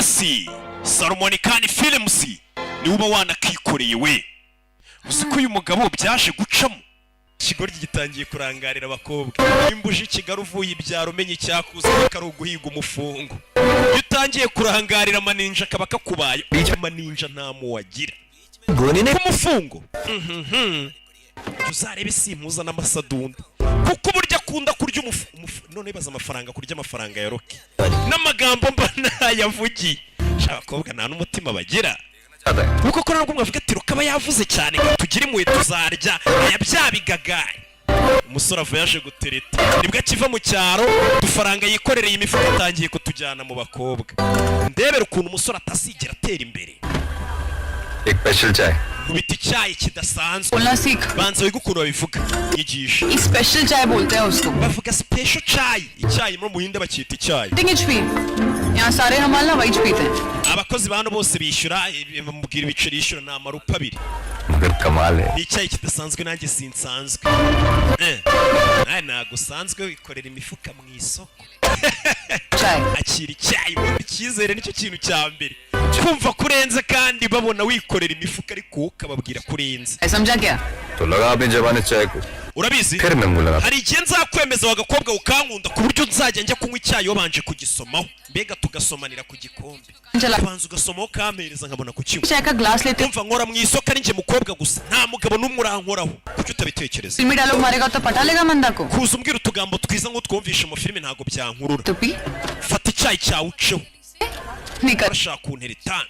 Hasi Salman Khan Films niwe uba wanakikoreye we. Uzi ko uyu mugabo byaje gucamo, ikigoryi gitangiye kurangarira abakobwa. Nimba uje i Kigali uvuye ibyaro, umenya icyakuzanye ko ari uguhiga umufungo. Iyo utangiye kurangarira amaninja, akaba kakubaye amaninja, nta muwagira ku mufungo. Uzarebe simpuza n'amasadunda, kuko uburyo akunda kurya none baza amafaranga, kurya amafaranga ya Rocky n'amagambo mba nayavugiye. Sha, abakobwa nta n'umutima bagira, kuko ko nubwo mwavuga ati Rocky aba yavuze cyane ngo tugire impuhwe, tuzarya aya bya bigagari. Umusore avuye yaje gutereta, nibwo akiva mu cyaro, udufaranga yikorereye imifuka atangiye kutujyana mu bakobwa. Ndebera ukuntu umusore atazigera atera imbere. एक स्पेशल चाय। Nkubita icyayi kidasanzwe. बोलना सीख। Banza wige ukuntu babivuga, nyigisha. Special चाय बोलते हैं उसको। Bavuga special chai, icyayi muri Muhinde bacyita icyayi। HP यहाँ सारे हमाल ना वही पीते हैं। Abakozi ba hano bose bishyura, bamubwira ibiceri yishyura ni amarupa 2. मगर कमाल है। Ni icyayi kidasanzwe, nanjye sinsanzwe. Nawe ntabwo usanzwe wikorera imifuka mu isoko. चाय। Akira icyayi. Ubundi icyizere nicyo kintu cya mbere, kumva ko urenze kandi babona wikorera imifuka, ariko wowe ukababwira ko urenze. समझा क्या? तो लगा अपनी जबान इस चाय को। Urabizi, फिर मैं मुंह लगा। hari igihe nzakwemeza wa gakobwa ukankunda, ku buryo nzajya njya kunywa icyayi wabanje kugisomaho, mbega tugasomanira ku gikombe. चला। Ubanza ugasomaho, ukampereza nkabona kukinywa. चाय का glass लेते। Umva, nkora mu isoko ari njye mukobwa gusa, nta mugabo n'umwe urankoraho. Kuki utabitekereza? फिल्मी डायलॉग मारेगा तो पटा लेगा मंदा को। Kuza umbwira utugambo twiza nk'utwumvishe mu filime ntabwo byankurura. तो P. Fata icyayi cyawe uceho. निकल। Urashaka kuntera itanu,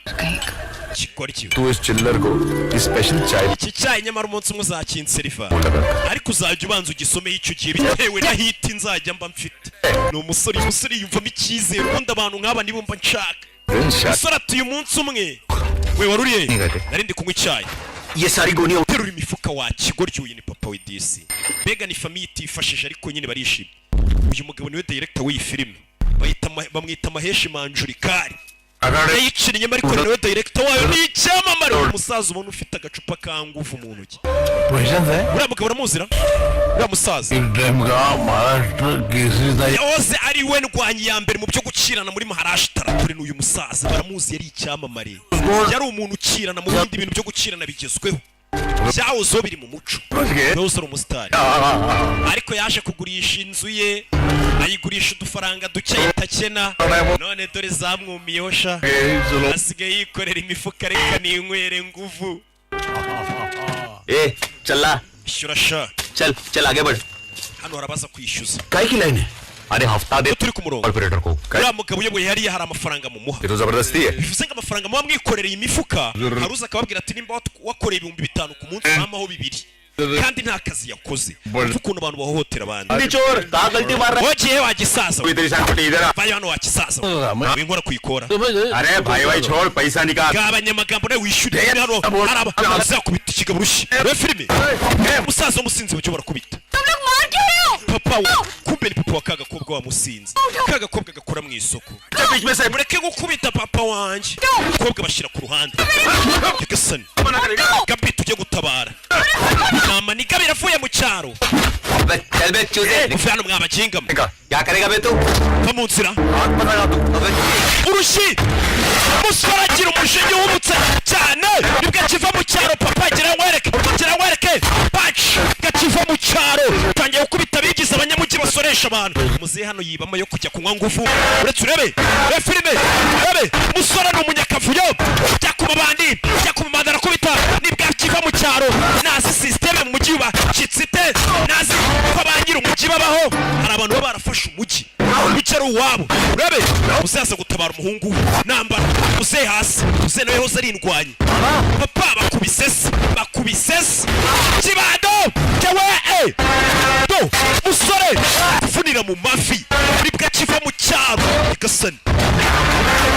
kigoryi. तू इस चिल्लर को इस स्पेशल चाय Iki cyayi nyamara umunsi umwe uzakinseriva, मुंह लगा। ariko uzajya ubanza ugisomeho icyo gihe, bitewe na hit nzajya mba mfite. Ni umusore, uyu musore yiyumvamo icyizere. Ubundi abantu nk'aba nibo mba nshaka. Umusore ati uyu munsi umwe we wari uriye, nari ndi kunywa icyayi. ये सारी गोलियां। Terura imifuka wa kigoryi. Uyu ni papa we disi, mbega ni famille itifashije, ariko nyine barishimye. Uyu mugabo niwe director w'iyi filime, bamwita Mahesh Manjrekar. Yayiciriye, ariko ni nawe director wayo, ni icyamamare. Umusaza ubona ufite agacupa ka nguvu mu ntoki, uriya mugabo uramuzira, uriya musaza yahoze ari we ndwanyi ya mbere mu byo gukirana muri Maharashtra. Turi n'uyu musaza baramuzi, yari icyamamare, yari umuntu ukirana mu bindi bintu byo gukirana bigezweho, byahozeho biri mu muco, yahoze ari umusitari, ariko yaje kugurisha inzu ye, ayigurisha udufaranga duke, ahita akena. None dore zamwumiyeho sha, asigaye yikorera imifuka. Reka ninywere nguvu. ए चल। Ishyura sha. चल चल, आगे बढ़। Hano harabaza kwishyuza. काय की लाइन है? अरे हफ्ता दे। Turi ku murongo. Corporator को। Uriya mugabo uyoboye hariya hari amafaranga mumuha. ये तो जबरदस्ती है। Bivuze ngo amafaranga muba mwikorereye imifuka, hari uza akababwira ati nimba wakoreye 5000 ku munsi, wampaho 2000, kandi nta kazi yakoze. Umva ukuntu abantu bahohotera abandi. चोर कहाँ गलती मार रहा? Wagiye wagisaza. तेरी शान फटी, इधर आ। Vayo hano wakisaza, winkora kuyikora. अरे भाई, भाई छोड़, पैसा निकाल। Gabanya amagambo nawe wishyure. Hano hari abazakubita ikigabo urushyi. Reba filime, umusaza w'umusinzi bacyo barakubita. Papa we, kumbe ni papa wa ka gakobwa wa musinzi, ka gakobwa gakora mu isoko. Mureke gukubita papa wanjye. Umukobwa bashyira ku ruhande. Nyagasani Gabi, tujye gutabara mama ni Gabi iravuye mu cyaro. चल बे चूजे। Muve hano mwabagingamo. क्या करेगा बे तू? Va mu nzira. Urushyi, umusore agira umujinya uhubutse cyane nibwo akiva mu cyaro. Papa, gira nkwereke, gira nkwereke baci gakiva mu cyaro, tangiye gukubita abigize abanyamujyi basoresha abantu. Muzehe hano yibamo yo kujya kunywa ngufu. Uretse urebe, urebe filime, urebe umusore ni umunyakavuyo. Jya ku mabandi, jya ku mabandi, arakubita. Nibwo akiva mu cyaro, nazi système mu mujyi yubakitse ite, nazi ko ba nyiri umujyi babaho. Hari abantu baba barafashe umujyi, umujyi ari uwabo. Urebe muzehe gutabara umuhungu we, nambara muzehe hasi. Muzehe nawe yahoze ari indwanyi. Papa bakubise se, bakubise se kibando cyawe. Do musore kuvunira mu mavi, nibwo akiva mu cyaro. Nyagasani,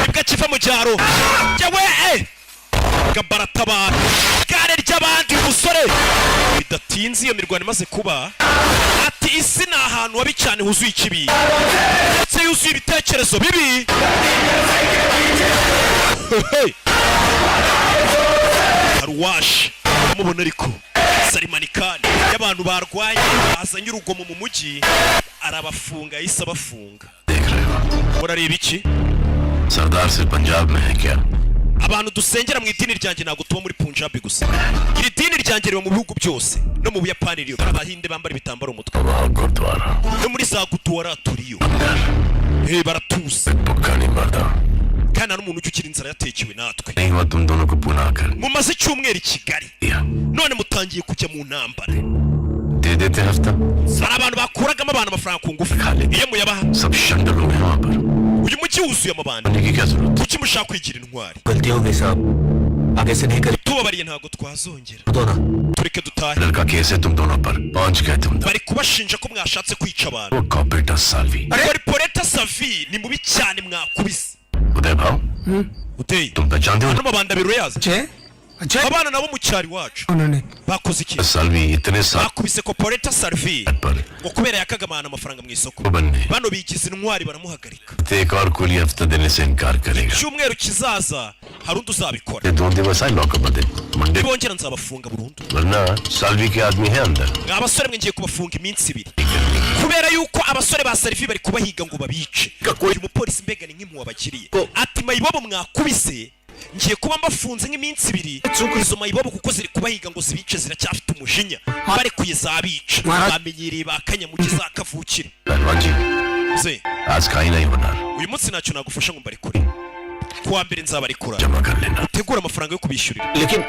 nibwo akiva mu cyaro cyawe. Gabaratabara igare ry'abandi umusore. Bidatinze iyo mirwano imaze kuba, ati isi ni ahantu habi cyane, huzuye ikibi ndetse yuzuye ibitekerezo bibi. Hey! Hari uwaje amubona, ariko Salman Khan y'abantu barwanye bazanye urugomo mu mujyi, arabafunga. Yahise abafunga. Murareba iki? सरदार सिर्फ पंजाब में है क्या? Abantu dusengera mu idini ryanjye ntabwo tuba muri Punjabi gusa. Iri dini ryanjye riba mu bihugu byose, no mu Buyapani riyo. Abahinde bambara ibitambaro mu mutwe. वहाँ gurdwara No muri za gurdwara turiyo. Baratuzi. भुक्खा नहीं मरता। Kandi nta n'umuntu ujya ukira inzara yatekewe natwe. नहीं हुआ तुम दोनों को पूना कर Mumaze icyumweru i Kigali, दिया। None mutangiye kujya mu ntambara. दे देते हफ्ता। Hari abantu bakuragamo abantu amafaranga ku ngufu iyo muyabaha. सब शंडल हो गए वहां पर। Uyu mujyi wuzuye amabandi. होने की क्या जरूरत? Kuki mushaka kwigira intwari? गलती हो गई साहब, आगे से नहीं करें। Tubabariye, ntabwo twazongera. दो ना। Tureke dutahe. लड़का केस है तुम दोनों पर, पांच गए तुम Bari kubashinja ko mwashatse kwica abantu. वो corporator Salvi. Corporator Savi ni mubi cyane, mwakubise. Uday Bhau, Uteye तुम पहचानते हो? Hano amabandi abiri urayazi? अच्छे अच्छे। Abana nabo mu cyaro iwacu उन्होंने bakoze iki? Salvi इतने साल Bakubise Corporator Salvi पर ngo kubera yakaga abantu amafaranga mu isoko. बनने Bano bigize intwari, baramuhagarika. एक और कुली हफ्ता देने से इनकार करेगा। Icyumweru kizaza hari undi uzabikora. ये दो दिवस आए लॉकअप में Monday, Nibongera nzabafunga burundu. वरना सालवी के आदमी है अंदर। Mwa basore mwe, ngiye kubafunga iminsi 2 kubera yuko abasore ba Serivi bari kubahiga ngo babice. Uyu mupolisi mbega ni nk'impuhwe abakiriye, ati mayibobo mwakubise ngiye kuba mbafunze nk'iminsi 2, izo mayibobo kuko ziri kubahiga ngo zibice, ziracyafite umujinya, barekuye zabica, bamenyereye ba kanyamugi za kavukire. पहलवान जी, Ze आज खाई नहीं होना। Uyu munsi ntacyo nagufasha ngo mbarekure, kuwa mbere nzabarekura. जमा कर लेना। Utegure amafaranga yo kubishyurira. लेकिन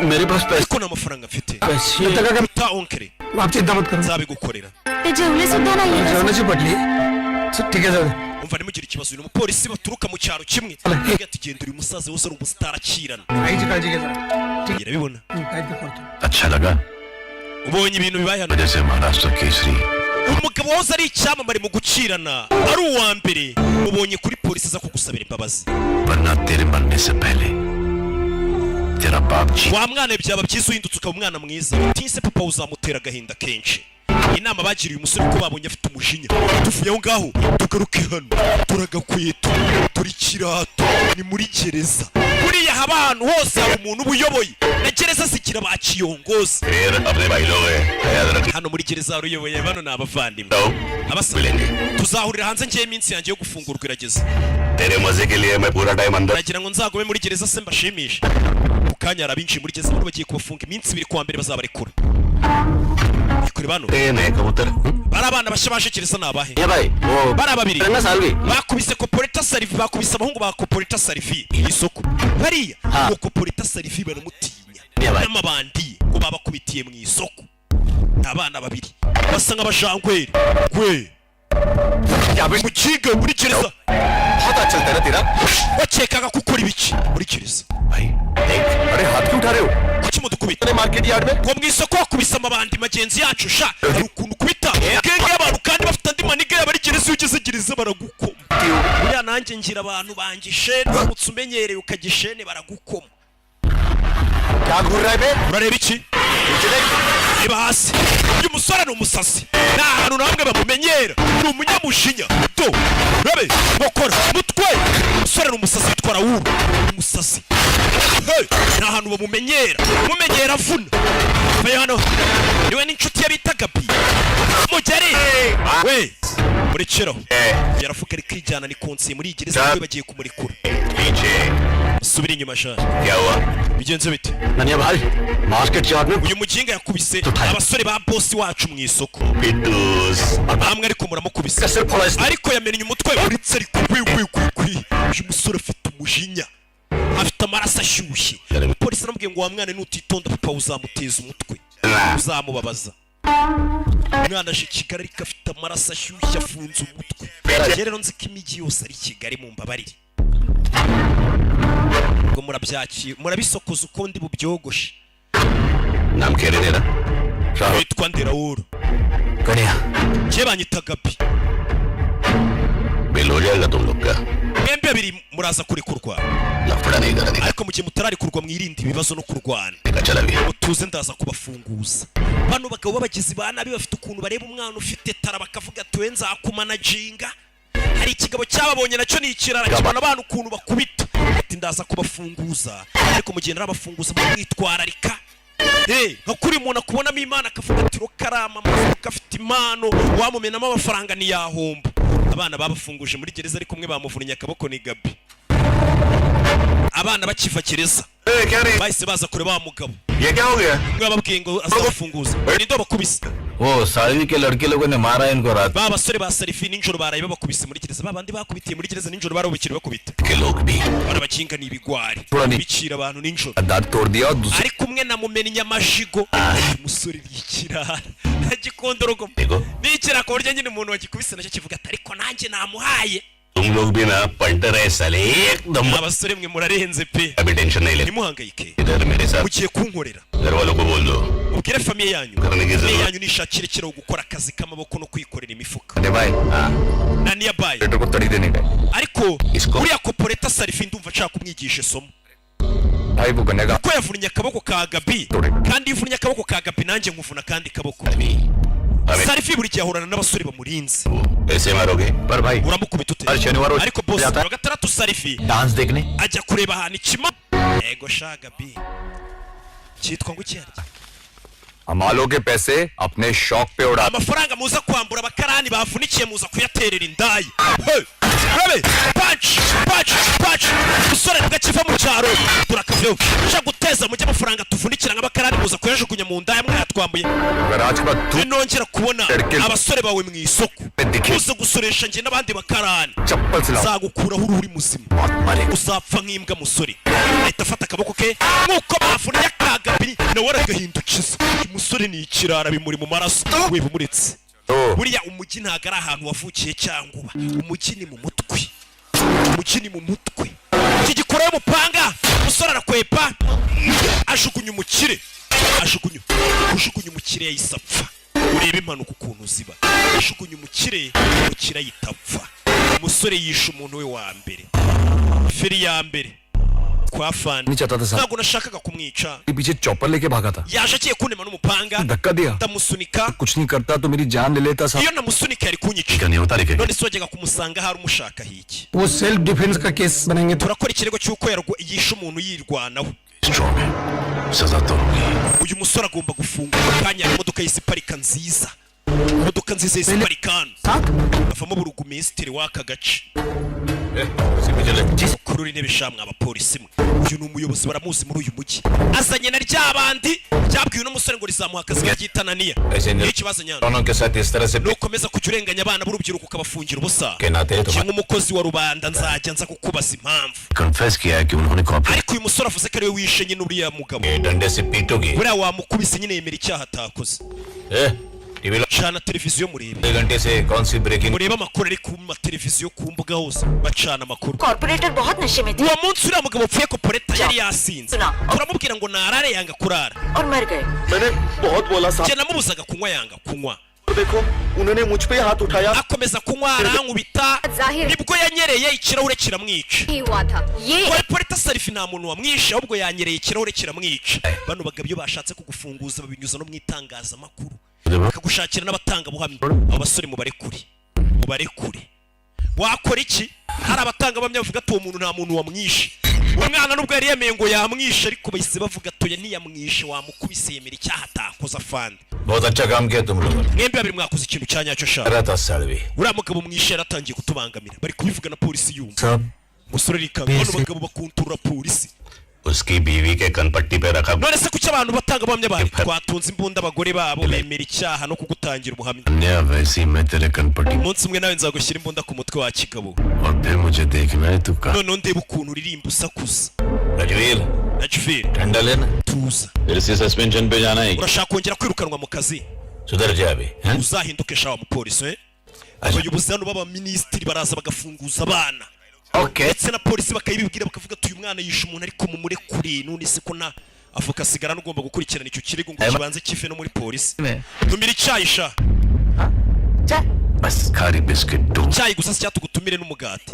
मेरे पास पैसे Ariko nta mafaranga mfite. पैसे Ta onkere, आप चिंता मत करो। Nzabigukorera. ते जेवले सुद्धा नाहीये. जेवणाची पडली, ठीक आहे, जाऊ दे. Umva, ntimugire ikibazo. Uyu ni umupolisi baturuka mu cyaro kimwe. Avuga ati genda, uyu musaza wose ari umusitari akirana. आईची काळजी घे जरा. Irabibona. हं, काहीतरी करतो. अच्छा लगा। Ubonye ibintu bibaye hano. वजह से महाराष्ट्र Kesari. Umugabo wahoze ari icyamamare mu gukirana, ari uwa mbere, mubonye kuri polisi aza kugusabira imbabazi. वरना तेरे मरने से पहले तेरा बाप जी Wa mwana, byaba byiza uhindutse ukaba umwana mwiza, utise papa uzamutera agahinda kenshi. Inama bagiriye umusore ko babonye afite umujinya. Tuvuye aho ngaho tugaruke hano, turagakweto turi kirato, ni muri gereza. Buriya haba ahantu hose hari umuntu uba uyoboye, na gereza zigira ba kiyongozi. फिर अपने भाई लोग हैं, याद रख। Hano muri gereza hari uyoboye bano, ni abavandimwe abasa. मिलेंगे। Tuzahurira hanze, ngewe iminsi yanjye yo gufungurwa irageze. तेरे मजे के लिए मैं पूरा time अंदर Nagira ngo nzagume muri gereza se mbashimishe. Mu kanya hari abinjiye muri gereza, bano bagiye kubafunga iminsi 2, kuwa mbere bazabarekura. Kuri bano नए कबूतर। Bari abana bashya baje gereza, ni abahe? ये भाई वो Bari babiri ना Salvi. Bakubise Koporeta Sarivi, bakubise abahungu ba Koporeta Sarivi mu isoko bariya. Ngo Koporeta Sarivi baramutinya n'amabandi, ngo babakubitiye mu isoko. Ni abana babiri basa nk'abajangweri gwe mukiga muri gereza. बहुत अच्छा चलता है ना तेरा? Wakekaga ko ukora ibiki muri gereza? भाई देख, अरे हाथ क्यों उठा रहे हो? Kuki mudukubita? अरे market yard में Ngo mu isoko wakubise amabandi magenzi yacu sha. Hari ukuntu ukubita genge y'abantu kandi bafite andi maniga yabo ari gereza. Iyo ugeze gereza baragukoma. Buriya nanjye ngira abantu bangishene, uramutse umenyereye ukajya ishene baragukoma. क्या घूर रहा है बे? Urareba iki? नीचे देख। Reba hasi. Uyu musore ni umusazi, nta hantu na hamwe bamumenyera, ni umunyamujinya. Do urabe ngokora mutwe. Umusore ni umusazi, yitwa Rawuru, umusazi. Hey, nta hantu bamumenyera, mumenyera avuna. Vayo hano, niwe n'inshuti ye bita Gabi. Mugeri we, murekeraho. Yaravuga ari kwijyana, ni konsiye muri iyi gereza, we bagiye kumurekura. पीछे। Subira inyuma sha. क्या हुआ? Bigenze bite? ननिया भाई, market yard में Uyu muginga yakubise abasore ba bosi wacu mu isoko. बिट्टूस। Bamwe ariko muramukubise. सिर फोड़ा इसने। Ariko yamennye umutwe uretse ariko kwi kwi kwi kwi. Uyu musore afite umujinya, afite amaraso ashyushye. Polisi aramubwiye ngo wa mwana, nutitonda papa uzamuteza umutwe, uzamubabaza. Umwana aje i Kigali ariko afite amaraso ashyushye, afunze umutwe. Njye rero nzi ko imijyi yose ari Kigali, mu mbabarire. Ubwo murabyakira, murabisokoza uko ndi bubyogoshe. नाम कह रहे तेरा? Witwa Nderawuru? कन्या। Njye banyita Gabi. Bell हो जाएगा तुम लोग का। Mwembi babiri muraza kurekurwa. लफड़ा नहीं करने Ariko mu gihe mutararekurwa mwirinde ibibazo no kurwana. का। चला गया। Mutuze, ndaza kubafunguza. Bano bagabo b'abagizi ba nabi bafite ukuntu bareba umwana ufite tara bakavuga ati we nzakumanajinga. Hari ikigabo cyababonye nacyo ni ikirara, kibona abana ukuntu bakubita, ati ndaza kubafunguza, ariko mu gihe narabafunguza mwitwararika. Hey, nka kuri umuntu akubonamo imana akavuga ati rukarama amafuka afite impano, wamumenamo amafaranga ntiyahomba. Abana babafunguje muri gereza, ariko umwe bamuvunnye akaboko, ni Gabi. Abana bakiva gereza क्या रे bahise baza kureba wa mugabo ये क्या हो गया umwe yababwiye ngo azabafunguza ninde wabakubise? वो सालवी के लड़के लोगों ने मारा इनको रात Ba basore ba Sarifi nijoro baraye babakubise muri gereza. Ba bandi bakubitiye muri gereza nijoro barabukira bakubita. के लोग भी Bano bakinga ni ibigwari Turani. bicira abantu nijoro. दांत तोड़ दिया और दूसरे Ari kumwe na Mumenya Majigo, umusore yikirara agikondorogo देखो nikira ku buryo nyine umuntu wagikubise nacyo kivuga ati ariko nanjye namuhaye. तुम लोग भी ना पंटर है साले एकदम। Abasore mwe murarenze pe. अभी टेंशन नहीं ले Ntimuhangayike. इधर मेरे साथ Mugiye kunkorera. घर वालों को बोल दो Ubwire famille yanyu. Karne ki Famille zarurat. yanyu nishakire kiraho gukora akazi k'amaboko no kwikorera imifuka अरे भाई na niyabaye. बेटे को तड़ी देने गए Ariko Isiko. uriya koporeta Sarifi ndumva nshaka kumwigisha isomo भाई वो गनेगा ko yavunnye akaboko ka Gabi. Dore. Kandi iyo uvunnye akaboko ka Gabi nanjye nkuvuna akandi kaboko. अभी अबे Sarifi buri gihe ahorana n'abasore bamurinze. वो ऐसे मारोगे पर भाई Uramukubita ute? हर शनिवार वो Ariko boss, जाता wa gatandatu Sarifi है डांस देखने। Ajya kureba ahantu ikima ego sha Gabi cyitwa ngo iki? हमालों के पैसे अपने शौक पे उड़ा Amafaranga muza kwambura abakarani bavunikiye muza kuyaterera indaya. Hey! Rabe! Punch! Punch! Punch! Umusore tugakiva mu cyaro turakaveho ushaka guteza mujye amafaranga tuvunikira nk'abakarani muza kuyajugunya mu ndaya mwayatwambuye. अगर आज के बाद तू Ninongera kubona Erkel. Abasore bawe mu isoko Dike. muza gusoresha njye n'abandi bakarani, चप्पल से लाओ nzagukuraho uruhu uri muzima. मौत मारेगा। Uzapfa nk'imbwa musore. Ahita afata akaboko ke nk'uko bavunnye akagabiri nawe aragahindukiza. Uyu musore ni ikirara bimuri mu maraso weba umuretse. तो Buriya umujyi ntabwo ari ahantu wavukiye cyangwa uba, umujyi ni mu mutwe, umujyi ni mu mutwe. Iki gikora y'umupanga umusore arakwepa ajugunya umukire, ajugunya ujugunya umukire yahise apfa. Urebe impanuka ukuntu ziba, ajugunya umukire, umukire ahita apfa. Umusore yishe umuntu we wa mbere feri ya mbere kwa fani. नहीं चाहता था साहब Ntabwo nashakaga kumwica. के पीछे चौपर लेके भागा था। Yaje agiye kuntema n'umupanga, धक्का दिया। Ndamusunika. कुछ नहीं करता तो मेरी जान ले लेता साहब। Iyo namusunika yari kunyica. क्या नहीं होता लेके None se wajyaga kumusanga hari umushaka hiki? वो सेल्फ डिफेंस का केस बनाएंगे तो Turakora ikirego cy'uko yishe umuntu yirwanaho. Strong है सजा तो होगी। Uyu musore agomba gufungwa ako kanya. Hari imodoka y'isiparika nziza, imodoka nziza y'isiparika hano. साथ Avamo burugumisitiri w'aka gace. Kurura intebe shamwe abapolisi mwe. Uyu ni umuyobozi baramuzi muri uyu mujyi, azanye na rya bandi ryabwiwe n'umusore ngo rizamuha akazi karyitananiya. ऐसे Ni ikibazo nyana. दोनों के साथ इस तरह से Nukomeza kujya urenganya abana b'urubyiruko ukabafungira ubusa के नाते kimwe umukozi wa rubanda nzajya nza kukubaza impamvu. Confess किया है कि उन्होंने copy Ariko uyu musore avuze ko ariwe wishe nyine uriya mugabo. डंडे से पीटोगे। Buriya wamukubise nyine yemera icyaha atakoze. TV Cana televiziyo murebe. घंटे से कौन सी breaking Murebe amakuru ari ku mateleviziyo ku mbuga hose bacana amakuru. Corporator बहुत नशे में थे Uwo munsi uriya mugabo upfuye koporeta yari yasinze. Suna. Turamubwira ngo narare yanga kurara. और मर गए। मैंने बहुत बोला साहब। Njye namubuzaga kunywa yanga kunywa. देखो उन्होंने मुझ पे हाथ उठाया। Akomeza kunywa arankubita. जाहिर Nibwo yanyereye ikirahure kiramwica. ही हुआ था ये। Koporeta Sarifi nta muntu wamwishe ahubwo yanyereye ikirahure kiramwica. Bano bagabo iyo bashatse kugufunguza babinyuza no mu itangazamakuru bakagushakira n'abatangabuhamya. Abo basore mubarekure, mubarekure. Wakora iki hari abatangabuhamya bavuga ati uwo muntu nta muntu wamwishe? Umwana nubwo yari yemeye ngo yamwishe ariko bahise bavuga atoya ntiyamwishe wamukubise yemera icyaha atakoze afande. बहुत अच्छा काम किया तुम लोगों ने। Mwembi babiri mwakoze ikintu cya nyacyo sha. रहा था Salvi. Uriya mugabo mwishe yaratangiye kutubangamira, bari kubivuga na polisi yumva. साहब Umusore arikanga, bano bagabo bakunturura polisi. उसकी बीवी के कनपट्टी पे रखा। None se kuki abantu batangabuhamya bari twatunze imbunda abagore babo bemera icyaha no kugutangira ubuhamya? अन्य वैसी मैं तेरे कनपट्टी Umunsi umwe nawe nzagushyira imbunda ku mutwe wa kigabo. और फिर मुझे देखना है तू कहाँ। Noneho ndebe ukuntu uririmba usakuza. Rajveer Rajvir, ठंडा लेना। Tuza. फिर से suspension पे जाना है। Urashaka kongera kwirukanwa mu kazi? सुधर जा अभी हैं? Uzahinduke sha wa mupolisi we. Abayobozi hano b'abaminisitiri baraza bagafunguza abana okay. Ndetse na polisi bakayibibwira bakavuga ati uyu mwana yishe umuntu ariko mumurekure. None se ko na avoka asigara ugomba gukurikirana icyo kirego ngo kibanze kive no muri polisi. Tumira icyayi sha. बस खारी biscuit दो। Icyayi gusa se cyatugutumire n'umugati?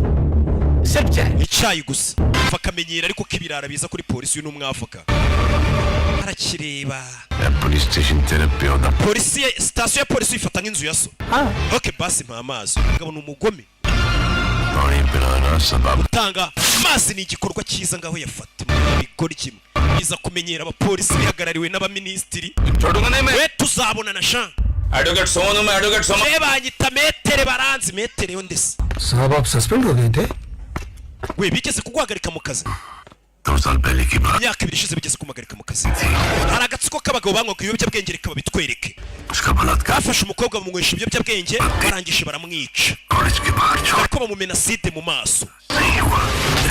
सिर्फ चाय। Icyayi gusa akamenyero ariko k'ibirara biza kuri polisi. Uyu ni umwavoka arakireba. Police station तेरे प्यो दा Polisi sitasiyo ya polisi uyifata nk'inzu ya so. Ok basi mpa amazi. Umugabo ni umugome. पानी पिलाना सबब Gutanga amazi ni igikorwa cyiza ngaho yafata bikora kimwe biza kumenyera abapolisi bihagarariwe n'abaminisitiri. छोड़ूंगा नहीं मैं। We tuzabonana sha. Advocate Sonu मैं advocate Sonu. Je banyita metere baranzi metere yo ndetse. साहब आप सस्पेंड हो गए थे। We, bigeze kuguhagarika mu kazi? दो साल पहले की बात Imyaka 2 ishize bigeze kumuhagarika mu kazi. Hari agatsiko k'abagabo banywaga ibiyobyabwenge, reka babitwereke. उसका बलात्कार Bafashe umukobwa bamunywesha ibiyobyabwenge, barangije baramwica, college के बाहर छोड़ ariko bamumena acide mu maso. नहीं हुआ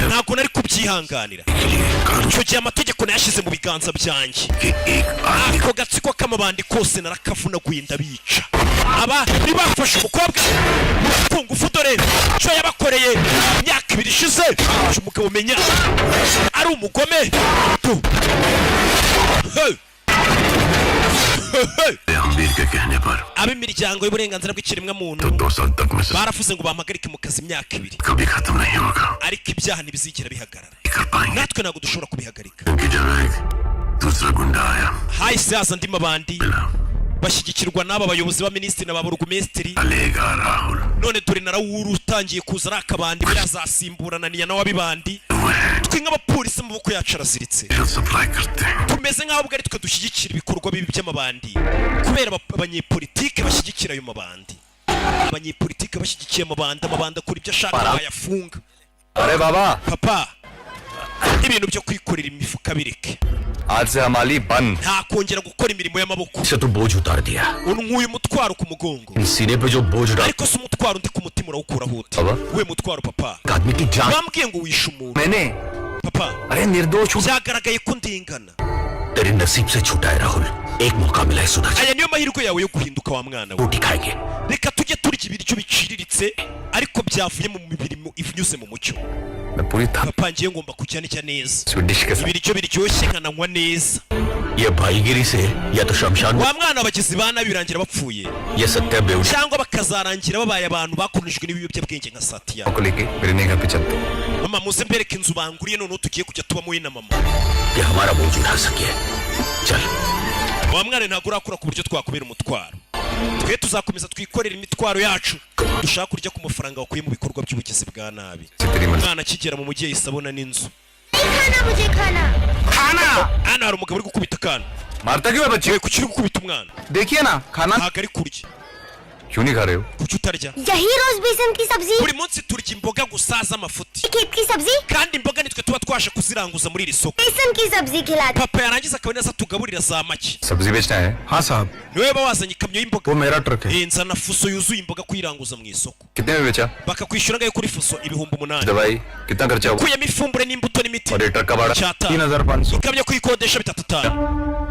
Ntabwo nari kubyihanganira. के लिए कानून Icyo gihe amategeko nayashyize mu biganza byanjye. के एक आदमी Ako gatsiko k'amabandi kose narakavunaguye, ndabica. Aba ntibafashe umukobwa ku ngufu, dore icyo yabakoreye imyaka 2 ishize. Uyu mugabo umenya ari umugome tu. Hey! Hey, hey! Hambir के कहने पर Ab'imiryango y'uburenganzira bw'ikiremwamuntu तो 2 साल तक मैं baravuze ngo bampagarike mu kazi imyaka 2, कभी खत्म नहीं होगा। ariko ibyaha ntibizigera bihagarara. कर पाएंगे। Natwe ntabwo dushobora kubihagarika. उनकी जगह एक दूसरा गुंडा आया। Hahise haza andi mabandi मिला। bashyigikirwa n'aba bayobozi ba minisitiri na ba burugumesitiri. लेगा Rahul. None dore na Rawuru utangiye kuza ari akabandi, birazasimburana niya nawe abibandi. वो है। Twe nk'abapolisi amaboko yacu araziritse. Supply करते हैं। Tumeze nk'aho ubwo ari twe dushyigikira ibikorwa bibi by'amabandi kubera abanyepolitike bashyigikira ayo mabandi. Abanyepolitike bashyigikiye amabandi, amabandi akora ibyo ashaka, bayafunga. अरे बाबा। Papa, ibintu byo kwikorera imifuka bireke. आज से हमाली बंद। Nta kongera gukora imirimo y'amaboko. से तो बोझ उतार दिया। Unkuye umutwaro ku mugongo. सीने पे जो बोझ डाल Ariko se umutwaro undi ku mutima urawukuraho ute? Aba? We mutwaro, papa? आदमी की जान। Bambwiye ngo wishe umuntu. मैंने? Papa, अरे, निर्दोष हूँ। byagaragaye ko ndingana. तेरे नसीब से छूटा है राहुल, एक मौका मिला है सुधर। Aya niyo mahirwe yawe yo guhinduka, wa mwana we. रोटी खाएंगे। Reka tujye turya ibiryo biciriritse ariko byavuye mu mirimo inyuze mu mucyo. मैं पूरी था Papa, ngiye ngomba kujya ndya neza, dish के साथ। ibiryo biryoshye, nkananywa neza. ये भाईगिरी से या तो शमशान Wa mwana, abagizi ba nabi birangira bapfuye ये सत्या बेउडी cyangwa bakazarangira babaye abantu bakoreshejwe n'ibiyobyabwenge nka Satiya. को लेके मेरे नए घर पे चलते। Mama, muze mbereke inzu banguriye, noneho tugiye kujya tubamo we na mama. कि हमारा बोझ उठा सके, चल। Wa mwana, ntabwo urakura ku buryo twakubera umutwaro. Twe tuzakomeza twikorera imitwaro yacu, dushaka kurya ku mafaranga wakuye mu bikorwa by'ubugizi bwa nabi. तेरी मर्जी। Umwana akigera mu mujyi yahise abona n'inzu. खाना, मुझे खाना। Hano hari umugabo uri gukubita akana. मारता क्यों है बच्चे? We, kuki uri gukubita umwana? देखिए ना, खाना। Ntabwo ari kurya. क्यों नहीं खा रहे हो? Kuki utarya? यही रोज बेसन की सब्जी, Buri munsi turya imboga gusa z'amafuti. खेत की सब्जी, Kandi imboga nitwe tuba twaje kuziranguza muri iri soko. बेसन की सब्जी खिलाते। Papa yarangiza akaba neza tugaburira za make. सब्जी बेचना है? हाँ साहब। Niwe uba wazanye ikamyo y'imboga? वो मेरा truck है। Eh, nzana fuso yuzuye imboga kuyiranguza mu isoko. कितने में बेचा? Bakakwishyura ngayo kuri fuso? 8000. दवाई कितना खर्चा हुआ? Ukuyemo ifumbire n'imbuto n'imiti, और ये truck का भाड़ा? cyatanu. 3,500। Ikamyo kuyikodesha bitatu atanu.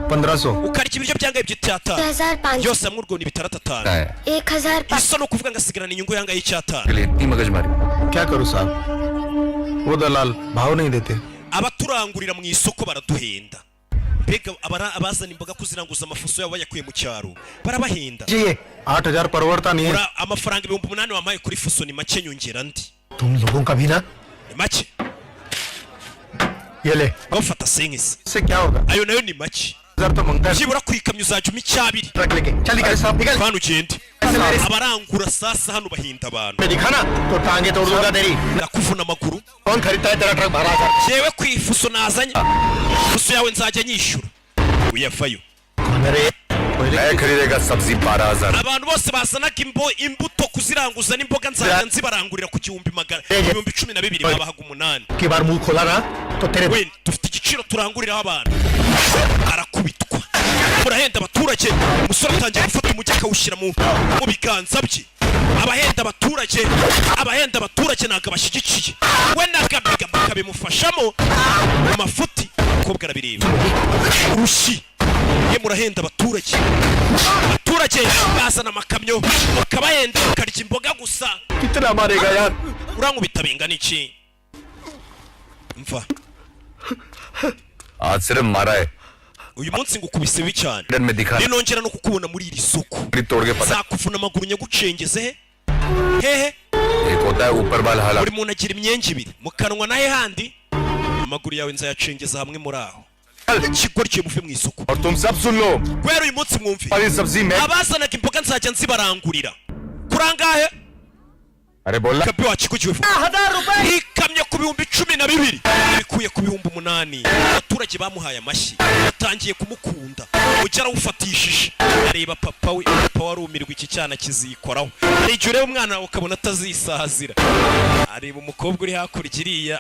1,500। Ukarya ibiryo byangaye by'icyatanu? 1,500। Byose hamwe urwo ni bitandatu atanu. है। 1,500। Isa ni ukuvuga ngo asigarana inyungu yangaye y'icyatanu. के लिए इतनी मगजमारी? क्या करूँ साहब, वो दलाल भाव नहीं देते। Abaturangurira mu isoko baraduhenda. Mbega abazana imboga kuziranguza amafuso yabo bayakuye mu cyaro barabahenda. चाहिए 8,000, परवड़ता नहीं है। Ura amafaranga 8000 wampaye kuri fuso ni make, nyongera andi. तुम लोगों का भी ना। Ni make. ये ले। Bafata senkisi. इससे क्या होगा? Ayo nayo ni make. हजार तो मांगता है। Byibura ku ikamyo uzajya umpa icyabiri. Truck लेके चल, निकल साहब, निकल। Hano ugende. Abarangura sasa hano bahinda abantu. मैं दिखा ना तो टांगे तोड़ दूंगा तेरी। Ndakuvuna amaguru. कौन खरीदता है तेरा truck 12,000? Jewe ku ifuso nazanye, fuso yawe nzajya nyishyura, uyavayo. मेरे मैं खरीदेगा सब्जी 12,000। Abantu bose bazanaga imbuto kuziranguza n'imboga nzajya nzibarangurira ku gihumbi magana, 12,000, babahaga umunani. की बार मुंह खोला ना तो तेरे We, dufite igiciro turanguriraho abantu. Arakubitwa, murahenda abaturage. Umusore atangiye gufata umujyi akawushyira mu biganza bye. Abahenda abaturage, abahenda abaturage ntabwo abashyigikiye. We na Gabiga bakabimufashamo mu mafuti. Umukobwa arabireba urushyi. Ye, murahenda abaturage. Abaturage bazana amakamyo bakabahenda, bakarya imboga gusa. कितना मारेगा यार? Urankubita bingana iki? Mva. आज सिर्फ मारा है। Uyu munsi ngukubise bibi cyane. डर में दिखा। Ninongera no kukubona muri iri soko, तोड़ के पता। nzakuvuna amaguru nyagucengeze he hehe. एक होता है ऊपर वाला हाला। Buri muntu agira imyenge ibiri mu kanwa, nahe handi amaguru yawe nzayacengeza hamwe muri aho. Ikigoryi, muve mu isoko. और तुम सब सुन लो। Guhera uyu munsi mwumve. और ये सब्जी मैं Abazanaga imboga nzajya nzibarangurira kuri angahe? अरे बोला। Kabi wakigugiwe ikamyo ku 12,000, bikuye ku 8000. Abaturage bamuhaye amashyi, batangiye kumukunda. Ujya arawufatishije, areba papa we. Papa warumirwa, iki cyana kizikoraho. Hari igihe ureba umwana wawe ukabona atazisazira. Areba umukobwa uri hakurya iriya.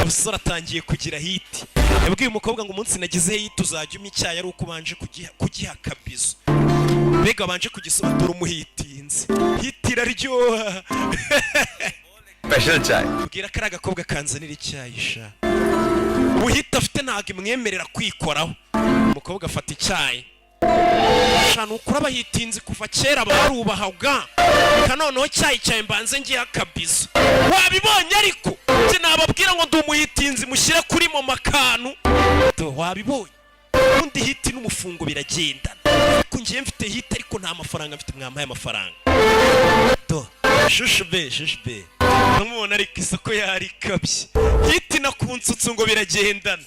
Umusore atangiye kugira hit. Yabwiye umukobwa ngo umunsi nagize hit uzajya umpa icyayi ari uko ubanje kugiha akabizo. Mbega wabanje kugisobanura. Umuhitinze, hit iraryoha. Special चाय। Bwira ko ari agakobwa kanzanira icyayi sha. Ubuhita afite ntabwo imwemerera kwikoraho. Umukobwa afata icyayi sha. Ni ukuri abahitinzi kuva kera barubahaga. Kanoneho cyayi cyawe mbanze ngiye akabizo. Wabibonye? Ariko njye nababwira ngo ndi umuhitinzi, mushyire kuri moma akantu. Do, wabibonye? Ubundi hit n'umufungo biragendana. Ariko ngiye mfite hit, ariko nta mafaranga mfite. Mwampaye amafaranga? Do, shushu be, shushu be, ndamubona. Ariko isoko yarikabye. Hit na ku nsutsu ngo biragendana.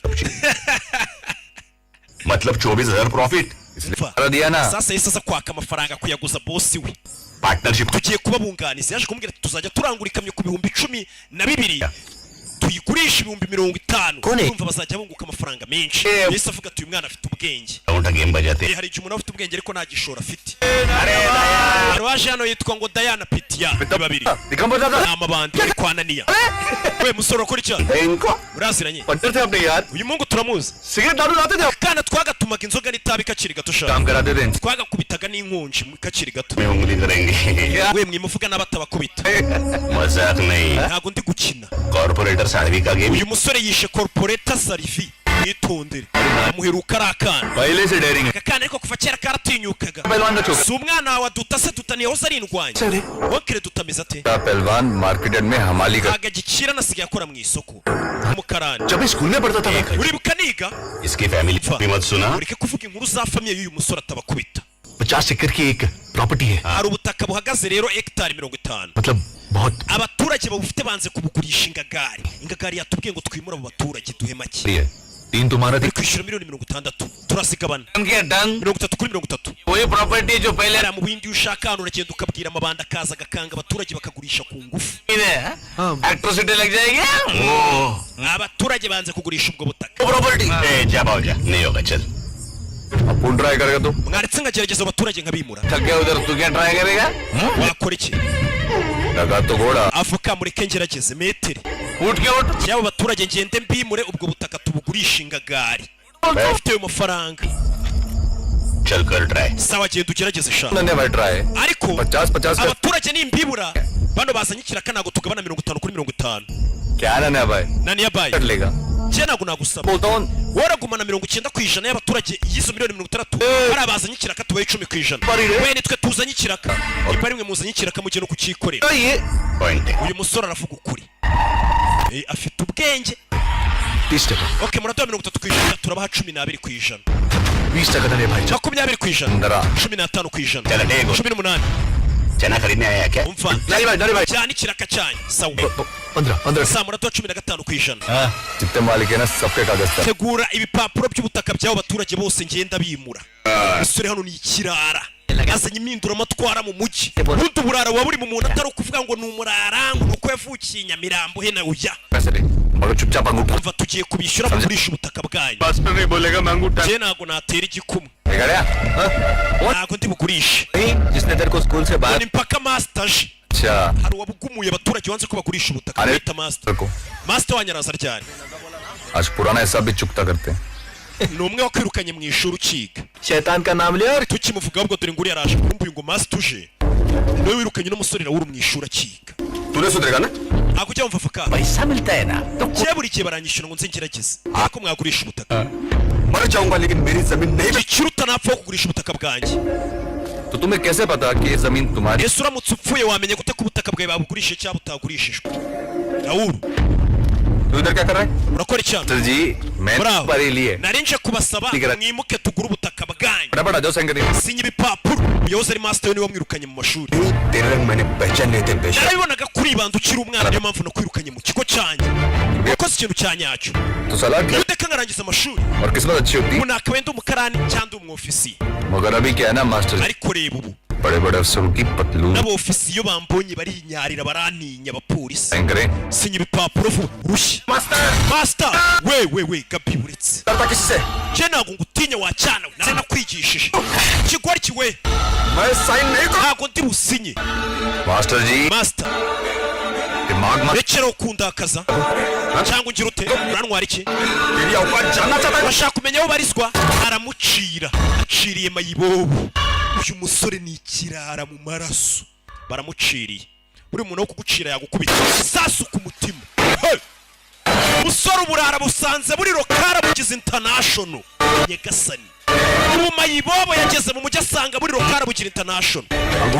मतलब 24,000 profit. Umva. दिया ना। Sasa yahise aza kwaka amafaranga kuyaguza bosi we. Partnership. Tugiye kuba bunganizi. Yaje kumubwira ati tuzajya turangura ikamyo ku 12,000, tuyigurisha 50,000. Urumva bazajya bunguka amafaranga menshi. Yahise avuga ati uyu mwana afite ubwenge. Game बजाते। Eh, hari igihe umuntu aba afite ubwenge ariko nta gishoro afite. Hari uwaje hano yitwa ngo Dayana Pitiya. Ni babiri. Vikram दादा। Ni amabandi bari kwa Naniya. We musore, ukora icyaha. इनको Muraziranye? Punter थे अपने यार। Uyu mungu turamuzi. Cigarette दारू लाते थे। Akana twagatumaga inzoga n'itabi kakiri gato sha. काम कराते थे इनसे। Twagakubitaga n'inkonji kakiri gato. में उंगली करेंगे। We mwimuvuga n'abatabakubita. मजाक नहीं। Ntabwo ndi gukina. Corporator Sadhvi का game. Uyu musore yishe corporator Sarivi. Mwitondere, amuheruka ari akana. पहले से daring. Aka kana ariko kuva kera karatinyukaga. पहलवान का छोकरा। Si umwana wa Duta se? Duta ntiyahoze ari indwanyi? Wokere Duta ameze ate? पहलवान market में हमाली का। Ntabwo agikira, anasigaye akora mu isoko nk'umukarani. जब school में पढ़ता था। Uribuka niga? इसकी family Pfa. भी मत सुना। Ureke kuvuga inkuru za famille y'uyu musore atabakubita. 50 एकड़ की एक property है। Hari ubutaka buhagaze rero hegitari 50. मतलब बहुत। Abaturage babufite banze kubugurisha ingagari. Ingagari yatubwiye ngo twimure abo baturage, duhe make. तीन तुम्हारा Bari kwishyura miliyoni 60, turazigabana. Done. 30 kuri 30. वही property जो पहले Hariya mu bindi iyo ushaka hano uragenda ukabwira amabanda akaza agakanga abaturage bakagurisha ku ngufu. Atrocity लग जाएगी। Abaturage banze kugurisha ubwo butaka. Property. ए, जा बाबू जा, नहीं होगा, चल। अब try करेगा तो। Mwaretse nkagerageza abaturage nkabimura. थक गया उधर, तू क्या try करेगा? Wakora iki? लगा तो घोड़ा। Avuka mureke ngerageze metere. उठ के उठ। Cyangwa abaturage ngende mbimure, ubwo butaka tubugurishe ingagari ufite ayo mafaranga. चल कर try. Sawa, genda ugerageze sha. धन्य भाई, try. Ariko पचास पचास का। Abaturage nimbibura, bano bazanye ikiraka, ntabwo tugabana 50 kuri 50. क्या नन्या भाई? Naniya bayi. कर लेगा। Njye ntabwo nagusaba. बोलता हूँ। Waragumana 90% y'abaturage y'izo miliyoni 60. Hari abazanye ikiraka, tubaye 10%. We nitwe tuzanye ikiraka. Nimba rimwe muzanye ikiraka, mujye no kucyikorera. ये point है। Uyu musore aravuga ukuri. Eh, afite ubwenge. 30 टका। Ok, muraduha 30%, turabaha 12%. 20 टका धन्य भाई। 20%. Ndara. 15%. चल देखो। 18. चना खरीदने आया क्या? Umva. नहीं भाई, नहीं भाई। Cyane ikiraka cyanyu, sawa. 15, 15। Sa muraduha 15%. जितने मालिक है ना, सबके कागज था। Tegura ibipapuro by'ubutaka by'abo baturage bose, ngenda bimura. Umusore hano ni ikirara, azanye impinduramatwara mu mujyi. Ubundi uburara buba buri mu muntu, atari ukuvuga ngo ni umurara ngo ni uko yavukiye i Nyamirambo he na uya. पैसे दे, मगर चुपचाप अंगूठा। Umva, tugiye kubishyura mugurisha ubutaka bwanyu. Master नहीं बोलेगा, मैं अंगूठा। Njye ntabwo natera igikumwe. गया। Ntabwo ndi bugurishe. जिसने तेरे को school से बाहर Ni mpaka master aje. अच्छा। Hari uwabugumuye abaturage wanze ko bagurisha ubutaka. Are- bita master. को Master wanyu araza ryari? आज पुराना हिसाब भी चुकता करते हैं। Ni umwe wakwirukanye mu ishuri ukiga. शैतान का नाम ले और Tukimuvuga ahubwo dore nguri yaraje. Kumbuye ngo master uje niwe wirukanye n'umusore nawe uri mu ishuri akiga. तूने सुधरेगा ना। Ntabwo ujya wumva avoka. पैसा मिलता है ना तो। Njye buri gihe baranyishyura ngo nze ngerageze ariko mwagurisha ubutaka. मर जाऊंगा लेकिन मेरी जमीन नहीं। Ikiruta napfa wo kugurisha ubutaka bwanjye. तो तुम्हें कैसे पता कि ये जमीन तुम्हारी? Ese uramutse upfuye wamenya gute ko ubutaka bwawe babugurishije cyangwa butagurishijwe, Rawuru? तू इधर क्या कर रहा है? Urakora icyana? Sir जी, मैं Bravo. पर लिए। Nari nje kubasaba Nigera- mwimuke tugure ubutaka bwanyu. फटाफट आ जाओ, साइन कर। Sinya ibipapuro. Uyoze ari master we, niwe wamwirukanye mu mashuri. तेरे रंग मैंने पहचान लिए थे बेशक। Narabibonaga kuri ibanda ukiri umwana, niyo mpamvu nakwirukanye mu kigo cyanjye. Wakoze ikintu cya nyacyo. तो सलाह Iyo udeka nkarangiza amashuri, और किस्मत अच्छी होती। ubu nakabaye ndi umukarani cyangwa ndi umwofisiye. मगर अभी क्या है ना master Ariko reba ubu. बड़े बड़े अफसरों की Patlu N'abofisiye iyo bambonye barinyarira, barantinya abapolisi. Sign करें। Sinya ibipapuro vuba, urushyi. Master, we we we, Gabi, uretse nje ntabwo ngutinya wacyana we, naranakwigishije ikigoryi we. मैं साइन नहीं करूं। Ntabwo ndi businye. Master ji, Master, दिमाग मत rekeraho kundakaza cyangwa ungira ute? Urantwara iki? तेरी औकात जानना चाहता है। Bashaka kumenya aho ubarizwa. Aramucira, aciriye mayibobo. Uyu musore ni ikirara mu maraso, baramuciriye. Buri muntu wo kugucira yagukubita isasu ku mutima. Hey! Musore, uburara busanze buri rokara bugize international. Nyagasani, ubu mayibobo yageze mu mujyi asanga buri rokara bugira international.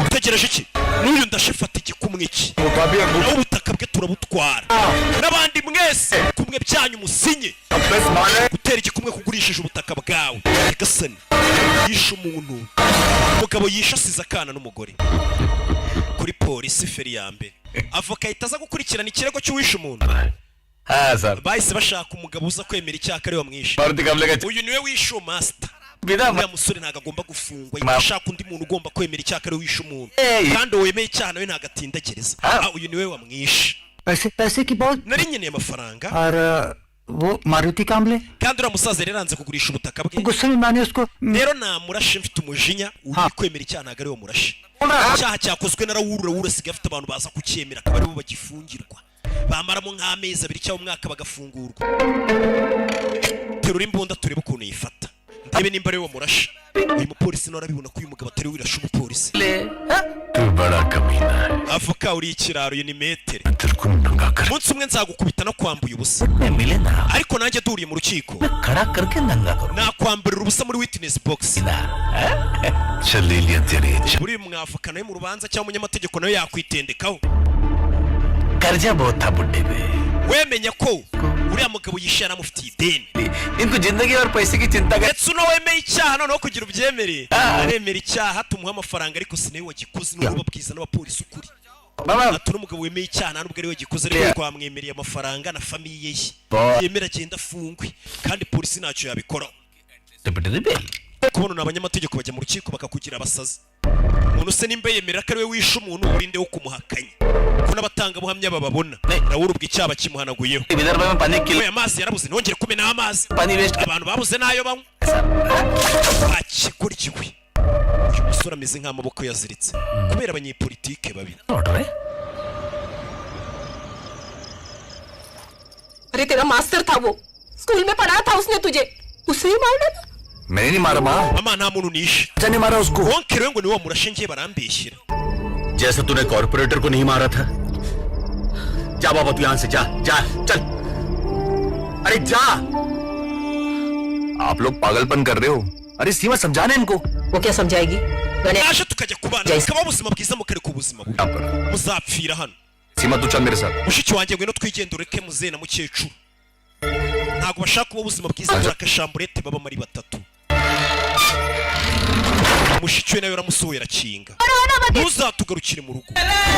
Utegereje iki? N'uyu ndashifata igikumwe cye, nawe ubutaka bwe turabutwara, n'abandi mwese kumwe byanyu musinye. Gutera igikumwe kugurishije ubutaka bwawe. Nyagasani, yishe umuntu, umugabo yishe asize akana n'umugore. Kuri polisi feri ya mbere, avoka ahita aza gukurikirana ikirego cy'uwishe umuntu. हाँ sir. Bahise bashaka umugabo uza kwemera icyaha ko ariwe wamwishe. Maruti कब लेकर Uyu niwe wishe uwo master. बिना Uriya musore ntabwo agomba gufungwa. Ashaka undi muntu ugomba kwemera icyaha ko ariwe wishe umuntu, Hey. kandi uwo wemeye icyaha nawe ntabwo atinda gereza. Ah. Ah, uyu niwe wamwishe. पैसे पैसे की बहुत Nari nkeneye amafaranga. और वो Maruti Kamble Kandi uriya musaza yari yaranze kugurisha ubutaka bwe. गुस्से में मैंने उसको Rero namurashe mfite umujinya. Uri kwemera icyaha ntabwo ariwe murashe. Icyaha cyakozwe na Rawuru. Rawuru asigaye afite abantu baza kucyemera, akaba aribo bagifungirwa, bamaramo nk'amezi 2 cyangwa umwaka bagafungurwa. Terura imbunda turebe ukuntu yifata, ndebe nimba ariwe murashe. Uyu mupolisi nawe arabibona ko uyu mugabo atari we wirashe umupolisi. तू बड़ा कमीना है। Avoka, uri ikiraro, uyu ni metere. तेरे को नंगा कर Umunsi umwe nzagukubita no kwambuye ubusa. में मिले ना, Ariko nanjye duhuriye mu rukiko, खड़ा करके नंगा करो nakwamburira ubusa muri witness box. ना। चल ले लिया तेरी इच्छा। Buri mwavoka nawe mu rubanza cyangwa umunyamategeko nawe yakwitendekaho. कर्जा बहुत था बुड्ढे पे। Wemenya ko uriya mugabo yishe yaramufitiye ideni. इनको जिंदगी और पैसे की चिंता कर Ndetse uno wemeye icyaha noneho kugira ubyemere, Ah. aremera icyaha tumuha amafaranga, ariko si nawe wagikoze, n'ubwo babwiza n'abapolisi ukuri. Baba Ati n'umugabo wemeye icyaha nta nubwo ari we wagikoze, ariko twamwemereye amafaranga na famille ye, Bo- yemera agenda afungwe, kandi polisi ntacyo yabikoraho. Kubona ni abanyamategeko bajya mu rukiko bakakugira abasazi. Umuntu se nimba yemera ko ari we wishe umuntu, urinde wo kumuhakanya ko n'abatangabuhamya bababona? Nawe urubwa icyaha kimuhanaguyeho. Vidarbha में पानी की We, amazi yarabuze, ntongere kumena amazi. पानी waste. Abantu babuze n'ayo banywa. Bakigoryiwe, uyu musore ameze nk'amaboko yaziritse kubera abanyepolitike babi. Order है। अरे, तेरा मास्टर था वो, स्कूल में पढ़ाया था उसने तुझे, उसे ही मार डाला। मैंने नहीं मारा माँ। Mama, nta muntu nishe. नहीं मारा उसको। Oncle we ngo niwe wamurashe, ngiye barambeshyira. जैसे तूने कॉर्पोरेटर को नहीं मारा था। जा बाबा, तू यहां से जा, जा, चल, अरे जा। आप लोग पागलपन कर रहे हो। अरे सीमा, समझाना इनको। वो क्या समझाएगी मैंने Naje tukajya kubana, tukabaho ubuzima bwiza, mukareka ubuzima bubi. यहाँ पर Muzapfira hano. सीमा, तू चल मेरे साथ। Mushiki wanjye, ngwino twigende, ureke muzehe na mukecuru, ntabwo bashaka kuba ubuzima bwiza. Muri akashamburete babamo ari batatu. Mushiki we nawe yaramusohoye arakinga, ntuzatugarukire mu rugo.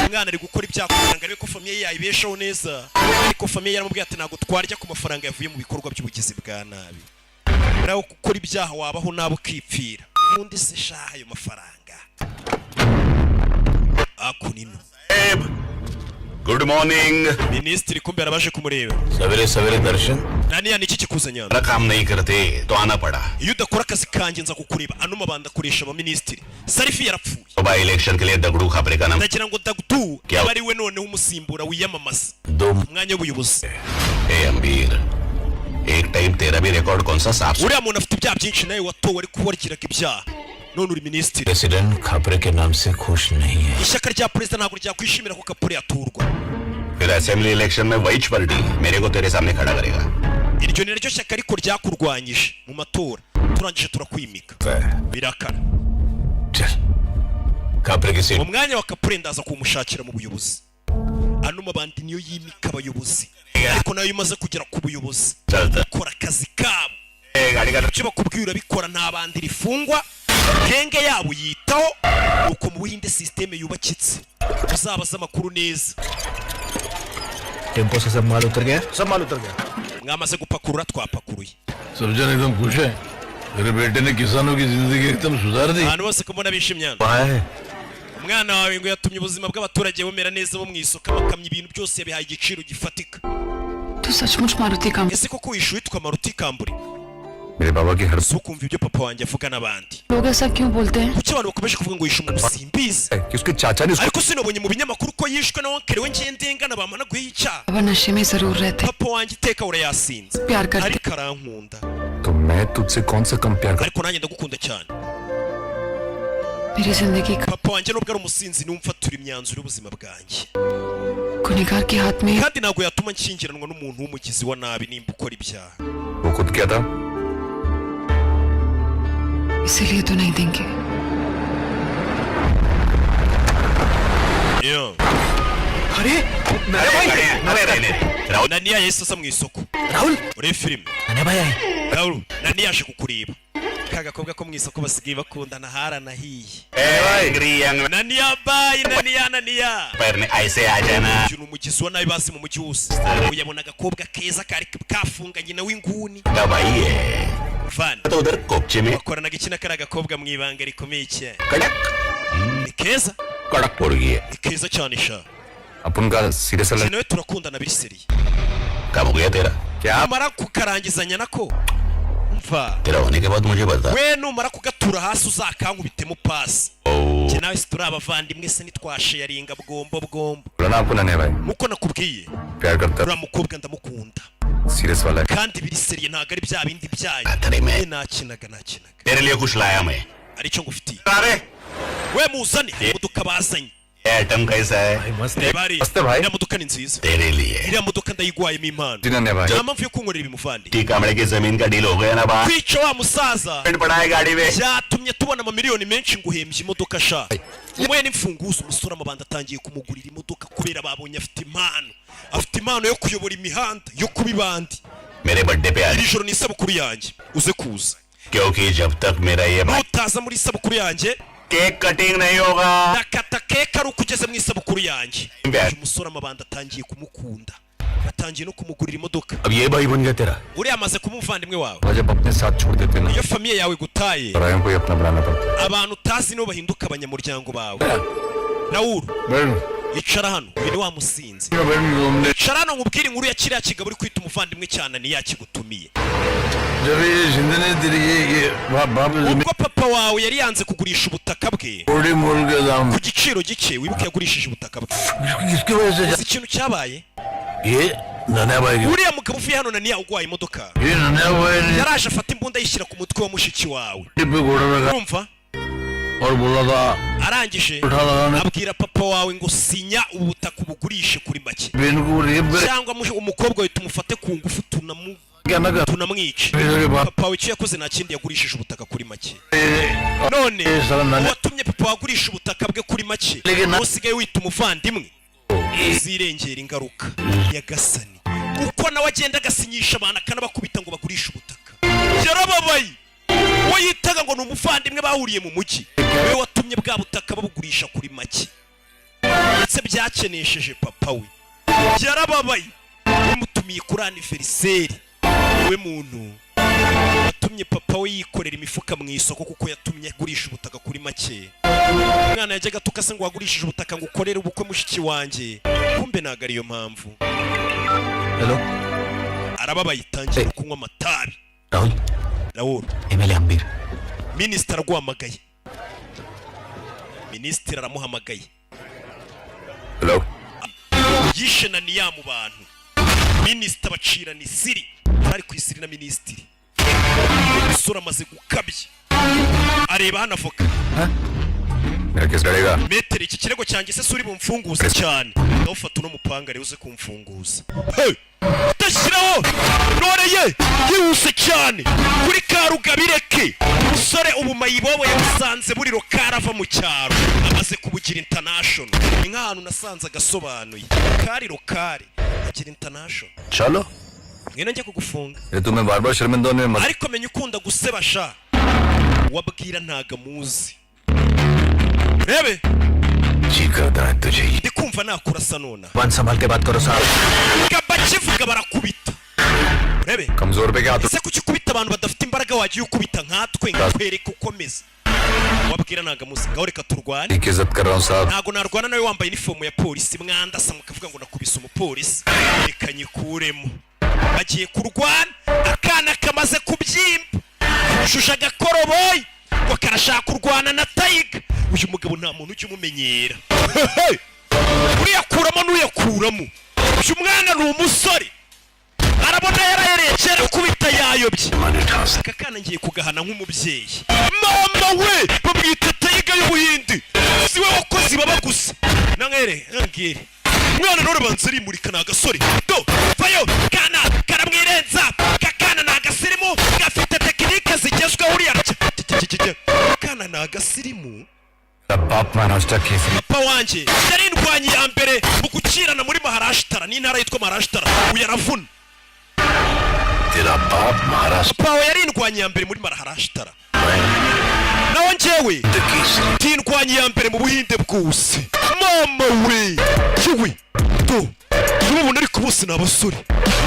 Umwana ari gukora ibyaha kugira ngo arebe ko famille ye yayibeshaho neza, ariko famille yaramubwiye ati ntabwo twarya ku mafaranga yavuye mu bikorwa by'ubugizi bwa nabi. Nawe gukora ibyaha wabaho nabi ukipfira ubundi se shaha ayo mafaranga akunino. Good morning. Minisitiri kumbe yarabaje kumureba. सवेरे सवेरे दर्शन। Naniya, ni iki kikuzanye hano? मेरा काम नहीं करते तो आना पड़ा। Iyo udakora akazi kanjye nza kukureba. Ano mabanda akoresha abaminisitiri. Sarifi yarapfuye. सुबह इलेक्शन के लिए दगड़ू खापरे का नाम Ndagira ngo Dagdu Kya- abe ari we noneho umusimbura wiyamamaza दो umwanya w'ubuyobozi. ए अम्बीर, एक टाइम तेरा भी रिकॉर्ड कौन सा साफ। Uriya muntu afite ibyaha byinshi, nawe watowe ariko warigiraga ibyaha, none uri minisitiri. President Khapre के नाम से खुश नहीं है। Ishyaka rya perezida ntabwo ryakwishimira ko Kapure yaturwa. फिर असेंबली इलेक्शन में वही पार्टी मेरे को तेरे सामने खड़ा करेगा। Iryo ni naryo shyaka ariko ryakurwanyije mu matora, turangije turakwimika birakara. चल, खापरे की seat. Mu mwanya wa Kapure ndaza kuwumushakira mu buyobozi. Ano mabandi niyo yimika abayobozi, ariko nayo umaze kugera ku buyobozi चलता ukora akazi kabo. ए, गाड़ी का Icyo bakubwira urabikora, nta bandi rifungwa, gang yabo yitaho. Nuko mu Buhinde sisiteme yubakitse, uzabaze amakuru neza. Tempo से सब माल उतर गया? सब माल उतर गया। Mwamaze gupakurura? Twapakuruye. सब जन एकदम खुश है। तेरे बेटे ने किसानों की जिंदगी एकदम सुधार दी। Abantu bose ko mbona bishimye hano? वहाँ है। Umwana wawe ngo yatumye ubuzima bw'abaturage bumera neza bo mu isoko, amakamyo, ibintu byose yabihaye igiciro gifatika. तू सचमुच मारुति का Ese koko wishe uwitwa Maruti Kamburi? मेरे बाबा की हर Si ukumva ibyo papa wanjye avuga n'abandi. लोग ऐसा क्यों बोलते हैं? Kuki abantu bakomeje kuvuga ngo yishe umuntu? Simbizi. कि उसके चाचा ने उसको Ariko sinabonye mu binyamakuru ko yishwe na oncle we Ngendengana bamanaguye icyaha. बाबा नशे में जरूर रहते। Papa wanjye iteka urayasinze. प्यार करते। Ariko arankunda. तो मैं तुझसे कौन सा कम प्यार कर Ariko nanjye ndagukunda cyane. मेरी जिंदगी का Papa wanjye nubwo ari umusinzi, numva turi imyanzuro y'ubuzima bwanjye. गुनहगार के हाथ में Kandi ntabwo yatuma nshyingiranwa n'umuntu w'umugizi wa nabi nimba ukora ibyaha. वो खुद क्या था? इसीलिए तो नहीं देंगे। Yeah. अरे अरे Rahul. Nani yahise asa mu isoko. Rahul. Urebe filime. नन्हे भाई आए। Raul, Nani yaje kukureba, ka gakobwa ko mu isoko basigaye bakundana, haranahiye. Nani yabaye Nani ya Nani ya पैर ने ऐसे आ जाना। Uyu ni umugizi wa nabi bazi mu mujyi wose. Uyabona agakobwa keza kari kafunganye nawe inguni. दवाई है। Van तो उधर कोपचे में bakoranaga iki na kariya gakobwa mu ibanga rikomeye cyane? कड़क Ni keza. कड़क पड़ गई है। Ni keza cyane sha. अपन का serious Njye nawe turakundana biri sérieux. कब हो गया तेरा? क्या? Numara kukarangizanya nako mva. तेरा होने के बाद मुझे बता। We numara kugatura hasi uzakankubitemo pasi. Njye nawe si turi abavandimwe se? Ntitwasharinga bwombo bwombo? बोला ना आपको नन्हे भाई। Nkuko nakubwiye, प्यार करता। Uriya mukobwa ndamukunda. Serious वाला है। Kandi biri sérieux, ntabwo ari bya bindi byayo. खतरे में। We nakinaga nakinaga. तेरे लिए कुछ लाया मैं। Aricyo ngufitiye. अरे We muzane imodoka bazanye. ये आइटम कैसा है? Reba hariya. मस्त है भाई। Iriya modoka ni nziza. तेरे लिए। Iriya modoka ndayigwayemo impano. जी नन्हे भाई। Nta mpamvu yo kunkorera ibi, muvandi. T Kamde की जमीन का डील हो गया ना बा Kwica wa musaza पड़ा है गाड़ी में। byatumye tubona amamiliyoni menshi. Nguhembye imodoka sha, umuhe n'imfunguzo. Umusore amabanda atangiye kumugurira imodoka kubera babonye afite impano, afite impano yo kuyobora imihanda, yo kuba ibandi. मेरे बर्थडे पे आ। Iri joro ni isabukuru yanjye, uze kuza. क्योंकि जब तक मेरा ये भाई Nutaza muri isabukuru yanjye, cake cutting नहीं होगा। Ndakata keke ari uko ugeze mu isabukuru yanjye. Uyu musore amabanda atangiye kumukunda, batangiye no kumugurira imodoka. अब ये भाई बन गया तेरा। Uriya amaze kuba umuvandimwe wawe. और जब अपने साथ छोड़ देते ना, Iyo famille yawe igutaye, परायों को ही अपना बनाना पड़ता। Abantu utazi nibo bahinduka abanyamuryango bawe. Raul, icara hano. Uyu ni wa musinzi. Icara hano nkubwire inkuru ya kiriya kigabo uri kwita umuvandimwe cyane, ni yakigutumiye. जब ये जिंदे ने तेरी ये ये बाप बाप Ubwo papa wawe yari yanze kugurisha ubutaka bwe थोड़ी मोल के दाम ku giciro gike, wibuke yagurishije ubutaka bwe. किसकी वजह से Uzi ikintu cyabaye? ये नन्हा भाई Uriya mugabo uvuye hano, Naniya ugwaye imodoka, ये नन्हा भाई ने yaraje afata imbunda ayishyira ku mutwe wa mushiki wawe. पे घोड़ा रखा Urumva? और बोला था Arangije उठा लगाने abwira papa wawe ngo sinya ubutaka ubugurishe kuri make, Ben को rape कर cyangwa umukobwa wawe tumufate ku ngufu क्या ना कर tunamwice. मेरे बाप Papa wawe icyo yakoze nta kindi, yagurishije ubutaka kuri make. None ये साला नन्हे uwatumye papa wagurisha ubutaka bwe kuri make, Lege na- usigaye wita umuvandimwe, uzirengera ingaruka. Nyagasani, uko nawe agenda agasinyisha abantu akanabakubita ngo bagurishe ubutaka, yarababaye. Uwo yitaga ngo ni umuvandimwe bahuriye mu mujyi, we watumye bwa butaka babugurisha kuri make, ndetse byakenesheje papa we, yarababaye. Bamutumiye kuri anniversaire, we muntu watumye papa we yikorera imifuka mu isoko kuko yatumye agurisha ubutaka kuri make. Umwana yajyaga atuka se ngo wagurishije ubutaka ngo ukorere ubukwe mushiki wanjye, kumbe ntabwo ariyo mpamvu. Hello. Arababaye, itangira kunywa amatabi. Rahul. Raul. MLA Hambir. Minisitiri araguhamagaye, minisitiri aramuhamagaye. Hello. Yishe na niya mu bantu, minisita bacirana isiri, bari ku isiri na minisitiri. Umusore amaze gukabya, areba hano avoka. मेरा केस लड़ेगा? Maître, iki kirego cyanjye se uri bumfunguze cyane? Ndawufata uno mupanga rero uze kumfunguza. Hey! Udashyiraho none ye yihuse cyane kuri karugabireke. Umusore ubu mayibobo yamusanze buriro karava mu cyaro, amaze kubugira international. Ni nk'ahantu nasanze agasobanuye kari rokari agira international. चलो। Ngwino njye kugufunga. ये तुम्हें बार बार शर्मिंदा होने में मत Ariko menya ukunda guseba sha, wabwira ntago amuzi, rebe. जी करता है तुझे। Ndi kumva nakurasa nona. One संभाल के बात करो साहब। Bakivuga barakubita, urebe. कमजोर पे क्या हाथ Ese kuki ukubita abantu badafite imbaraga? Wagiye ukubita nkatwe nkakwereka ukomeza. Wabwira ntabwo amuzi. Ngaho reka turwane. की इज्जत कर रहा हूँ साहब। Ntabwo narwana nawe wambaye inifomu ya polisi. Mwandasa mukavuga ngo nakubise umupolisi. Reka nyikuremo. Bagiye kurwana. Akana kamaze kubyimba, shusha agakoroboyi, ngo karashaka kurwana na Tiger. Uyu mugabo nta muntu ujya umumenyera, uriyakuramo n'uyakuramo. Uyu mwana ni umusore, arabona yarahereye kera kubita yayobye. Aka kana ngiye kugahana nk'umubyeyi. Mama we, bamwita Tiger y'Ubuhindi. Si we wakoze ibaba gusa. Nankere nangere mwana none banza arimurika. Ni agasore do vayo. Kana karamwirenza. Kakana ni agasirimu, gafite tekinike zigezweho. Uriya kana ni agasirimu. बाप महाराष्ट्र Kesari. Papa wanjye yari indwanyi ya mbere mu gukirana muri Maharashtara, n'intara yitwa Maharashtara. Uyu aravuna. तेरा बाप Maharashtra Papa wawe yari indwanyi ya mbere muri Maharashtara, naho njyewe Kesari. ndi indwanyi ya mbere mu Buhinde bwose. Mama we, yewe do urabona, ariko bose ni abasore.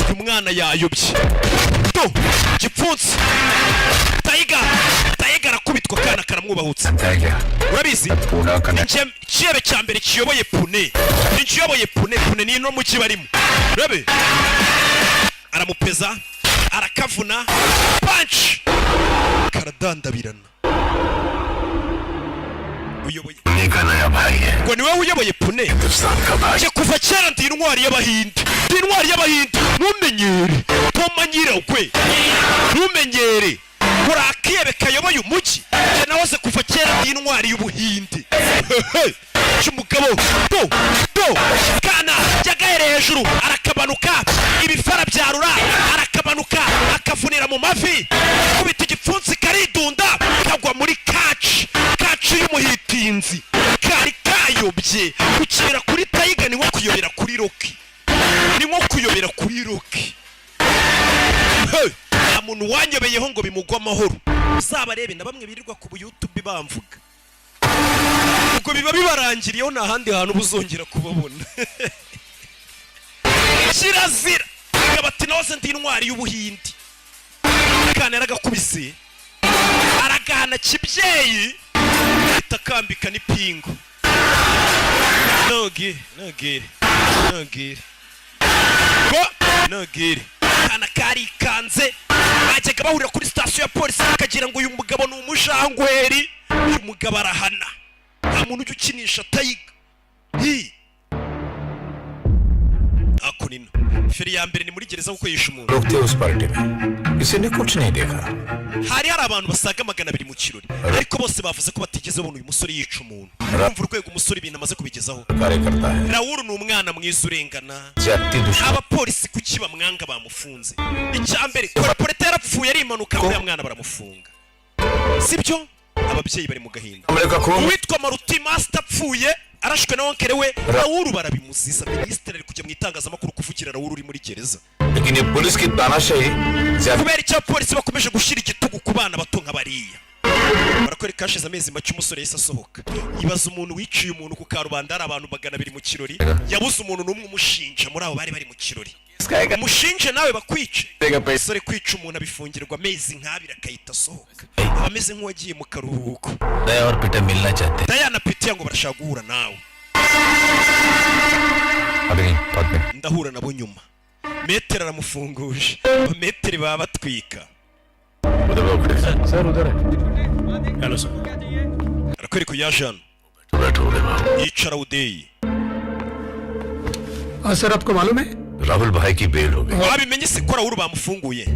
Uyu mwana yayobye. Do gipfunsi Tiger, Tiger arakubitwa, akana karamwubahutse. है क्या? Urabizi? Poona connect. Ikirebe cya mbere kiyoboye Pune, ni ikiyoboye Pune. Pune ni ino mujyi barimo. Urabe aramupeza, arakavuna, punch, karadandabirana. Uyoboye Pune का नया भाई है। Ngo ni wowe uyoboye Pune? Hindustan का भाई। Njye kuva kera ndi intwari y'Abahinde, ndi intwari y'Abahinde. Ntumenyere toma nyiragwe, ntumenyere uri akiyebe kayoboye umujyi. Njye nahoze kuva kera ndi intwari y'Ubuhinde. Cy'umugabo do do kana yagahereye hejuru, arakabanuka, ibifara byarura, arakabanuka, akavunira mu mavi, kubita igipfunsi karidunda, kagwa muri kaci kaci y'umuhitinzi. Kari kayobye. Gukira kuri Tiger ni nko kuyobera kuri Rocky, ni nko kuyobera kuri Rocky. Hey! Nta muntu wanyobeyeho ngo bimugwe amahoro. Uzabarebe na bamwe birirwa ku buyutubi bamvuga, ubwo biba bibarangiriyeho, nta handi hantu uba uzongera kubabona. Kirazira. Bati nahoze ndi intwari y'Ubuhindi. Kana yaragakubise, aragahana kibyeyi, ahita akambika n'ipingu. Nogire nogire nogire ngo nogire. Kana karikanze. Bajyaga bahurira kuri sitasiyo ya polisi bakagira ngo uyu mugabo ni umujangweri. Uyu mugabo arahana, nta muntu ujya ukinisha Tiger. Hi ako nino feri ya mbere ni muri gereza kuko yishe umuntu. लोग थे उस पार्टी में, किसी ने कुछ नहीं देखा। Hari abantu basaga 200 mu kirori, ariko bose bavuze ko batigeze babona uyu musore yica umuntu. Urumva urwego umusore ibintu amaze kubigezaho. कार्य करता है। Rawuru ni umwana mwiza urengana. जाति दुश्मन। Abapolisi kuki bamwanga? Bamufunze. Icya mbere, corporateur yarapfuye ari impanuka, uriya mwana baramufunga, sibyo? Ababyeyi bari mu gahinda. कमरे का खून। Uwitwa Maruti Master apfuye arashwe na oncle we. Rawuru barabimuziza. Minisitiri ari kujya mu itangazamakuru kuvugira Rawuru uri muri gereza. लेकिन ये पुलिस की तानाशाही ज्यादा Kubera icyo abapolisi bakomeje gushyira igitugu ku bana bato nka bariya? Barakwereka hashize amezi make umusore yahise asohoka. Ibaza umuntu wiciye umuntu ku karubanda, hari abantu 200 mu kirori, yabuze umuntu n'umwe umushinja muri abo bari bari mu kirori. Umushinje nawe bakwice. Umusore kwica umuntu abifungirwa amezi nk'abiri, akahita asohoka, aba ameze nk'uwagiye mu karuhuko. दया और Peter मिलना चाहते। Dayana, Peter ngo barashaka guhura nawe. अभी नहीं, बाद में। Ndahura nabo nyuma. Metero aramufunguje. Abametero baba batwika. Sir, उधर है। Hello sir. Arakwereka uyaje hano. बैठो उदय बाबू। Yicara Udeyi. हाँ सर, आपको मालूम है? राहुल भाई की बेल हो गई। Wabimenye se ko Rahul bamufunguye?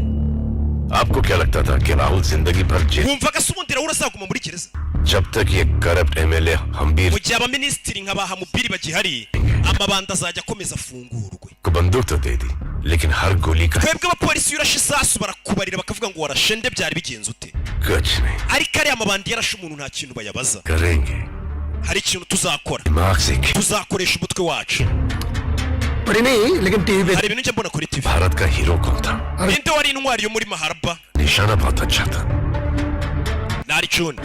आपको क्या लगता था कि राहुल जिंदगी भर jail Wumvaga se ubundi Rahul azaguma muri gereza? जब तक ये corrupt MLA Hambir Mu gihe abaminisitiri nka ba Hamubiri bagihari, amabanda azajya akomeza afungurwe. को बंदूक तो दे दी, लेकिन हर गोली का Twebwe abapolisi, iyo urashe isasu barakubarira, bakavuga ngo warashe nde, byari bigenze ute. कुछ नहीं। Ariko ariya mabandi yarashe umuntu, nta kintu bayabaza. करेंगे। Hari ikintu tuzakora. दिमाग से खेल। Tuzakoresha umutwe wacu. पढ़ी नहीं, लेकिन TV पे। Hari ibintu njya mbona kuri TV. Bharat का हीरो कौन था? Ninde wari intwari yo muri Maharba? निशाना बहुत अच्छा था। Nari cuni.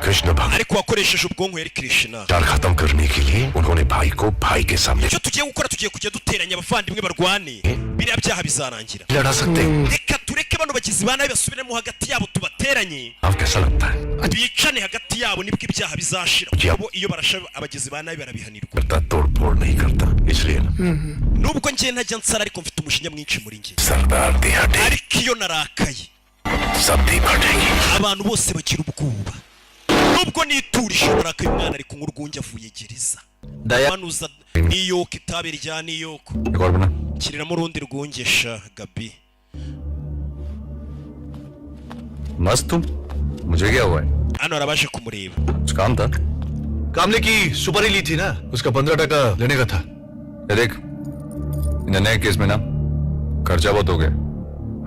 Krishna भक्त। Ariko wakoresheje ubwonko yari Krishna. चार खत्म करने के लिए उन्होंने भाई को भाई के सामने Icyo tugiye gukora, tugiye kujya duteranya abavandimwe barwane, biriya byaha bizarangira. लड़ा सकते हैं। Reka tureke bano. Bagizi ba nabi basubiremo hagati yabo, tubateranye, अब कैसा लगता है? Bicane hagati yabo, nibwo ibyaha bizashira. Kuko iyo barashe abagizi ba nabi barabihanirwa. करता, तोड़ फोड़ नहीं करता, इसलिए ना। Nubwo njye ntajya nsara, ariko mfite umujinya mwinshi muri njye. सरदार देहाती Ariko iyo narakaye, सब दी फटेगी। abantu bose bagira ubwoba. Nubwo niturije, narakaye. Umwana ari kunywa urwunge, avuye gereza. दया Manuza New York, itabi rya New York. एक और बना। Kiriramo urundi rwungesha Gabi. मस्त तुम, मुझे क्या हुआ है? Hano hari abaje kumureba. कुछ काम था। कामले की सुपारी ली थी ना, उसका 15 टका लेने का था। ये देख, इन नए केस में ना खर्चा बहुत हो गया,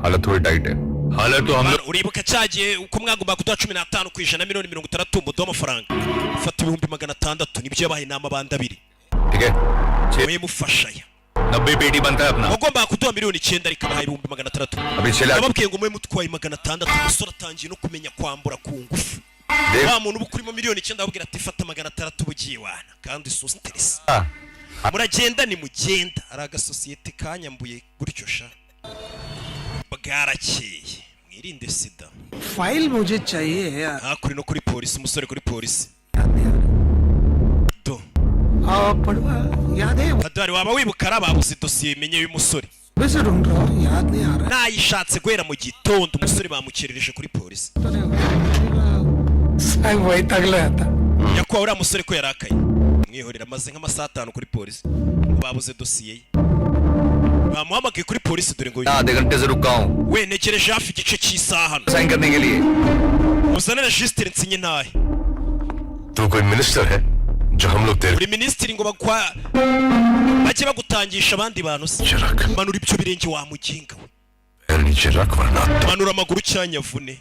हालत थोड़ी टाइट है। हालत तो हम Mwana, uribuka cyagiye uko mwagombaga kuduha 15%, 60 miliyoni, muduhe amafaranga. Fata 600,000, nibyo yabahaye n'amabanda abiri. ठीक है। Mwe mufashaya. 90 पेटी बनता है अपना। Wagombaga kuduha 9 miliyoni, ariko abahaye 600,000. अभी 6 lakh. Nababwiye ngo mube mutwaye 600. Umusore atangiye no kumenya kwambura ku ngufu. Dave. Wa muntu uba ukurimo 9 miliyoni, ababwira ati fata 600 uba ugiye wana kandi susiteresi. हाँ। Muragenda nimugenda, hari agasosiyete kanyambuye gutyo sha. Bwarakeye, mwirinde sida. File मुझे चाहिए यार। Hakuri no kuri polisi, umusore kuri polisi do. पढ़वा याद है। Padari, waba wibuka ari ababuze idosiye menye y'umusore? वैसे ढूंढ रहा हूँ, याद नहीं आ रहा। Nayishatse guhera mu gitondo. Umusore bamukerereje kuri polisi. तो नहीं साहब, वही तगला था। Nyakubahwa, uriya musore ko yarakaye, mwihorera, amaze nk'amasaha 5 kuri polisi, babuze dosiye ye. Bamuhamagaye kuri polisi, dore ngo आधे घंटे से रुका हूँ we ntegereje hafi igice cy'isaha hano. Sign करने के लिए। Muzane regisitire nsinye ntahe. तू कोई मिनिस्टर है जो हम लोग तेरे Uri minisitiri ngo bagwa bajye bagutangisha abandi bantu se? नीचे रख। Manura ibyo birenge, wa muginga we. पैर नीचे रख वरना Manura amaguru cyanyavune.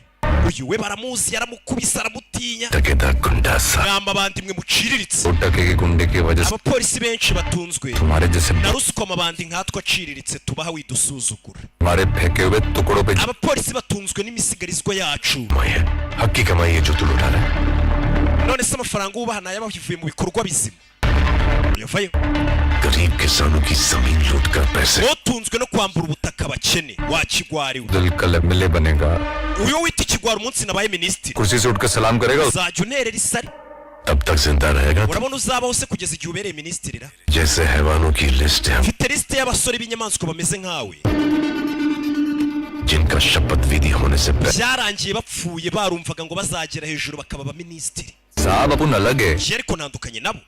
Uyu we baramuzi, yaramukubise, aramutinya. टकेदार गुंडा सा। Mwamba abandi mwe muciriritse. टके के गुंडे की वजह से Abapolisi benshi batunzwe तुम्हारे जैसे na ruswa. Amabandi nkatwe aciriritse tubaha, widusuzugura. हमारे फेंके हुए टुकड़ों पे Abapolisi batunzwe n'imisigarizwa yacu. कमाई है, हक की कमाई है जो तू लुटा रहा है। None se amafaranga wubaha ni ayabavuye mu bikorwa bizima yavayo? गरीब किसानों की जमीन लूट कर पैसे Utunzwe no kwambura ubutaka abakene, wakigwariwe. दिल कल एमएलए बनेगा। Uyu wita ikigwari, umunsi nabaye minisitiri कुर्सी से उठकर सलाम करेगा। uzajya unterera isari. तब तक जिंदा रहेगा। Urabona uzabaho se kugeza igihe ubereye minisitiri ra? जैसे हैवानों की लिस्ट है। Mfite lisite y'abasore b'inyamaswa bameze nkawe जिनका शपथ विधि होने से पहले byarangiye bapfuye, barumvaga ngo bazagera hejuru bakaba abaminisitiri. साहब, अपन अलग है। Njye ariko ntandukanye nabo.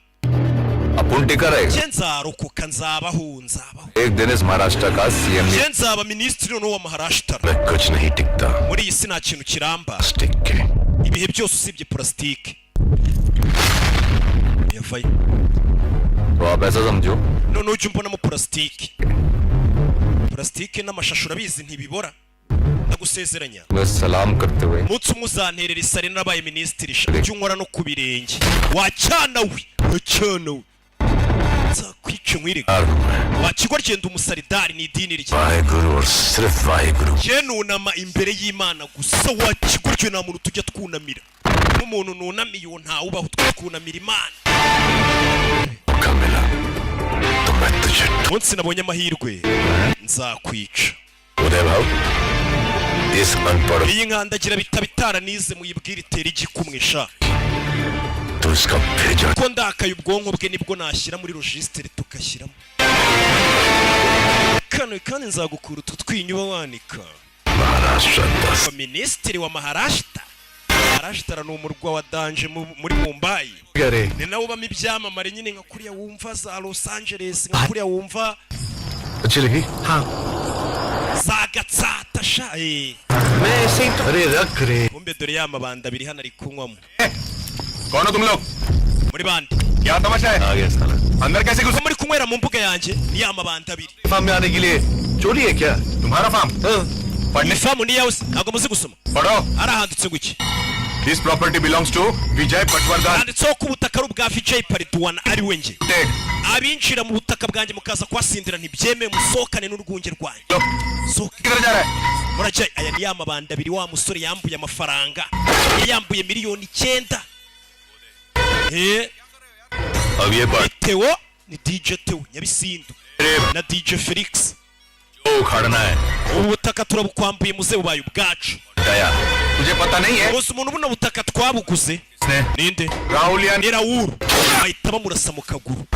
अपन टिका रहेगा। Njye nzarokoka, nzabaho, nzabaho. एक दिन इस महाराष्ट्र का CM. Njye nzaba minisitiri noneho wa Maharashtra. मैं कुछ नहीं टिकता। Muri iyi si nta kintu kiramba stick के ibihe byose usibye purasitike yavayo. तो आप ऐसा समझो। Noneho ujya umbonamo purasitike, purasitike n'amashashi, urabizi ntibibora, ndagusezeranya. मैं सलाम करते हुए Umunsi umwe uzanterera isari narabaye minisitiri sha. Ujye unkora no ku birenge, wacyana we, wacyana we, nzakwica nkwirega. Wa kigo, genda umusaridari ni idini rye. Waheguru और सिर्फ Waheguru. Njye nunama imbere y'Imana gusa, wa kigo ryo nta muntu tujya twunamira. Nk'umuntu nunamiye uwo ntawubaho, twe twunamira Imana. मौका मिला तो मैं तुझे Umunsi nabonye amahirwe nzakwica. उदय भाव इस अनपढ़ Iyi nkandagira bitaba itaranize muyibwire itera igikumwe sha. तो इसका भेजा Ko ndakaye, ubwonko bwe nibwo nashyira muri regisitiri tugashyiramo kano kandi nzagukura utu twinyo uba wanika. Maharashtra 10 Minisitiri wa Maharashtra. Maharashtra ni umurwa wa danger muri Mumbai. अरे। Ni nawo ubamo ibyamamare nyine, nka kuriya wumva za Los Angeles, nka kuriya wumva अच्छी लगी। हाँ। za Gatsata sha, eh. मैं ऐसे ही तो अरे रख रे। Kumbe dore ya mabanda abiri hano ari kunywamo. कौन हो तुम लोग? Muri bande? क्या तमाशा है? आ गया साला। अंदर कैसे घुस Ko muri kunywera mu mbuga yanjye? Ni ya mabanda abiri. Farm में आने के लिए चोरी है क्या? तुम्हारा फार्म? हाँ। पढ़ने Iyi famu ni iyawe se? Ntabwo muzi gusoma? पढ़ो। Arahanditse ngo iki? This property belongs to Vijay Patwardhan. Handitseho ko ubutaka ari ubwa Vijay Pariduwana, ari we njye. Abinjira mu butaka bwanjye mukaza kuhasindira ntibyemewe, musohokane n'urwunge rwanyu. Sohoka. किधर जा रहा है? Murajya. Aya ni ya mabanda abiri wa musore yambuye amafaranga, yambuye 9 miliyoni. Eh, अब ये ni Theo, ni DJ Theo Nyabisindu na DJ Felix. उखाड़ना है। Ubu butaka turabukwambuye muze, bubaye ubwacu. दया, तुझे पता नहीं है? Gusa umuntu buno butaka twabuguze इसने ninde? Rahul या Ni Rawuru. Bahita bamurasa mu kaguru.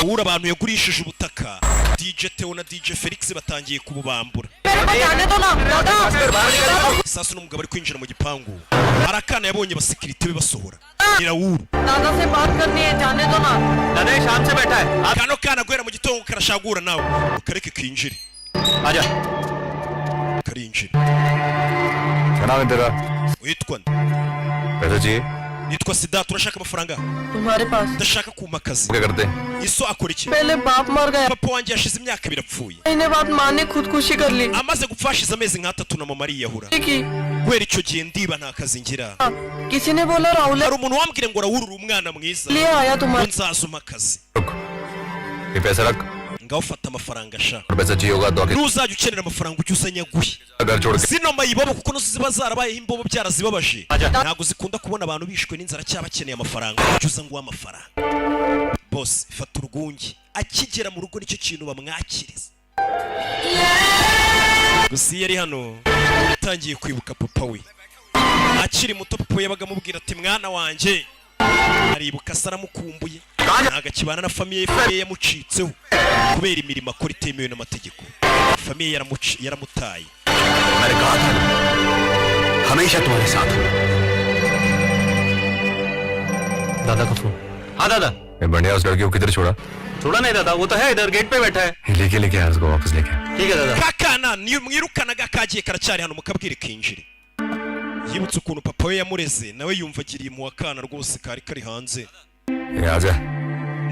Rawuru abantu yagurishije ubutaka, DJ Theo na DJ Felix batangiye kububambura. मेरे को जाने दो ना दादा। Sasa uno mugabo ari kwinjira mu gipangu, hari akana yabonye abasekirite be basohora. Ni Rawuru. दादा से बात करनी है, जाने दो ना। दादा, ये शाम से बैठा है। Kano kana guhera mu gitondo karashagura, nawe ukareke kinjire. आजा। Karinjira. क्या नाम है तेरा? Witwa nde? पैसा चाहिए? Nitwa Sida. Turashaka amafaranga? तुम्हारे पास? Ndashaka kumpa akazi. क्या करते हैं? Iso akora iki? पहले बाप मर गया। Papa wanjye yashize imyaka 2 apfuye. महीने बाद माँ ने खुदकुशी कर ली। Amaze gupfa hashize amezi nk'atatu na mama ariyahura. की। Guhera icyo gihe ndiba, nta kazi ngira. किसी ने बोला Rahul Hari umuntu wambwira ngo Rawuru uri umwana mwiza, लिए आया तुम्हारे। ngo nzaza umpa akazi. रुक, ये पैसा रख। Ngaho ufata amafaranga sha. और पैसा चाहिए होगा तो आके Nuzajya ukenera amafaranga ujye uzanyaguhe. घर छोड़ के Zino mayibobo kuko nazo ziba zarabayeho imbobo byarazibabaje, ntabwo zikunda kubona abantu bishwe n'inzara cyangwa bakeneye amafaranga. Ujye uza nguhe amafaranga. Bose fata urwunge. Akigera mu rugo nicyo kintu bamwakiriza. Gusa iyo ari hano yatangiye kwibuka papa we akiri muto. Papa we yabaga amubwira ati: "Mwana wanjye." Aribuka se, aramukumbuye. Ntabwo akibana na famille ye, famille yamucitseho kubera imirimo akora itemewe n'amategeko. Famille yaramutaye. मैंने कहा था ना, हमेशा तुम्हारे साथ हूं। दादा का फोन। हाँ दादा। ये बढ़िया, उस लड़की को किधर छोड़ा? छोड़ा नहीं दादा, वो तो है इधर, गेट पे बैठा है। लेके लेके आ उसको, वापस लेके आ। ठीक है दादा। Kakana niyo mwirukanaga kagiye, karacyari hano, mukabwire kinjire. Yibutse ukuntu papa we yamureze, nawe yumva agiriye impuhwe akana rwose kari kari hanze. ये आजा।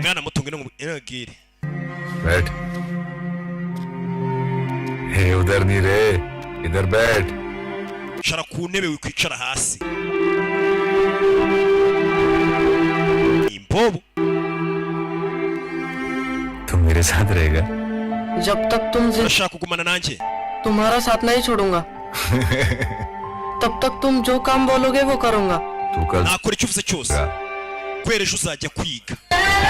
Mwana muto, ngwino nkubwire. बैठ। हे, उधर नहीं रे, इधर बैठ। Icara ku ntebe, wikwicara hasi imbobo. तू मेरे साथ रहेगा? जब तक तुम Urashaka kugumana nanjye? तुम्हारा साथ नहीं छोड़ूंगा, तब तक तुम जो काम बोलोगे वो करूंगा। तू कल Nakora icyo uvuze cyose. Kubera ejo uzajya kwiga,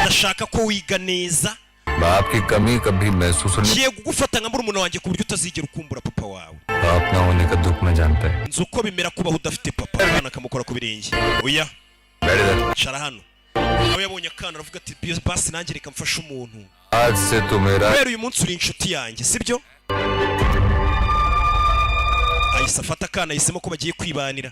ndashaka ko wiga neza. बाप की कमी कभी महसूस नहीं। Ngiye kugufata nka murumuna wanjye ku buryo utazigera ukumbura papa wawe. बाप ना होने का दुख मैं जानता है। Nzi uko bimera kubaho udafite papa. Akana kamukora ku birenge. Oya. बैठ इधर। Icara hano. Nawe yabonye akana aravuga ati: "Basi nanjye reka mfashe umuntu." आज से तू मेरा Kubera uyu munsi uri inshuti yanjye, sibyo? Ahise afata akana, ahisemo ko bagiye kwibanira,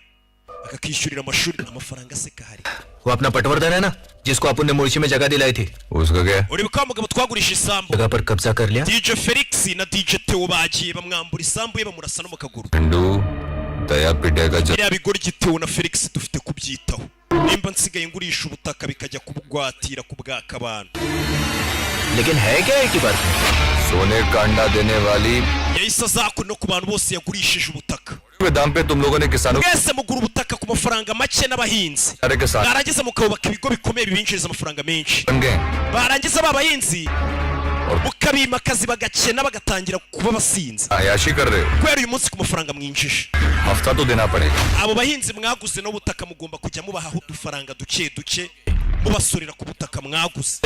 akakishyurira amashuri. Amafaranga se kahari? वो अपना पटवर्धन है ना, जिसको अपन ने मुंशी में जगह दिलाई थी। उसका क्या? Uribuka wa mugabo twagurisha isambu? जगह पर कब्जा कर लिया। DJ Felix na DJ Theo bagiye bamwambura isambu ye, bamurasa no mu kaguru. Hindu दया पिटेगा जब Biriya bigoryi Theo na Felix dufite kubyitaho. Nimba nsigaye ngurisha ubutaka bikajya kubugwatira, kubwaka abantu. लेकिन है क्या एक ही बात में? सोने का अंडा देने वाली Yahise azakora no ku bantu bose yagurishije ubutaka. के दाम पे तुम लोगों ने किसानों Mwese mugura ubutaka ku mafaranga make n'abahinzi, सारे किसान mwarangiza mukubaka ibigo bikomeye bibinjiriza amafaranga menshi, बन गए। Barangiza ba bahinzi mukabima akazi, bagakena, bagatangira kuba abasinzi. अयाशी कर रहे हो। Kubera uyu munsi ku mafaranga mwinjije, हफ्ता तो देना पड़ेगा। Abo bahinzi mwaguze n'ubutaka mugomba kujya mubahaho udufaranga duke duke, mubasorera ku butaka mwaguze.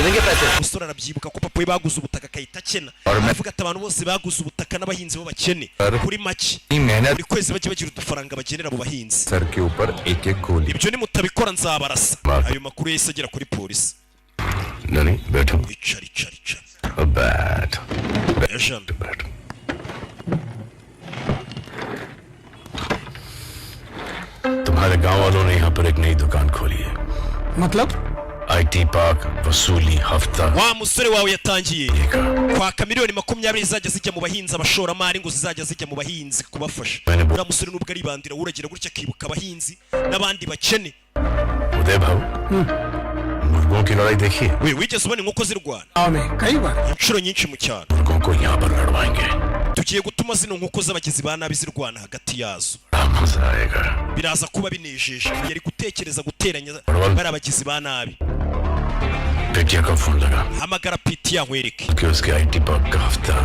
Umusore arabyibuka ko papa we baguze ubutaka akahita akena. Aravuga ati: "Abantu bose baguze ubutaka n'abahinzi b'abakene kuri make, मेहनत buri kwezi bajye bagira udufaranga bagenera abo bahinzi." Sir के ऊपर एक एक गोली। Ibyo nimutabikora nzabarasa. Ayo makuru yahise agera kuri polisi. नहीं, बैठो। Icara, icara, icara. बैठ। Ejana. बैठ। तुम्हारे गांव वालों ने यहाँ पर एक नई दुकान खोली है। मतलब? IT park वसूली हफ्ता। Wa musore wawe yatangiye kwaka miliyoni 20 zizajya zijya mu bahinzi, abashoramari ngo zizajya zijya mu bahinzi kubafasha. Uriya musore nubwo aribandira, uragira gutya akibuka abahinzi n'abandi bakene. उदय भाऊ, मुर्गों की लड़ाई देखी है? We, wigeze ubona inkoko zirwana? गाँव में कई बार। Inshuro nyinshi mu cyaro. मुर्गों को यहाँ पर लड़वाएंगे। Tugiye gutuma zino nkoko z'abagizi ba nabi zirwana hagati yazo. बड़ा मजा आएगा। Biraza kuba binejeje. Yari gutekereza guteranya bari abagizi ba nabi. पिटिया का फोन लगा। Hamagara Piti yankwereke. कि उसके IT park का हफ्ता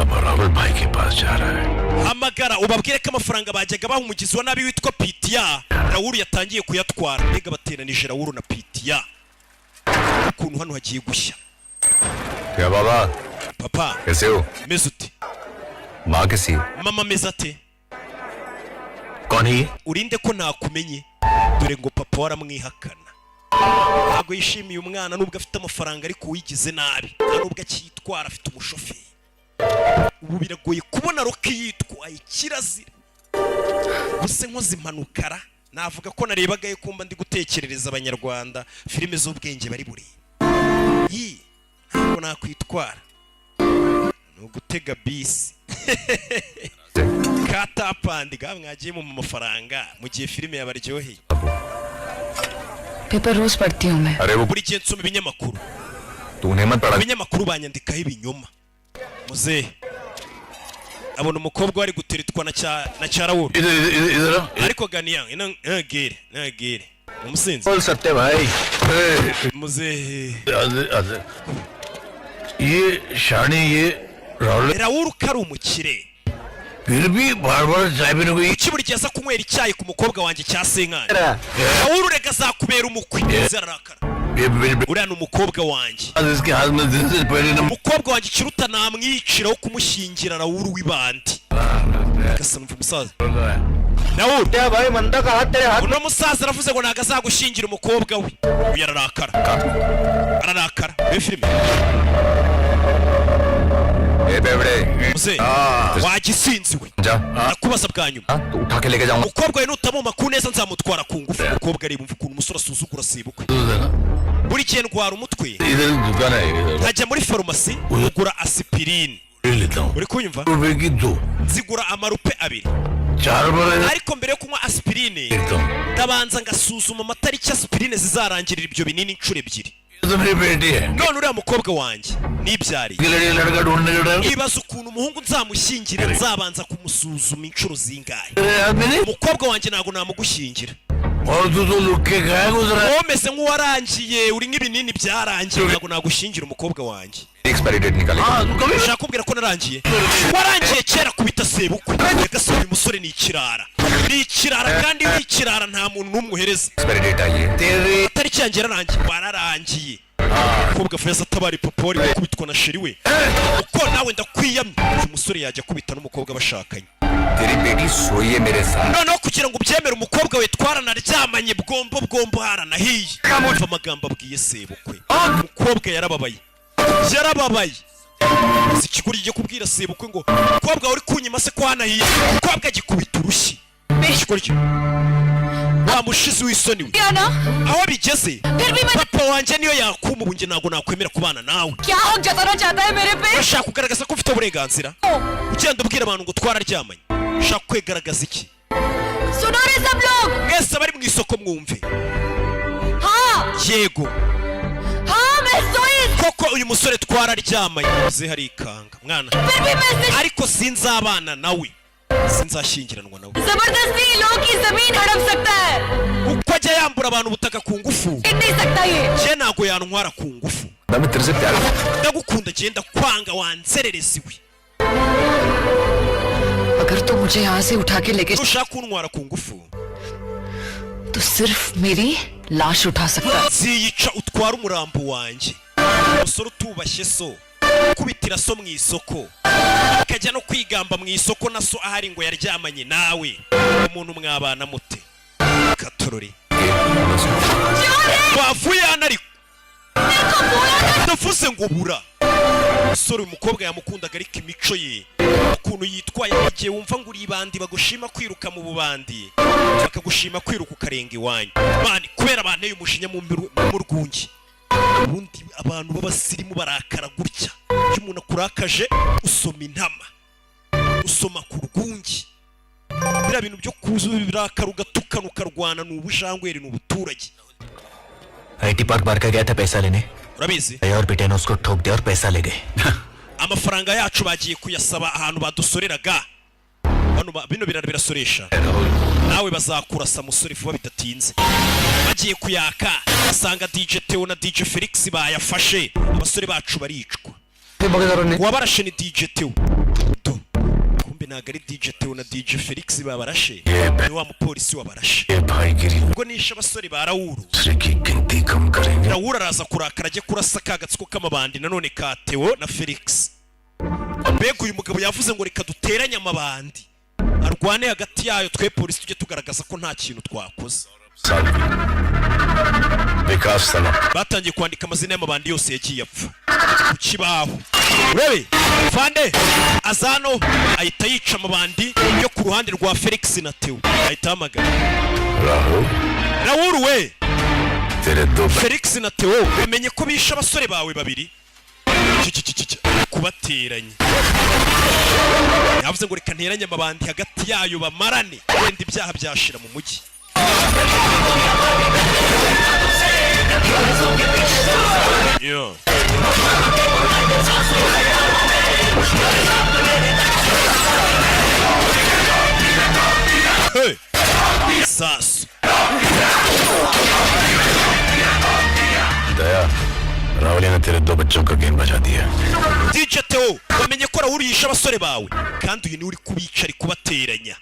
अब राहुल भाई के पास जा रहा है। Hamagara ubabwire ko amafaranga bajyaga baha umugizi wa nabi witwa Pitiya, Rawuru yatangiye kuyatwara. Mbega bateranije Rawuru na Pitiya, ukuntu hano hagiye gushya. क्या बाबा? Papa. कैसे हो? Meze ute? माँ कैसी है? Mama ameze ate? कौन है ये? Urinde ko nakumenye? Dore ngo papa waramwihakana, ntabwo yishimiye umwana nubwo afite amafaranga, ariko uwigize nabi nta nubwo akitwara, afite umushoferi. Ubu biragoye kubona Rocky yitwaye kirazira. Gusa nkoze impanukara navuga ko narebagayo kumba ndi gutekerereza Abanyarwanda filime z'ubwenge bari burebe. Yi ntabwo nakwitwara, ni ugutega bisi ka tapandi ga mwagiye mu mafaranga mu gihe filime yabaryoheye. Paper रोज पढ़ती हूँ मैं। अरे वो Buri gihe nsoma ibinyamakuru. तूने मत पढ़ा। Ibinyamakuru banyandikaho ibinyoma. Muzehe abona umukobwa wari guteretwa na cya Rawuru. इधर इधर इधर आओ। Ariko ganiya inagere nagere umusinzi. बोल सकते भाई। Muzehe. आदे- आदे। ये शानी ये Rahul Rawuru ko ari umukire, फिर भी बार बार चाय पीने को kuki buri gihe aza kunywera icyayi ku mukobwa wanjye cya senkani? Rawuru reka azakubera umukwe. Muzehe ararakara. ये मेरे Uriya ni umukobwa wanjye. इसके हाथ में दिन से पहले न Umukobwa wanjye ikiruta namwiciraho kumushyingira Rawuru w'ibandi. Gasa numva umusaza Rawuru. क्या भाई मंदा का हाथ तेरे हाथ Uno musaza aravuze ngo ntabwo azagushyingira umukobwa we. Uyu ararakara, ararakara muri filime. ए बेवड़े! Muzehe wagisinzi we! जा। Ndakubaza bwa nyuma. हाँ, तो उठा के लेके जाऊंगा। Umukobwa we nutamuma ku neza nzamutwara ku ngufu. Umukobwa areba, umva ukuntu umusore asuzugura sebukwe. Buri gihe ndwara umutwe, इधर दुकान है इधर nkajya muri farumasi kugura aspirine. लेता हूँ। Uri kunyumva? रुपए की दो। Nzigura amarupe 2. चार बार Ariko mbere yo kunywa aspirine, देखता हूँ। ndabanza ngasuzuma amatariki aspirine zizarangirira ibyo binini inshuro ebyiri. ये तो मेरी बेटी है। None uriya mukobwa wanjye nibyariye, ये लड़के लड़का ढूंढने का time ibaza ukuntu umuhungu nzamushyingira nzabanza kumusuzuma inshuro zingahe. तेरे आदमी नहीं। Umukobwa wanjye ntabwo namugushyingira. और तू तो लुक के खाया गुजरा। Wowe umeze nk'uwarangiye, uri nk'ibinini byarangiye, ntabwo nagushyingira umukobwa wanjye. Expiry date निकालेगा। हाँ तू कभी Ushaka kumbwira ko narangiye? Warangiye kera. Kubita sebukwe nyagasani. Uyu musore ni ikirara, ni ikirara, kandi ni ikirara, nta muntu n'umwe uhereza. Expiry date आई है। तेरे Itariki yanjye yararangiye, wararangiye. Umukobwa Feza atabara papa wari gukubitwa na chéri we. Uko nawe ndakwiyamye. Uyu musore yajya akubita n'umukobwa bashakanye. तेरी बेटी सोई है मेरे साथ। Noneho kugira ngo ubyemere, umukobwa we twaranaryamanye bwombo bwombo, haranahiye. Umva amagambo abwiye sebukwe. Umukobwa yarababaye, yarababaye. Si ikigoryi kigiye kubwira sebukwe ngo umukobwa uri kunyima se ko hanahiye. Umukobwa agikubita urushyi ikigoryi wa mushizi w'isoni we. क्या ना? Aho bigeze, papa wanjye niyo yakuma ubu njye ntabwo nakwemera kubana nawe. क्या हक जताना चाहता है मेरे पे? Urashaka kugaragaza ko ufite uburenganzira, ugenda ubwira abantu ngo twararyamanye. Ushaka kwigaragaza iki? सुनो रे सब लोग! Mwese abari mu isoko mwumve. हाँ। Yego. हाँ, मैं सोई। Koko uyu musore twararyamanye. Uze harikanga mwana. फिर भी मैं इससे Ariko sinzabana nawe, sinzashyingiranwa nawe. जबरदस्ती लोगों की जमीन हड़प सकता है। Uko ajya yambura abantu ubutaka ku ngufu, टिक नहीं सकता ये। njye ntabwo yantwara ku ngufu. मैं तेरे से प्यार Ndagukunda, genda kwanga wanzererezi we. अगर तू मुझे यहाँ से उठा के लेके Nushaka kuntwara ku ngufu, तो सिर्फ मेरी लाश उठा सकता है। Nziyica utware umurambo wanjye. Umusore utubashye so, ukubitira so mu isoko, akajya no kwigamba mu isoko na so ahari ngo yaryamanye nawe, umuntu mwabana mute? Katorori wavuye hano. Ariko ndavuze ngo bura umusore. Uyu mukobwa yamukundaga, ariko imico ye, ukuntu yitwaye, igihe wumva ngo uri ibandi bagushima kwiruka mu bubandi, bakagushima kwiruka ukarenga iwanyu bani kubera banteye umujinya mu rwunge. Ubundi abantu b'abasirimu barakara gutya. Iyo umuntu akurakaje usoma intama, usoma ku rwunge. Biriya bintu byo kuza birakara ugatukana ukarwana ni ubujangweri, ni ubuturage. IT park बार का गया था पैसा लेने। Urabizi? और बेटे ने उसको ठोक दिया और पैसा ले गए। Amafaranga yacu bagiye kuyasaba ahantu badusoreraga. Bano bino biraro birasoresha, nawe bazakurasa musore vuba bidatinze. Bagiye kuyaka basanga DJ Theo na DJ Felix bayafashe, abasore bacu baricwa. Uwabarashe ni DJ Theo. Do kumbe ntabwo ari DJ Theo na DJ Felix babarashe, ni wa mupolisi wabarashe. ये भाईगिरी Ubwo nishe abasore ba Rawuru, दूसरे की गिनती कम करेंगे। Rawuru araza kurakara ajye kurasa ka gatsiko k'amabandi nanone ka Theo na Felix. Mbega uyu mugabo yavuze ngo reka duteranye amabandi arwane hagati yayo, twe polisi tujye tugaragaza ko nta kintu twakoze. Salvi, Vikas Sanap. Batangiye kwandika amazina y'amabandi yose yagiye apfa ku kibaho. Urebe fande azano ahita yica amabandi yo ku ruhande rwa Felix na Theo, ahita ahamagara Rahul, Rahul we. तेरे दो Felix na Theo bamenye ko bishe abasore bawe babiri. Ki- kubateranya yavuze ngo reka nteranye amabandi hagati yayo bamarane, wenda ibyaha byashira mu mujyi. Yeah. Hey! Sasu. दया, रावली ने तेरे दो बच्चों का गेम बजा दिया। DJ Theo, bamenye ko Raul yishe abasore bawe, kandi uyu niwe uri kubica, ari kubateranya,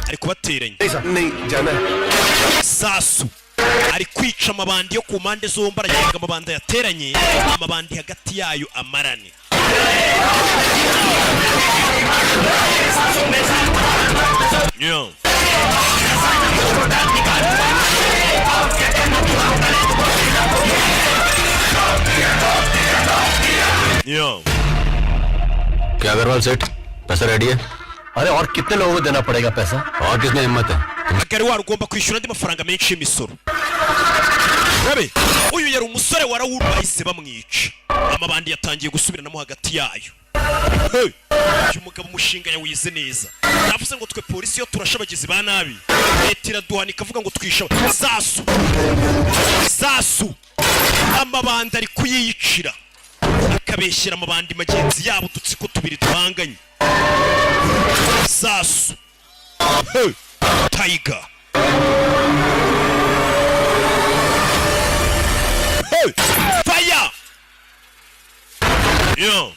ari kubateranya. नहीं जाना है। Sasu ari kwica amabandi yo ku mpande zombi, aragira ngo amabandi yateranye amabandi hagati yayo amarane. Yeah. Yeah. क्या अग्रवाल सेठ, पैसा रेडी है? अरे और कितने लोगों को देना पड़ेगा पैसा? और किसमें हिम्मत है? Akari wari ugomba kwishyura andi mafaranga menshi y'imisoro. Rabe uyu yari umusore wa Raul, bahise bamwica. Amabandi yatangiye gusubiranamo hagati yayo. Hey! Uyu mugabo umushinga yawize neza, yavuze ngo twe polisi iyo turashe abagizi ba nabi leta iraduhana ikavuga ngo twishe. Sasu, sasu, amabandi ari kuyiyicira, akabeshyera amabandi magenzi yabo, udutsiko tubiri duhanganye. Sasu. Hey! Tiger. Hey! Fire! Yeah.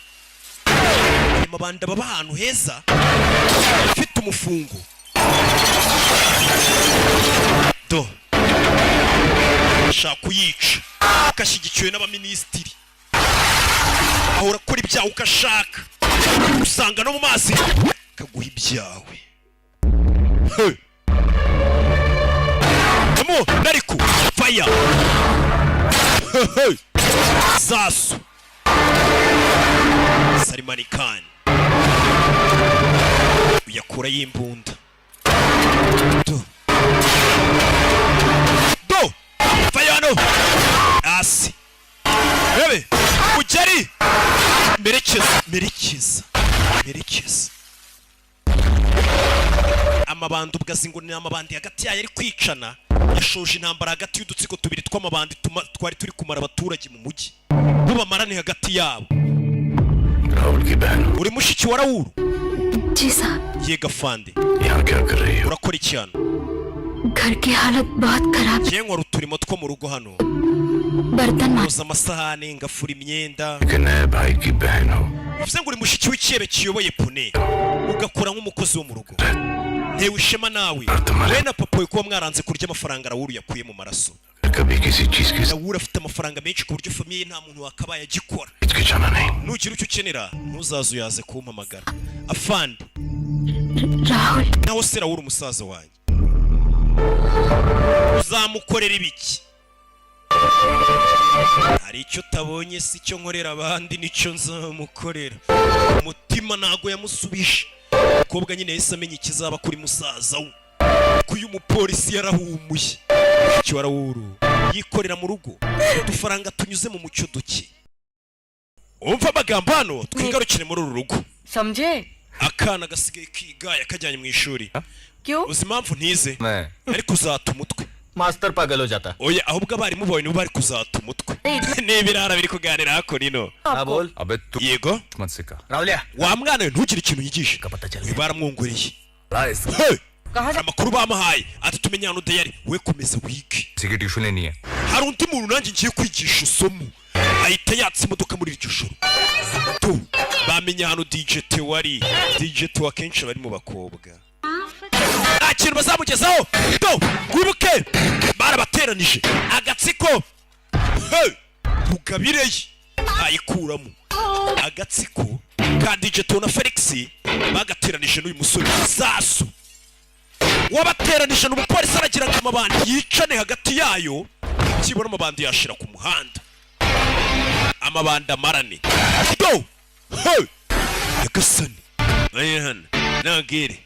Amabanda baba ahantu heza afite umufungo do ashaka kuyica, agashyigikiwe n'abaminisitiri, ahora akora ibyaha uko ashaka, usanga no mu mazi akaguha ibyawe. Hey! Mo nariku fire. Hey, hey. Sasu Salimani Khan uyakura y'imbunda do do fire hano hasi rebe ugeri merekeza merekeza merekeza amabandi. Ubwo azi ngo ni amabandi hagati yayo ari kwicana, yashoje intambara hagati y'udutsiko tubiri tw'amabandi twari turi kumara abaturage mu mujyi, bo bamarane hagati yabo. Rahul की बहन हो? Uri mushiki wa Raul? जी साहब। Yega fande. यहाँ क्या कर रही हो? Urakora iki hano? घर की हालत बहुत खराब। Njye nkora uturimo two mu rugo hano. बर्तन माज Koza amasahani, ngafura imyenda. कि नए भाई की बहन हो? Bivuze ngo uri mushiki w'ikihebe kiyoboye Pune, ugakora nk'umukozi wo mu rugo. Ntewe ishema nawe, we na papa we, kuba mwaranze kurya amafaranga Raul yakuye mu maraso. कभी किसी चीज की Raul afite amafaranga menshi ku buryo famille ye nta muntu wakabaye agikora. हिचकिचाना नहीं। Nugira icyo ukenera ntuzaze uyaze kumpamagara afande. Rahul. Naho se Raul umusaza wanjye uzamukorera ibiki? Hari icyo utabonye? Si icyo nkorera abandi nicyo nzamukorera. Umutima ntago yamusubije. Umukobwa nyine yahise amenya ikizaba kuri musaza we, ko uyu mupolisi yarahumuye. Icyo Raul yikorera mu rugo udufaranga tunyuze mu mucyo duke. Umva amagambo hano, twigarukire muri uru rugo. समझे? Akana gasigaye kiga, yakajyanye mu ishuri. क्यों? Uzi impamvu ntize? मैं Ariko uzata umutwe. Master पागल हो जाता। Oya, ahubwo abarimu bawe nibo bari kuzata umutwe. Ni ibirara biri kuganira hakuno ino. हाँ बोल। अबे तू Yego. मत सिखा। Rawalia. Wa mwana we, ntugire ikintu yigisha. Uyu baramwunguriye. Hey! कहाँ जा Amakuru bamuhaye ati tumenye ahantu udayari we, komeza wige. किसी की ट्यूशन लेनी है। Hari undi muntu nanjye ngiye kwigisha isomo, ahita yatsa imodoka muri iryo joro tu bamenye ahantu DJ Theo ari. DJ Theo akenshi aba ari mu bakobwa, nta kintu bazamugezaho. Do wibuke barabateranije agatsiko. Hey! Rugabireye Ayikuramo agatsiko ka DJ Tona Felix bagateranije n'uyu musore Sasu wabateranije n'umupolisi, aragira ngo amabandi yicane hagati yayo. Byibura amabandi yashira ku muhanda, amabandi amarane. Do hey! Nyagasani, aya hano nagere.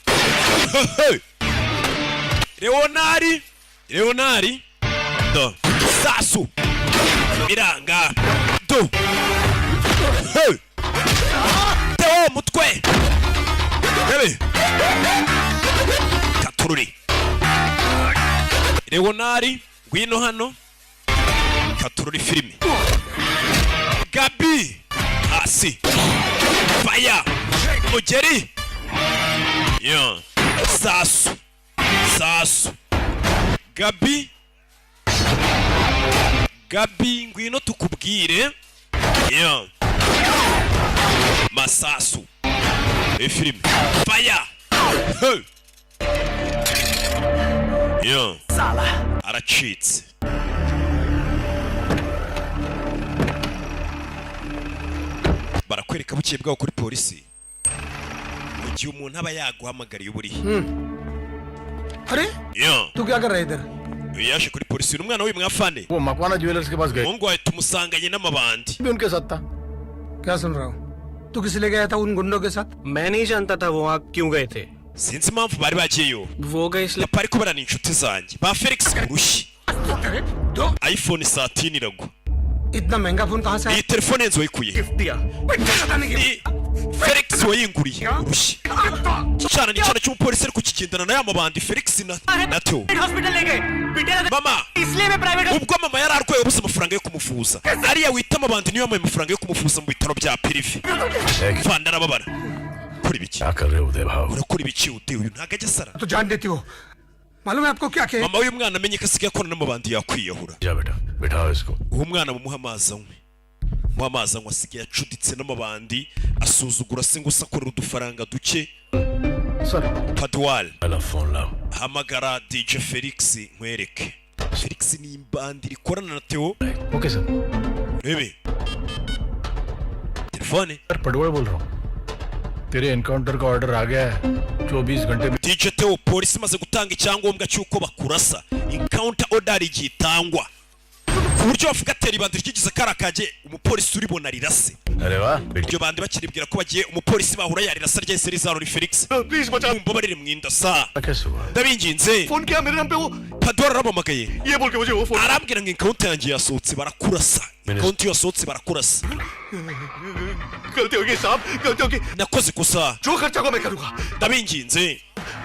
Hey! Leonari, Leonari, do Sasu biranga do. Hey! Teo mutwe Rebe katururi. Leonari, ngwino hano katururi. Filime Gabi hasi faya mugeri yo. Sasu, Sasu, Gabi, Gabi, ngwino tukubwire yo masasu. Filime faya. Hey! Yo aracitse. Barakwereka bukeye bwaho kuri polisi, mu gihe umuntu aba yaguhamagariye uba urihe? अरे, Yo तू क्या कर रहा है इधर? Uyu yaje kuri polisi, ni umwana w'uyu mwafande. वो मकवाना jewellers के पास गए Umuhungu wawe tumusanganye n'amabandi. भी उनके साथ था। क्या सुन रहा हूँ? तू किस ले गया था उन गुंडों के साथ? मैं नहीं जानता था वो वहाँ क्यों गए थे। Sinzi impamvu bari bagiyeyo. वो गए इसलिए Papa, ariko bariya ni inshuti zanjye ba Felix. Urushyi अरे दो iPhone 13 iragwa. इतना महंगा फोन कहाँ से Iyi telefone yenze wayikuye? दिया? Ni Felix wayinguriye. Urushyi cyana ni icyana cy'umupolisi, ariko kigendana na ya mabandi Felix na Theo. Hospital ले गए Peter. Mama, इसलिए मैं private ubwo mama yari arwaye wabuze amafaranga yo kumuvuza, ariya wita amabandi niyo yamuhaye amafaranga yo kumuvuza mu bitaro bya privé. Fanda arababara. Kora ibiki? क्या कर रहे हो उदय भाव? Urakora ibiki ute? Uyu ntabwo ajya asara. तो जान देती हो, मालूम है आपको क्या किया? Mama w'uyu mwana amenye ko asigaye akorana n'amabandi yakwiyahura. जा बेटा, बिठाओ इसको। Uwo mwana mumuha amazi anywe, muha amazi anywe. Asigaye acuditse n'amabandi, asuzugura se ngo akorera udufaranga duke. Sir. Paduwari. पहला फोन लाओ। Hamagara DJ Felix nkwereke. Felix ni imbandi rikorana na Theo. Okay sir. Rebe telefone. Sir, Padwal बोल रहा हूँ। तेरे एनकाउंटर का ऑर्डर आ गया है, 24 घंटे में। DJ Theo, polisi imaze gutanga icyangombwa cy'uko bakurasa. Encounter order igihe itangwa ku buryo bavuga atera ibandi ryigize kariya kajye umupolisi uribona rirase. अरे वाह बेटी। Iryo bandi bakiribwira ko bagiye umupolisi bahura yarirasa, ryahise rizarura. Felix, mumbabarire mwinda sa. कैसे हुआ? Ndabinginze. Phone किया मेरे नाम पे वो। Padora arampamagaye, ये बोल के मुझे वो phone arambwira ngo encounter yanjye yasohotse, barakurasa. Encounter yasohotse, barakurasa. गलती होगी साहब, गलती होगी। Nakoze ikosa. जो खर्चा होगा मैं करूंगा। Ndabinginze.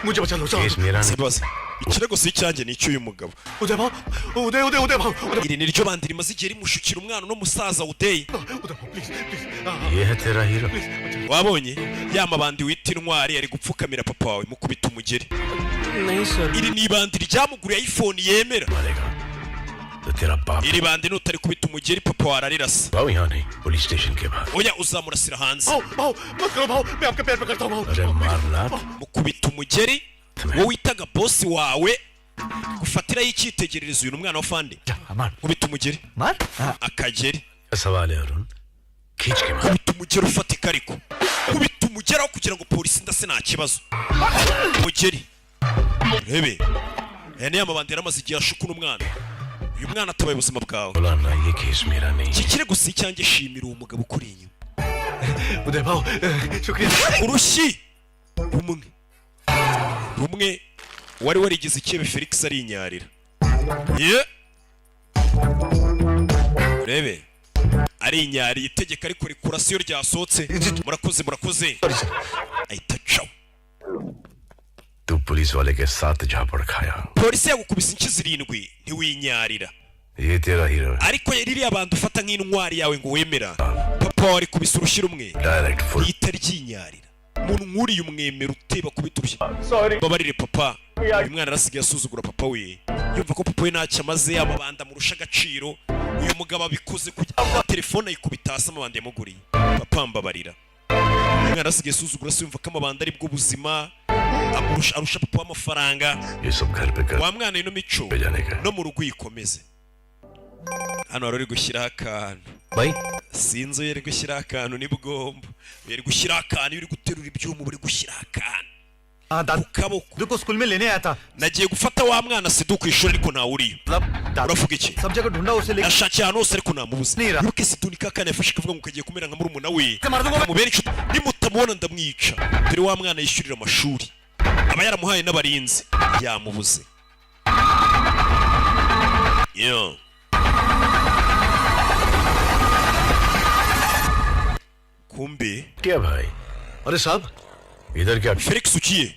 मुझे बचा लो साहब। Case मेरा नहीं। Sibaza ikirego si icyanjye, ni icy'uyu mugabo. उदय भाव, उदय उदय उदय भाव, उदय Iri ni ryo bandi rimaze igihe rimushukira umwana uno musaza Udeyi. उदय भाव, please please. ये है तेरा hero? Wabonye ya mabandi wita intwari ari gupfukamira papa wawe, mukubita umugeri. नहीं sir. Iri ni ibandi ryamuguriye iPhone yemera. मारेगा तो तेरा बाप। Iri bandi nutari kubita umugeri papa wawe ararirasa. भाव यहाँ नहीं, police station के बाहर। Oya, uzamurasira hanze. भाव, भाव मत करो भाव, मैं आपके पैर पकड़ता हूँ भाव। अरे मारना। Mukubita umugeri wowe witaga bosi wawe gufatiraho icyitegererezo. Uyu ni umwana wa fande. Nkubita umugeri akageri. सवाल है अरुण, खींच के मार। Kubita umugeri ufatika, ariko kubita umugeri aho kugira ngo polisi ndase nta kibazo. Umugeri urebe, aya niyo amabandi yaramaze igihe ashuka uno mwana. Uyu mwana atabaye ubuzima bwawe. बोला ना, ये केस मेरा नहीं Iki है। kirego si icyanjye. Shimira uwo mugabo ukuri inyuma. उदय भाव, शुक्रिया। Urushyi rumwe rumwe wari warigize icyebe, Felix arinyarira ye, urebe arinyariye itegeko ariko rikurasa iyo ryasohotse. Murakoze, murakoze, ahita acaho. तू पुलिस वाले के साथ झापड़ खाया। Polisi yagukubise inshyi zirindwi ntiwinyarira. ये तेरा हीरो है? Ariko ririya bantu ufata nk'intwari yawe ngo wemera, papa wawe arikubise urushyi rumwe direct full. Rihita ryinyarira. Umuntu nk'uriya umwemera uteba kubita urushyi? Mbabarire papa. Uyu mwana arasigaye asuzugura papa we, yumva ko papa we ntacyo amaze, amabanda amurusha agaciro. Uyu mugabo abikoze kugira telefone ayikubita hasi, amabanda yamuguriye. Papa, mbabarira. Uyu mwana asigaye asuzugura se, yumva ko amabanda ari bwo buzima, amurusha, arusha papa w'amafaranga. ये सब घर पे कर Wa mwana, ino mico जाने का। No mu rugo uyikomeze. Hano wari uri gushyiraho akantu. भाई Sinzi uyu ari gushyiraho akantu, ni bwombo uyu ari gushyiraho akantu. Iyo uri guterura ibyuma uba uri gushyiraho akantu ku kaboko. को स्कूल में लेने आया था। Nagiye gufata wa mwana Sidu ku ishuri, ariko ntawe uriyo. Uravuga iki? सब जगह ढूंढा उसे लेकिन Nashakiye ahantu hose ariko namubuze. Wibuke Sidu ni kakana yafashe kavuga ngo kagiye kumera nka murumuna we, kamubera inshuti. Nimutamubona ndamwica. Dore wa mwana yishyurira amashuri, aba yaramuhaye n'abarinzi, yamubuze. Yo. Kumbe क्या भाई? अरे साहब, इधर क्या? Felix, ugiye?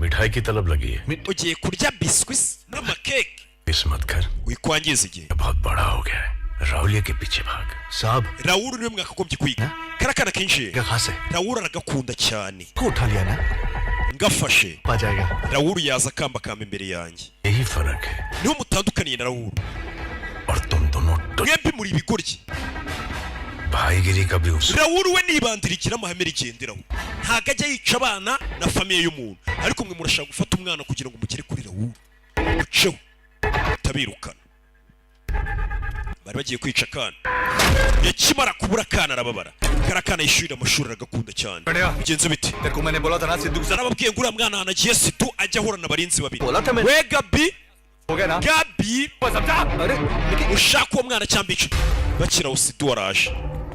मिठाई की तलब लगी है। Ugiye kurya biscuits n'amakeke? इस मत कर। Wikwangiza igihe. बहुत बड़ा हो गया है, राहुलिया के पीछे भाग साहब। Rawuru niwe mwakagombye kwiga. Kariya kana kinjiye, खास है। Rawuru aragakunda cyane. को उठा लिया ना? Ngafashe, पा जाएगा। Rawuru yaza akambakamba imbere yanjye. यही फर्क है। Niho mutandukaniye na Rawuru. और तुम दोनों Mwembi muri ibigoryi. भाईगिरी का भी उस Rawuru we nibandira igira amahame rigenderaho, ntago ajya yica abana na famille y'umuntu, ariko mwe murashaka gufata umwana kugira ngo mugere kuri Rawuru, muceho utabirukana. Bari bagiye kwica akana. Yakimara kubura akana arababara. Kariya kana yishyurira amashuri, aragakunda cyane. Mugenzi bite? तेरे को मैंने बोला था ना सिद्धू के साथ Narababwiye ngo uriya mwana ahantu agiye, Sidu ajya ahorana abarinzi babiri. बोला था मैंने। We Gabi. हो गया ना? Gabi. समझा? अरे Ushaka uwo mwana cyangwa ico bakiraho, Sidu waraje.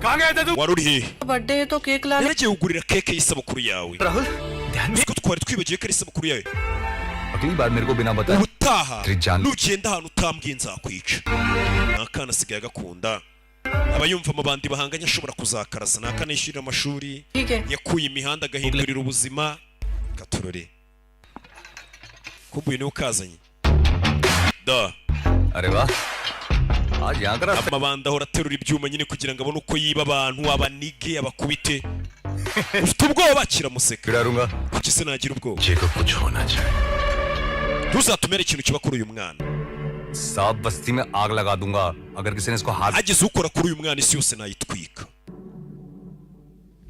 कहाँ गए थे तू? Wari uri hehe? Birthday है तो cake लाने Yaragiye kugurira keke y'isabukuru yawe. Rahul ध्यान। Uzi ko twari twibagiwe ko ari isabukuru yawe. अगली बार मेरे को बिना बताए Ubutaha जान nugenda ahantu utambwiye nzakwica. Ni akana asigaye agakunda, aba yumva amabandi bahanganye ashobora kuzakarasa. Ni akana yishyurira amashuri, ठीक है। yakuye imihanda agahindurira ubuzima. Katurore kumbuye niwe ukazanye da. अरे वाह, आज यहाँ का रास्ता Amabandi ahora aterura ibyuma nyine kugira ngo abone uko yiba abantu, abanige, abakubite. Ufite ubwoba? Kiramuseka. डरूंगा? Kuki se nagira ubwoba? बच्चे को कुछ होना चाहिए। Ntuzatumere ikintu kiba kuri uyu mwana. साफ बस्ती में आग लगा दूंगा अगर किसी ने इसको हाथ Hagize ukora kuri uyu mwana, isi yose nayitwika.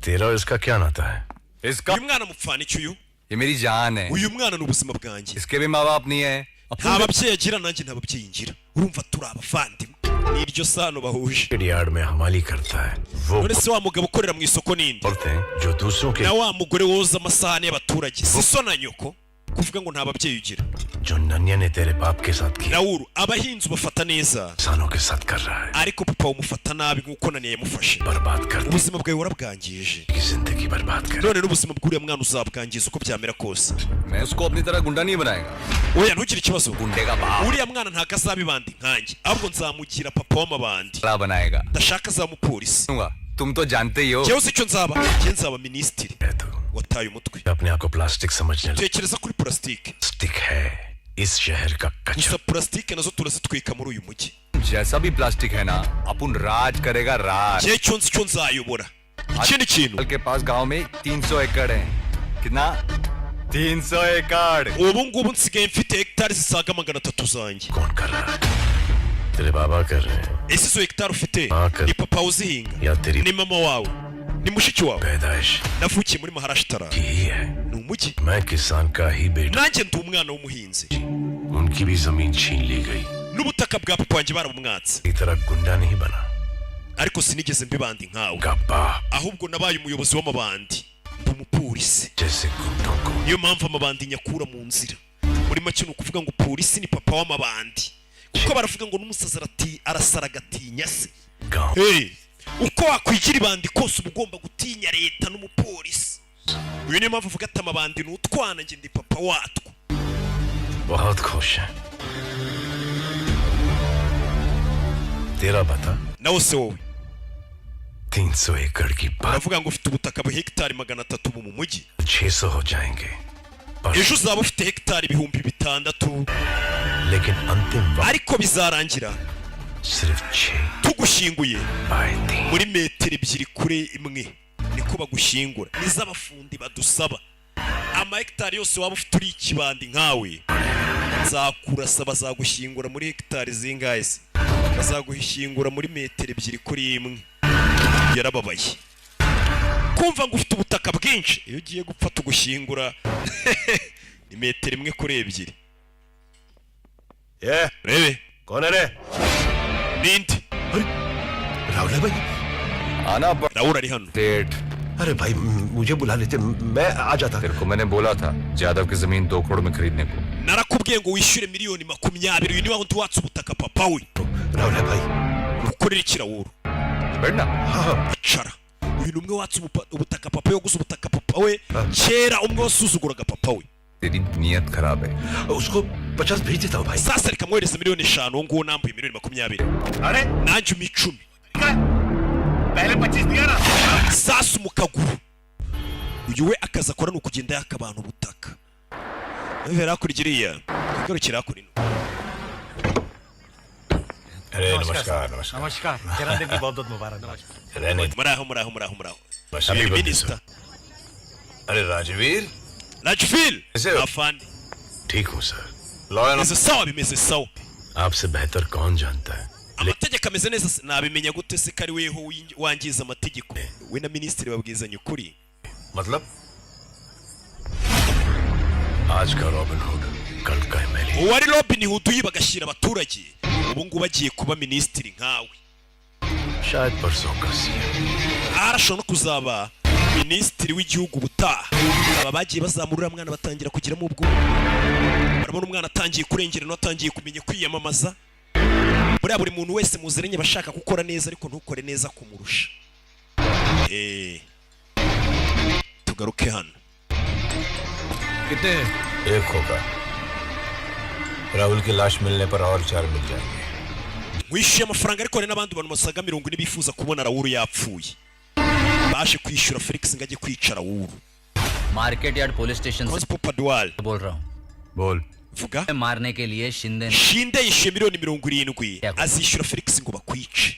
तेरा और इसका क्या नाता है? इसका Uyu mwana mupfana iki uyu? ये मेरी जान है। Uyu mwana ni ubuzima bwanjye. इसके भी माँ बाप नहीं है। Nta babyeyi agira, nanjye nta babyeyi ngira. Urumva turi abavandimwe, ni iryo sano bahuje. Yard में हमाली करता है वो। None se wa mugabo ukorera mu isoko ninde? औरतें जो दूसरों के Na wa mugore woza amasahani y'abaturage, si so na nyoko? Kuvuga ngo nta babyeyi ugira. जो नन्या ने तेरे बाप के साथ किया, Rawuru, abahinzi ubafata neza, इंसानों के साथ कर रहा है। ariko papa umufata nabi nk'uko naniye yamufashe. बर्बाद कर दी। Ubuzima bwawe warabwangije. की जिंदगी बर्बाद कर। None n'ubuzima bw'uriya mwana uzabwangiza uko byamera kose. मैं उसको अपनी तरह गुंडा नहीं बनाएगा। Oya, ntugire ikibazo. गुंडे का बाप Uriya mwana ntabwo azaba ibandi nkanjye, ahubwo nzamugira papa w'amabandi. बड़ा बनाएगा। Ndashaka azaba umupolisi. दूंगा, तुम तो जानते ही हो। Njyewe uzi icyo nzaba? Njye nzaba minisitiri. है तू। Wataye umutwe. अपने आप को प्लास्टिक समझने लगा। Tekereza kuri purasitike. Plastic है इस शहर का कचरा। Gusa purasitike nazo turazitwika muri uyu mujyi. जैसा भी प्लास्टिक है ना, अपुन राज करेगा राज। Njyewe icyo nzi cyo nzayobora. Ikindi kintu, के पास गांव में 300 एकड़ है। कितना? 300 एकड़। Ubu ngubu nsigaye mfite hegitari zisaga 300 zanjye. कौन कर रहा है? तेरे बाबा कर रहे हैं? Ese izo hegitari ufite, Aka- ni papa uzihinga, या तेरी ni mama wawe, ni mushiki wawe? पैदाइश Navukiye muri Maharashtra, की ही है। ni umujyi. मैं किसान का ही बेटा। Nanjye ndi umwana w'umuhinzi. उनकी भी जमीन छीन ली गई। N'ubutaka bwa papa wanjye barabumwatse. की तरह गुंडा नहीं बना। Ariko sinigeze mbibandi nkawe, का बाप ahubwo nabaye umuyobozi w'amabandi, ndi umupolisi. जैसे गुंडों को Niyo mpamvu amabandi nyakura mu nzira. Muri make ni ukuvuga ngo polisi ni papa w'amabandi, kuko baravuga ngo n'umusazi arati arasara agatinya se. गांव Hey, uko wakwigira ibandi kose uba ugomba gutinya leta n'umupolisi. Uyu niyo mpamvu avuga ati amabandi ni utwana, njye ndi papa watwo. बहुत खुश हैं। तेरा बता। Nawe se wowe? 300 एकड़ की बात। Uravuga ngo ufite ubutaka bwa hegitari 300 ubu mu mujyi. 600 हो जाएंगे पर Ejo uzaba ufite hegitari 6000. लेकिन अंतिम वक्त Ariko bizarangira सिर्फ 6 tugushyinguye bye 3। muri metero 2 kuri 1, niko bagushyingura, niz'abafundi badusaba. Amahegitari yose waba ufite uri ikibandi nkawe, nzakurasa. Bazagushyingura muri hegitari zingahe se? Bazagushyingura muri metero 2 kuri 1. Yarababaye kumva ngo ufite ubutaka bwinshi, iyo ugiye gupfa tugushyingura ni metero 1 kuri 2. ये Urebe. कौन है रे? Ninde? Rahul है भाई। आना। Rahul ari hano। Date. अरे भाई, मुझे बुला लेते, मैं आ जाता। तेरे को मैंने बोला था जादव की जमीन 2 करोड़ में खरीदने को। Narakubwiye ngo wishyure miliyoni 20. Uyu niwe wundi watse ubutaka papa we। Rahul है भाई। Ukorera iki, Rahul? बैठना। Icara. Uyu ni umwe watse ubutaka papa we, waguze ubutaka papa we kera, umwe wasuzuguraga papa we। तेरी नीयत खराब है। उसको 50 भेज देता हूँ भाई। Sasa reka mwohereze miliyoni 5, uwo nguwo nambuye miliyoni 20, nanjye umpa 10। पहले 25 दिया ना। Sasa mu kaguru uyu we akazi akora ni ukugenda yaka abantu ubutaka. Bivera hakurya iriya, igarukira hakuno ino। अरे नमस्कार, नमस्कार। नमस्कार, जन्मदिन की बहुत बहुत मुबारक। रहने। Muraho, muraho, muraho, muraho। Happy birthday. Minisita। अरे राजवीर। Rajvil। कैसे हो? Afande। ठीक हूँ sir. Law Bimeze sawa, bimeze sawa। आपसे बेहतर कौन जानता है? Amategeko ameze neza se? Nabimenya gute se ko ari weho wangiza amategeko? We na minisitiri babwizanya ukuri। मतलब आज का रॉबिन हुड कल का MLA. Uwari Robin Hood uyiba agashyira abaturage, ubu ngubu agiye kuba minisitiri nkawe। शायद परसों का CM. Arashobora no kuzaba minisitiri w'igihugu ubutaha. Aba bagiye bazamura uriya mwana, batangira kugiramo ubwoba, barabona umwana atangiye kurengera, nawe atangiye kumenya kwiyamamaza. Buriya buri muntu wese muziranye aba ashaka gukora neza, ariko ntukore neza kumurusha. Tugaruke hano। कितने? एक होगा। राहुल की लाश मिलने पर और चार मिल जाएंगे। Nkwishyuye amafaranga, ariko hari n'abandi bantu basaga 40 bifuza kubona Rawuru yapfuye. Baje kwishyura Felix ngo ajye kwica Rawuru. Market yard police station से Constable Padual। बोल रहा हूँ। बोल। Vuga। मारने के लिए शिंदे ने Shinde yishyuye miliyoni 70, azishyura Felix ngo bakwice।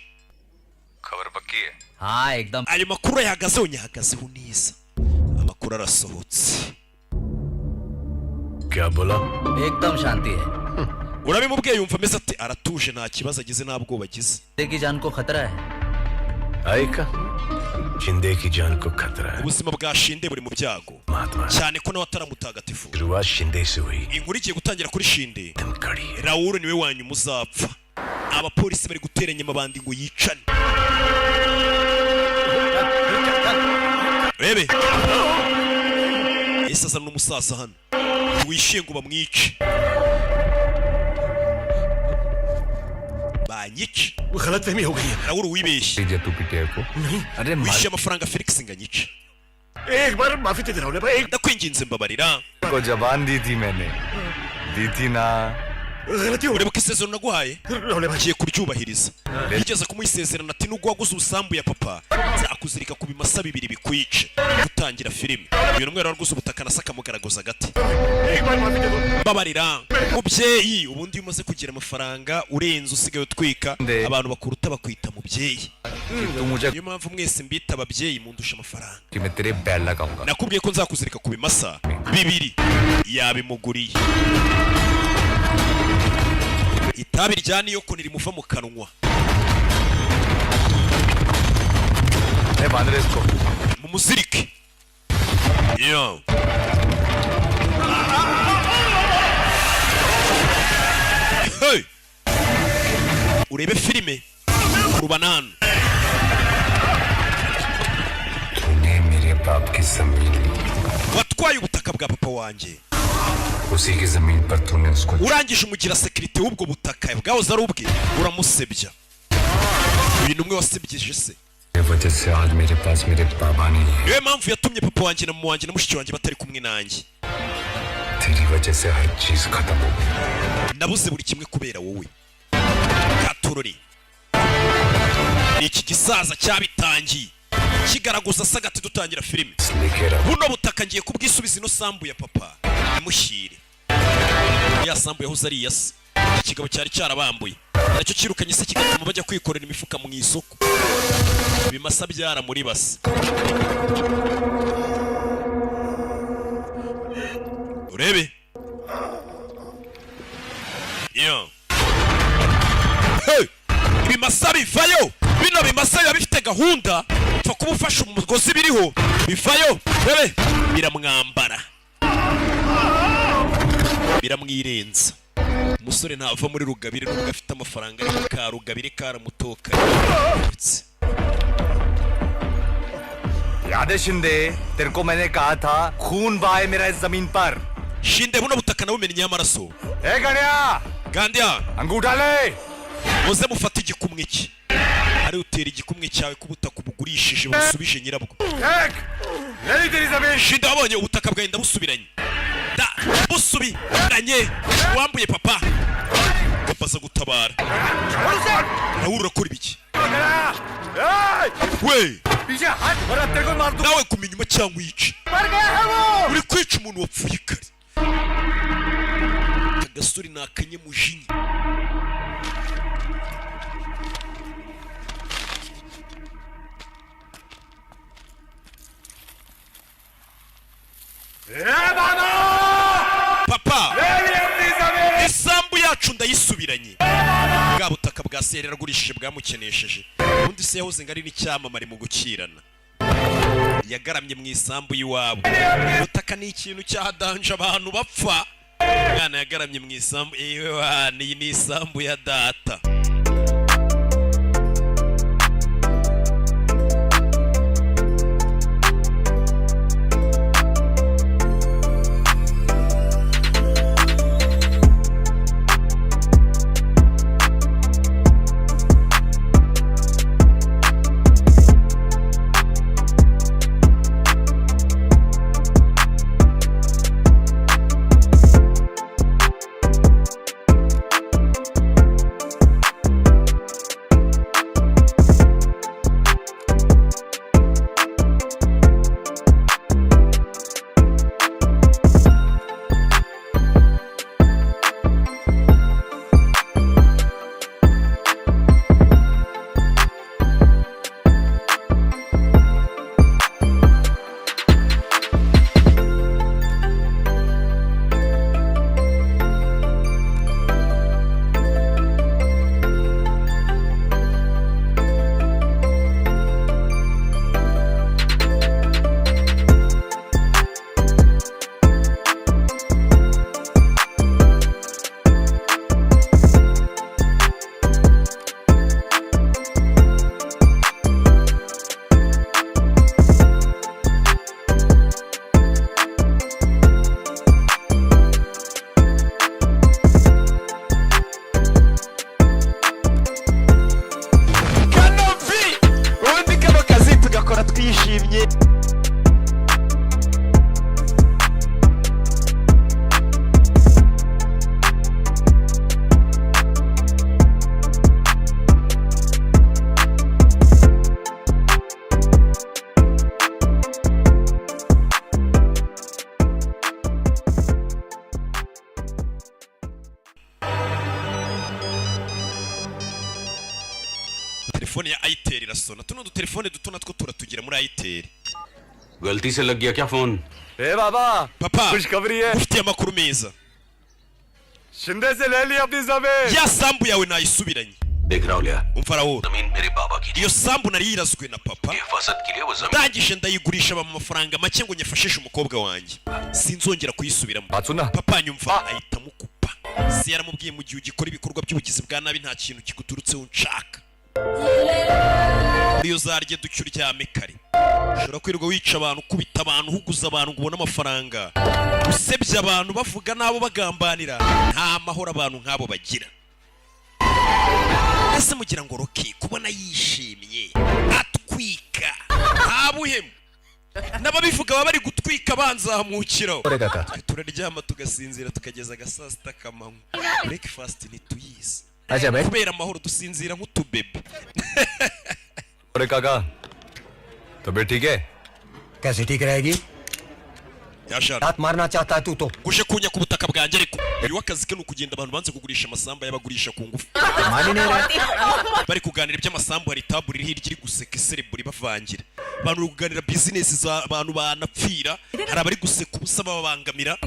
खबर पक्की है? हाँ, एकदम। Ayo makuru ayahagazeho, nyahagazeho neza, amakuru arasohotse। क्या बोला? एकदम शांति है। Urabimubwiye yumva ameze ate? Aratuje, nta kibazo agize, nta bwoba agize। Shinde की जान को खतरा है। आई का शिंदे की जान को खतरा है। Ubuzima bwa Shinde buri mu byago, महात्मा। Cyane ko nawe ataramutagatifu। शुरुआत शिंदे से हुई। Inkuru igiye gutangira kuri Shinde. Rawuru niwe wanyuma uzapfa. Abapolisi bari guteranya amabandi ngo yicane. Rebe, ese azana n'umusaza hano wishyuye ngo bamwice, banyice। गलत फहमी हो गई है। Rawuru, wibeshye। तू पीटीआई को अरे। Wishyuye amafaranga Felix ngo anyice। एक बार माफी दे दे राहुल भाई, एक। Ndakwinginze, mbabarira। को जबान दी थी मैंने, दी थी ना? गलती हो। Uribuka isezerano naguhaye? Ngiye kuryubahiriza. Yigeze kumuha isezerano ati nubwo waguze ubusambu ya papa, nzakuzirika ku bimasa bibiri bikwice. Gutangira filime, uyu numwe wari waguze ubutaka na se akamugaragaza agati. एक बार माफी दे दो। Mbabarira mubyeyi. Ubundi iyo umaze kugira amafaranga urenze, usigaye utwika, abantu bakuruta bakwita mubyeyi. तू मुझे Niyo mpamvu mwese mbita ababyeyi, mundusha amafaranga। कि मैं तेरे बैल लगाऊंगा। Nakubwiye ko nzakuzirika ku bimasa bibiri. Yabimuguriye. Itabi rya niyoko ntirimuva mu kanwa। ए, बांध रहे इसको। Mumuzirike yo. Hey! Urebe filime rubanano। तूने मेरे बाप की जमीन ली। Watwaye ubutaka bwa papa wanjye। उसी की जमीन पर तूने उसको Urangije umugira sécurité w'ubwo butaka bwahoze ari ubwe, uramusebya. Uyu ni umwe wasebyeje se। वजह से आज मेरे पास मेरे बाबा नहीं है। Niyo mpamvu yatumye papa wanjye na mama wanjye na mushiki wanjye batari kumwe nanjye। तेरी वजह से हर चीज खत्म हो गई। Nabuze buri kimwe kubera wowe. Katorori ni iki gisaza cyabitangiye kigaragaza sagati. Dutangira filime, buno butaka ngiye kubwisubiza, ino sambu ya papa imushyire. Ya sambu yahoze ari iya se, iki kigabo cyari cyarabambuye, nacyo cyirukanye se, kigatuma bajya kwikorera imifuka mu isoko. Ibimasa byaramuri base. Urebe yo. Hey! Ibimasa bivayo. Bino bimasa biba bifite gahunda, pfa kuba ufashe umugozi biriho bivayo. Rebe, biramwambara, biramwirenza. Umusore ntava muri Rugabire nubwo afite amafaranga, ariko ka Rugabire karamutoka. याद है शिंदे, तेरे को मैंने कहा था खून बहा मेरा इस जमीन पर। Shinde, buno butaka nabumennyeho amaraso. ए गणिया। Gandiya. अंगूठा ले। Muze mufate igikumwe cye. Ari utera igikumwe cyawe ku butaka ubugurishije, busubije nyirabwo. Shinde, wabonye ubutaka bwawe, ndabusubiranye, ndabusubiranye, wambuye papa. Papa aza gutabara nawe. Urakora ibiki we? पीछे हट वरना तेरे को मार दूं। Nawe guma inyuma cyangwa uyice. मर गया है वो। Uri kwica umuntu wapfuye kare. Aka gasore ni akanyamujinya. Papa, isambu yacu ndayisubiranye. Bwa butaka bwa se yari yaragurishije bwamukenesheje. Ubundi se yahoze ngo ari n'icyamamare mu gukirana, yagaramye mu isambu y'iwabo. Ubutaka ni ikintu cyadanje abantu bapfa. Umwana yagaramye mu isambu iwe wana, iyi ni isambu ya data. Kanopi, ubundi kano kazi tugakora twishimye. Telefone ya Itel irasona. Tuno dutelefone duto natwo turatugira muri Itel. गलती से लग गया क्या phone? ए बाबा। Papa, खुशखबरी है। Ufitiye amakuru meza. Shinde से ले ली अपनी जमीन। Ya sambu yawe nayisubiranye. देख राहुलिया। Umva Rahul, जमीन मेरे बाबा की iyo sambu nari yirazwe na papa, हिफाजत के लिए वो जमीन ndangije ndayigurisha bampa amafaranga make ngo nyafashishe umukobwa wanjye. Sinzongera kuyisubiramo. Papa, nyumva. Ahita amukupa. Se yaramubwiye, mu gihe ugikora ibikorwa by'ubugizi bwa nabi, nta kintu kiguturutseho nshaka. Iyo uzarye duke uryame kare. Ushobora kwirirwa wica abantu, ukubita abantu, uhuguza abantu ngo ubone amafaranga, usebya abantu, bavuga n'abo bagambanira. Nta mahoro abantu nk'abo bagira. Ese mugira ngo Rocky kubona yishimye atwika nta buhemu, n'ababivuga baba bari gutwika banzamukiraho? Twe turaryama tugasinzira tukageza aga saa sita k'amanywa, breakfast ntituyizi. Acha be. Kubera amahoro dusinzira nk'utubebe. अरे काका, तबीयत ठीक है? कैसे ठीक रहेगी? Yashara. लात मारना चाहता है तू तो। Uje kunya ku butaka bwanjye, ariko uyu w'akazi ke ni ukugenda abantu banze kugurisha amasambu y'abagurisha ku ngufu. Bari kuganira iby'amasambu, hari taburi iri hirya iri guseka iserebura ibavangira. Abantu bari kuganira bizinesi z'abantu banapfira, hari abari guseka ubusa bababangamira.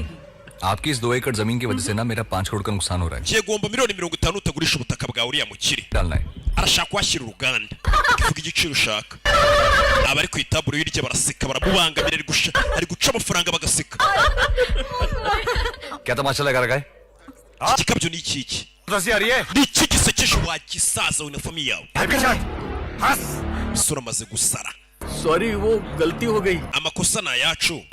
आपकी इस 2 एकड़ जमीन की वजह से ना मेरा 5 करोड़ का नुकसान हो रहा है। Ngiye guhomba miliyoni 50 utagurisha ubutaka bwawe uriya mukire. डालना है। Arashaka kuhashyira uruganda. Uvuga igiciro ushaka. Abari ku itaburo hirya baraseka, baramubangamira, ari guca amafaranga bagaseka. क्या तमाशा लगा रखा है? Iki gikabyo ni iki? हंसी आ रही है? Ni iki gisekeje wa gisaza we na famille yawe? Umusore amaze gusara. Sorry, वो गलती हो गई। Amakosa ni ayacu.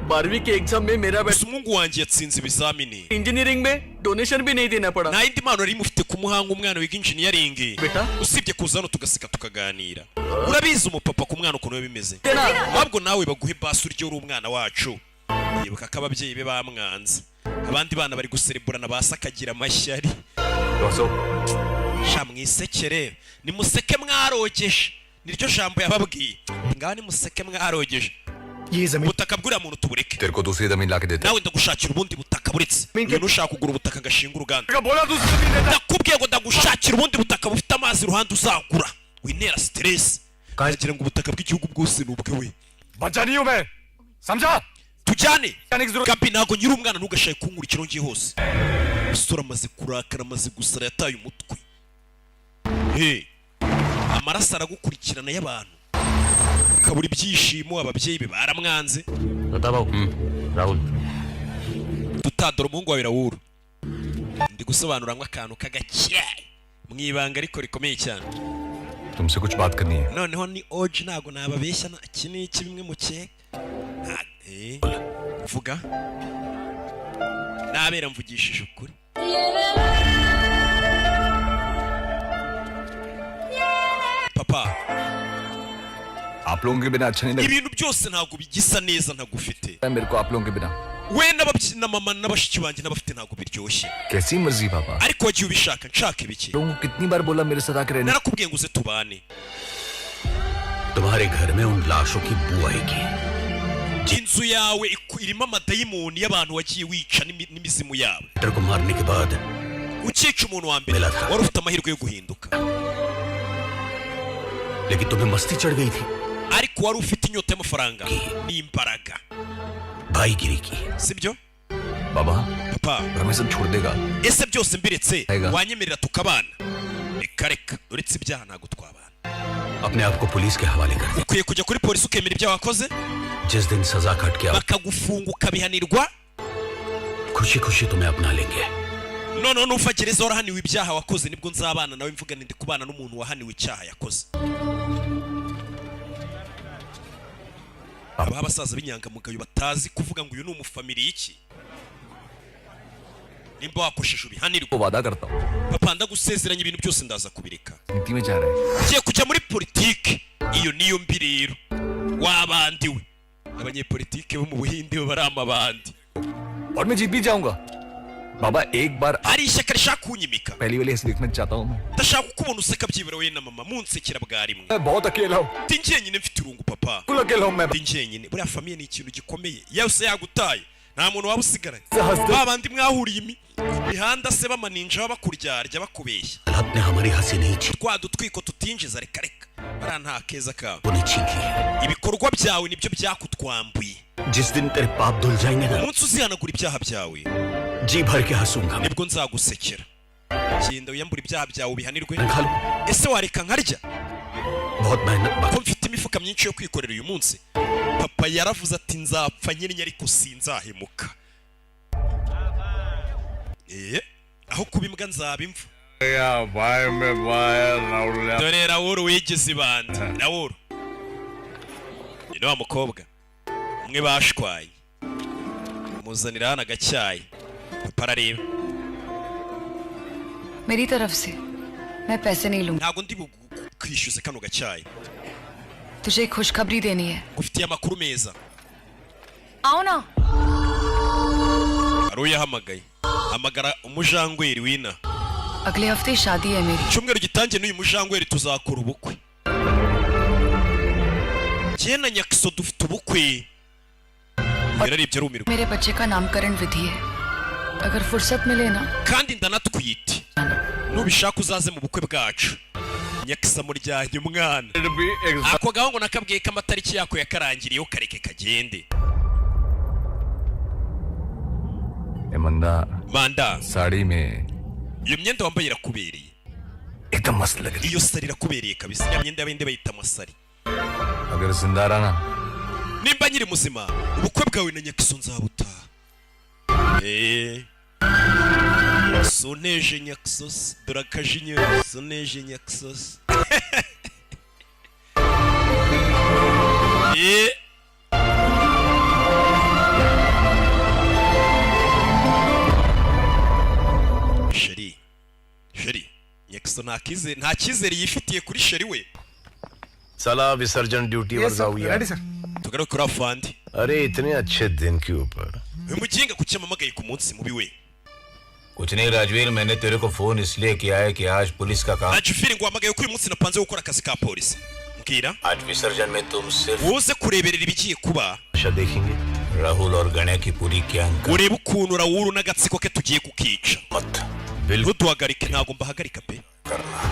12वीं के exam में मेरा Gusa umuhungu wanjye yatsinze ibizamini. Engineering में donation भी नहीं देना पड़ा। Nta yindi mpano nari mufite kumuhanga umwana wiga engineering usibye kuza hano tugaseka tukaganira. Urabizi umupapa ku mwana ukuntu biba bimeze. Ahubwo nawe baguhe basi uryo, uri umwana wacu. Yibuka ko ababyeyi be bamwanze, abandi bana bari gusereburana, basi akagira amashyari. Sha mwisekere, nimuseke mwarogeje, niryo jambo yababwiye. Ngaho nimuseke mwarogeje, ubutaka bw'uriya muntu tubureke. तेरे को दूसरी जमीन ला के देते। Nawe ndagushakira ubundi butaka. Buretse uyu nushaka kugura ubutaka agashinga uruganda, ndakubwiye ngo ndagushakira ubundi butaka bufite amazi iruhande uzagura, wintera stress. Kagira ngo ubutaka bw'igihugu bwose ni ubwe we. बच्चा नहीं हूं मैं, समझा? Tujyane gabi, ntabwo nyiri umwana, ntugashake kunkurikira aho ngiye hose. Umusore amaze kurakara, amaze gusara, yataye umutwe. He, amaraso aragukurikirana y'abantu, ukabura ibyishimo. Ababyeyi be baramwanze. Rahul. Tutadora umuhungu wawe Rawuru, ndi gusobanura akantu k'agacyayi mu ibanga ariko rikomeye cyane. तुमसे कुछ बात करनी है। Noneho ni oji, ntabwo nababeshya, iki ni iki bimwe mukeka. Vuga nabera mvugishije ukuri. Papa, आप लोगों के बिना अच्छा नहीं ibintu byose ntabwo bigisa neza ntagufite. लगता मेरे को आप लोगों के बिना। We na mama na bashiki banjye n'abafite, ntabwo biryoshye. कैसी मर्जी पापा? Ariko wagiye ubishaka nshaka ibiki? लोगों को कितनी बार बोला मेरे साथ आके रहने। Narakubwiye ngo uze tubane. तुम्हारे घर में उन लाशों की बू आएगी। Inzu yawe irimo amadayimoni y'abantu wagiye wica n'imizimu yabo. तेरे को मारने के बाद Ukica umuntu wa mbere wari ufite amahirwe yo guhinduka, लेकिन तुम्हें मस्ती चढ़ गई थी। Ariko wari ufite inyota y'amafaranga n'imbaraga. भाईगिरी की। Sibyo? Baba, Papa, हमें सब छोड़ देगा? Ese byose mbiretse Ega. wanyemerera tukabana? Reka reka, uretse ibyaha ntabwo twabana. अपने आप को पुलिस के हवाले कर Ukwiye kujya kuri polisi ukemera ibyaha wakoze, दे। जिस दिन सजा काट के आओ, bakagufunga ukabihanirwa, खुशी खुशी तुम्हें अपना लेंगे। Noneho nuva gereza warahaniwe ibyaha wakoze, nibwo nzabana nawe mvuga ndi kubana n'umuntu wahaniwe icyaha yakoze. Abaha abasaza b'inyangamugayo batazi kuvuga ngo uyu ni umufamiliya iki, nimba wakosheje ubihanirwe. वो वादा करता हूँ। Papa, ndagusezeranya ibintu byose ndaza kubireka. नीति में जा रहे हैं। Ngiye kujya muri politike, iyo niyo mbi rero wabandiwe. Abanyepolitike bo mu Buhinde bo bari amabandi. और मैं जीत भी जाऊंगा बाबा, एक बार। Hari ishyaka rishaka kunyimika. पहली वाली हंसी देखना चाहता हूँ मैं। Ndashaka kukubona useka byibura we na mama munsekera bwa rimwe. मैं बहुत अकेला हूँ। Ndi njyenyine, mfite irungu papa. बिल्कुल अकेला हूँ मैं। Ndi njyenyine. Buriya famille ni ikintu gikomeye, yose yagutaye nta muntu waba usigaranye. Ba bandi mwahuriye imihanda se bamaninja baba bakuryarya bakubeshya. हालात ने हमारी हंसी नहीं छीनी। Twa dutwiko tutinjiza, reka reka, bariya nta keza kawe. उन्हें छीन ली है। Ibikorwa byawe nibyo byakutwambuye. जिस दिन तेरे पाप धुल जाएंगे ना, Umunsi uzihanagura ibyaha byawe, जी भर के हंसूंगा मैं। nibwo nzagusekera. Genda wiyambure ibyaha byawe ubihanirwe. खा लो। Ese wareka nkarya? बहुत मेहनत बाकी। Ko mfite imifuka myinshi yo kwikorera uyu munsi. Papa yaravuze ati nzapfa nkennye ariko sinzahemuka. Aho kuba imbwa nzaba imva. Dore Rawuru wigize ibandi. Rawuru ni wa mukobwa umwe bashwaye, muzanira hano agacyayi, papa arareba. मेरी तरफ से मैं पैसे नहीं लूंगी। Ntabwo ndi bukwishyuze kano gacyayi. तुझे एक खुशखबरी देनी है। Ngufitiye amakuru meza. आओ ना। Hari uyahamagaye, hamagara umujangweri wina. अगले हफ्ते शादी है मेरी। Icyumweru gitangiye n'uyu mujangweri tuzakora ubukwe. Njye na Nyakiso dufite ubukwe. Yararebye arumirwa. मेरे बच्चे का नामकरण विधि है, अगर फुर्सत मिले ना। Kandi ndanatwite, nubishaka uzaze mu bukwe bwacu. Nyakisa muryanye umwana, ako gahungu nakabwiye ko amatariki yako yakarangiriyeho, kareke kagende. मंदा, Manda, sari में iyo myenda wambaye irakubereye. एकदम मस्त लग रही। Iyo sari irakubereye kabisa. Iriya myenda y'abahinde bayita amasari. अगर जिंदा रहा ना, Nimba nkiri muzima, ubukwe bwawe na Nyakiso nzabutaha. Sunteje nyakisosi, dore akajinya. Sunteje nyakisosi. Chéri, chéri, nyakiso nta cyizere yifitiye kuri chéri we. साला विसर्जन duty Yes, sir. Ready, sir. Tugaruke kuri afandi. अरे इतने अच्छे दिन के ऊपर Uyu muginga kuki yamamagaye ku munsi mubi we? कुछ नहीं राजवीर, मैंने तेरे को फोन इसलिए किया है कि आज पुलिस का काम Rajvir, ngo wahamagaye ko uyu munsi napanze gukora akazi ka polisi, mbwira. आज विसर्जन में तुम सिर्फ Uze kureberera ibigiye kuba. देखेंगे राहुल और गणे की पूरी गैंग का Urebe ukuntu Rawuru n'agatsiko ke tugiye kukica. Ntuduhagarike. Ntabwo mbahagarika pe.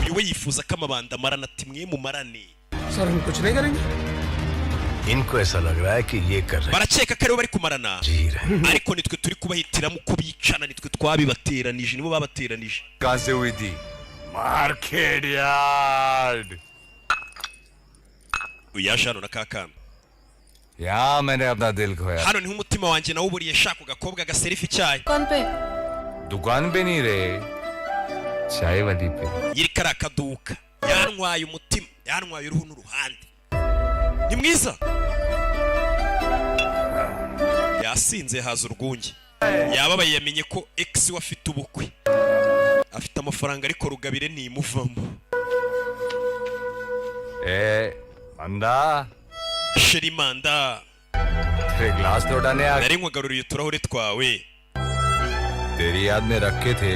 Uyu we yifuza ko amabanda amarana, ati mwe mumarane. Sir, हम कुछ नहीं करेंगे। इनको ऐसा लग रहा है कि ये कर रहे Barakeka ko aribo bari kumarana, ariko nitwe turi kubahitiramo uko bicana, nitwe twabibateranije, nibo babateranije. कहां से हुई थी market yard. Uyu yaje hano na kakana. यहाँ मैंने अपना दिल खोया। Hano niho umutima wanjye nawuburiye, shaka agakobwa gaserifa icyayi. दुकान पे? दुकान पे नहीं रे, चाय वाली पे। Nyiri kariya kaduka yantwaye umutima, yantwaye uruhu n'uruhande. Ni mwiza, yasinze haza urwunge, yababaye, yamenye ko ex we afite ubukwe, afite amafaranga, ariko rugabire ntimuvamo. A Manda. Chéri Manda. तेरे glass लौटाने आ Nari nkwagaruriye uturahure twawe. तेरी याद में रखे थे।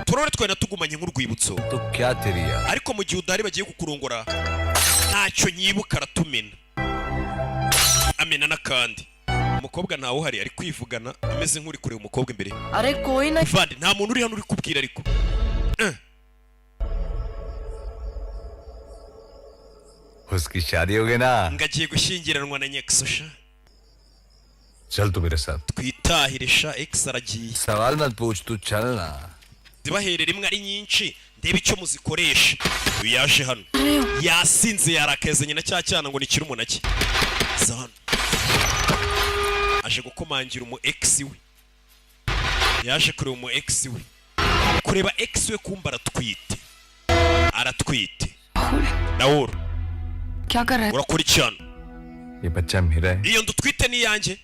Uturahuri twawe natugumanye nk'urwibutso. तो क्या तेरी याद Ariko mu gihe udahari bagiye kukurongora, ntacyo nyibuka. Aratumena, amena n'akandi. Umukobwa ntawe uhari, ari kwivugana ameze nk'uri kureba umukobwa imbere. अरे कोई ना। Vandi, nta muntu uri hano uri kubwira, ariko उसकी शादी हो गई ना। Ngo agiye gushyingiranwa na nyekisosha. चल तू मेरे साथ। Twitahire sha, ex aragiye. सवाल मत पूछ, तू चल ना। Zibahere rimwe ari nyinshi, ndebe icyo muzikoresha. Uyu yaje hano yasinze, yarakazanye na cya cyana ngo ni kirumuna cye. Za hano aje gukomangira umu ex we, yaje kureba umu ex we, kureba ex we, kumba aratwite, aratwite. Nawuru. क्या कर रहा है? Urakora iki hano? ये बच्चा मेरा है। Iyo nda utwite ni iyanjye,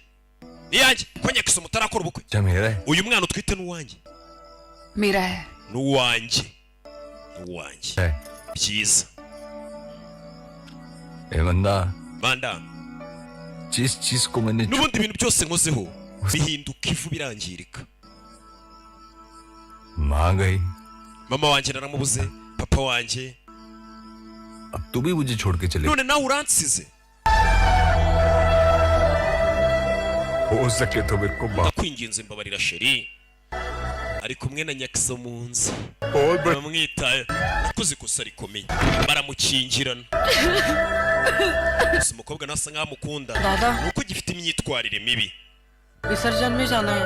ni iyanjye, ko nyakisa mutarakora ubukwe. बच्चा मेरा है। Uyu mwana utwite ni uwanjye. मेरा है। Ni uwanjye, ni uwanjye. है। Byiza. ए बंदा। Manda. जिस चीज को मैंने N'ubundi ibintu byose nkozeho bihinduka ivu, birangirika. मां गई। Mama wanjye naramubuze, papa wanjye. अब तू भी मुझे छोड़ के चले। None nawe uransize. हो सके तो मेरे को माफ Ndakwinginze mbabarira chéri. Ari kumwe na nyakiso mu nzu, bamwitaye, akoze ikosa rikomeye, baramukingirana. Gusa umukobwa nawe asa nkaho amukunda. Dada. Ni uko gifite imyitwarire mibi. विसर्जन में जाना है।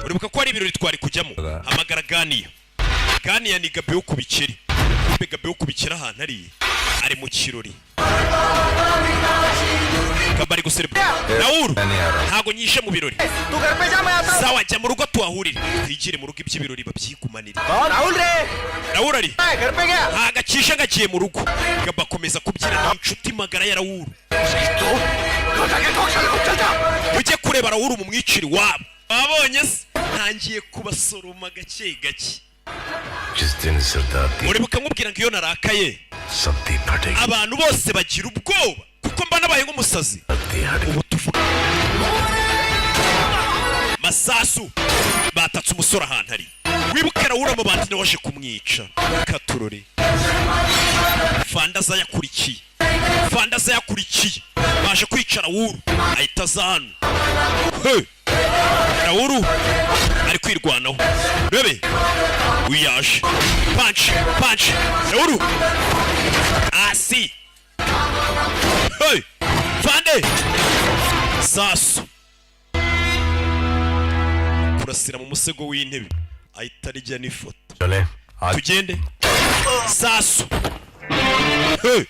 Uribuka ko hari ibirori twari kujyamo? Hamagara Ganiya. Ganiya ni Gabi wo ku bikeri. Kumbe Gabi wo ku bikeri ahantu ari, ari mu kirori. Gabi ari guserebura. Nawuru, ntago nyishe mu birori. तू घर पे जा, मैं आता हूँ। Sawa, jya mu rugo tuhahurire, twigire mu rugo, iby'ibirori babyigumanire. Rahul रे। Rawuru ari घर पे गया। Ntago akishe, ngo agiye mu rugo. Gabi akomeza kubyina, ni inshuti magara ya Rawuru. Ujye kureba Rawuru mu mwiciri wabo. Babonye se ntangiye kubasoroma gake gake. जिस दिन सरदार दी Uribuka nkubwira ngo iyo narakaye सबदी फटेगी। abantu bose bagira ubwoba, kuko mba nabaye nk'umusazi. Ubu tuvuga masasu batatse umusore ahantu ari. Wibuke Rawura amabandi nawe waje kumwica. Katurore fanda azayakurikiye, fanda azayakurikiye, baje kwica Rawuru, ahita aza hano. Hey! Rawuru ari kwirwanaho, rebe uyu yaje, punch, punch, Rawuru asi. Hey! Fande sasu kurasira mu musego w'intebe, ahita arya n'ifoto. चले। Tugende sasu. Hey!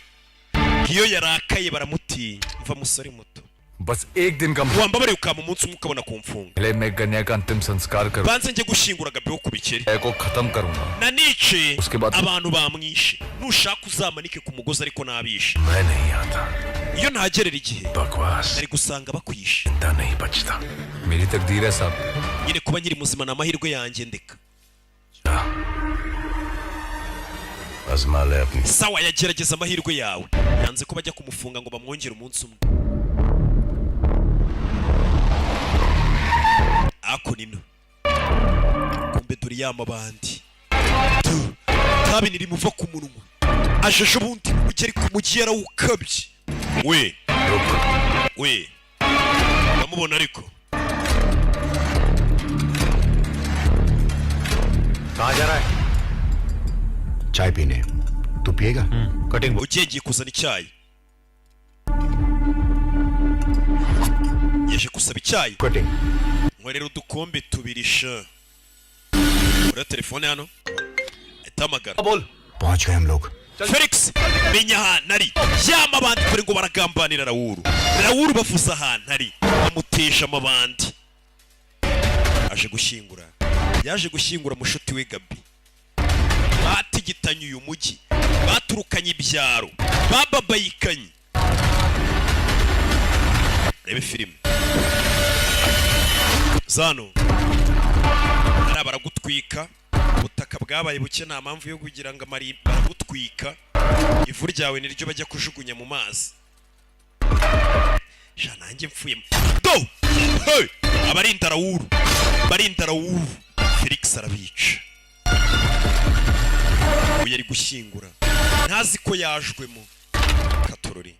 Iyo yarakaye baramutinya. Mva musore muto. बस एक दिन का Wambabariye ukampa umunsi umwe ukabona kumfunga. पहले मैं गन्या का अंतिम संस्कार करूँ Banze njye gushyingura Gabi wo ku bikeri को खत्म करूंगा nanice Uske baad- abantu bamwishe. Nushaka uzamanike ku mugozi, ariko nabishe. मैं नहीं आता Iyo ntagerera igihe बकवास nari gusanga bakwishe. जिंदा नहीं बचता मेरी तकदीर है साहब Nyine kuba nkiri muzima ni amahirwe yanjye, ndeka. आजमा ले अपनी Sawa, yagerageza amahirwe yawe. Yanze ko bajya kumufunga ngo bamwongere umunsi umwe. Ako nino kumbe dore ya mabandi Tu, tabi ntirimuva ku munwa. Ajeje ubundi ugeri ku mujyi yarawukabye we we ndamubona ariko. कहाँ जा रहा है चाय पीने तू पिएगा cutting ugiye ngiye kuzana icyayi, yaje gusaba icyayi. Cutting. Nkorera udukombe tubiri sha. Uriya telefone hano itamagara. बोल पहुंच गए हम लोग। Felix, menya ahantu ari yama abandi dore ngo baragambanira Rawuru. Rawuru bavuze ahantu ari bamutesha amabandi. Aje gushyingura, yaje gushyingura mushuti we Gabi. Batigitanye uyu mujyi, baturukanye ibyaro, bababayikanye. Rebe filime zano hariya baragutwika. Ubutaka bwabaye buke, nta mpamvu yo kugira ngo amari baragutwika, ivu ryawe niryo bajya kujugunya mu mazi. Sha nanjye mfuye do. Hey! Abarinda Rawuru, abarinda Rawuru, Felix arabica. Uyu ari gushyingura ntazi ko yajwemo katorori.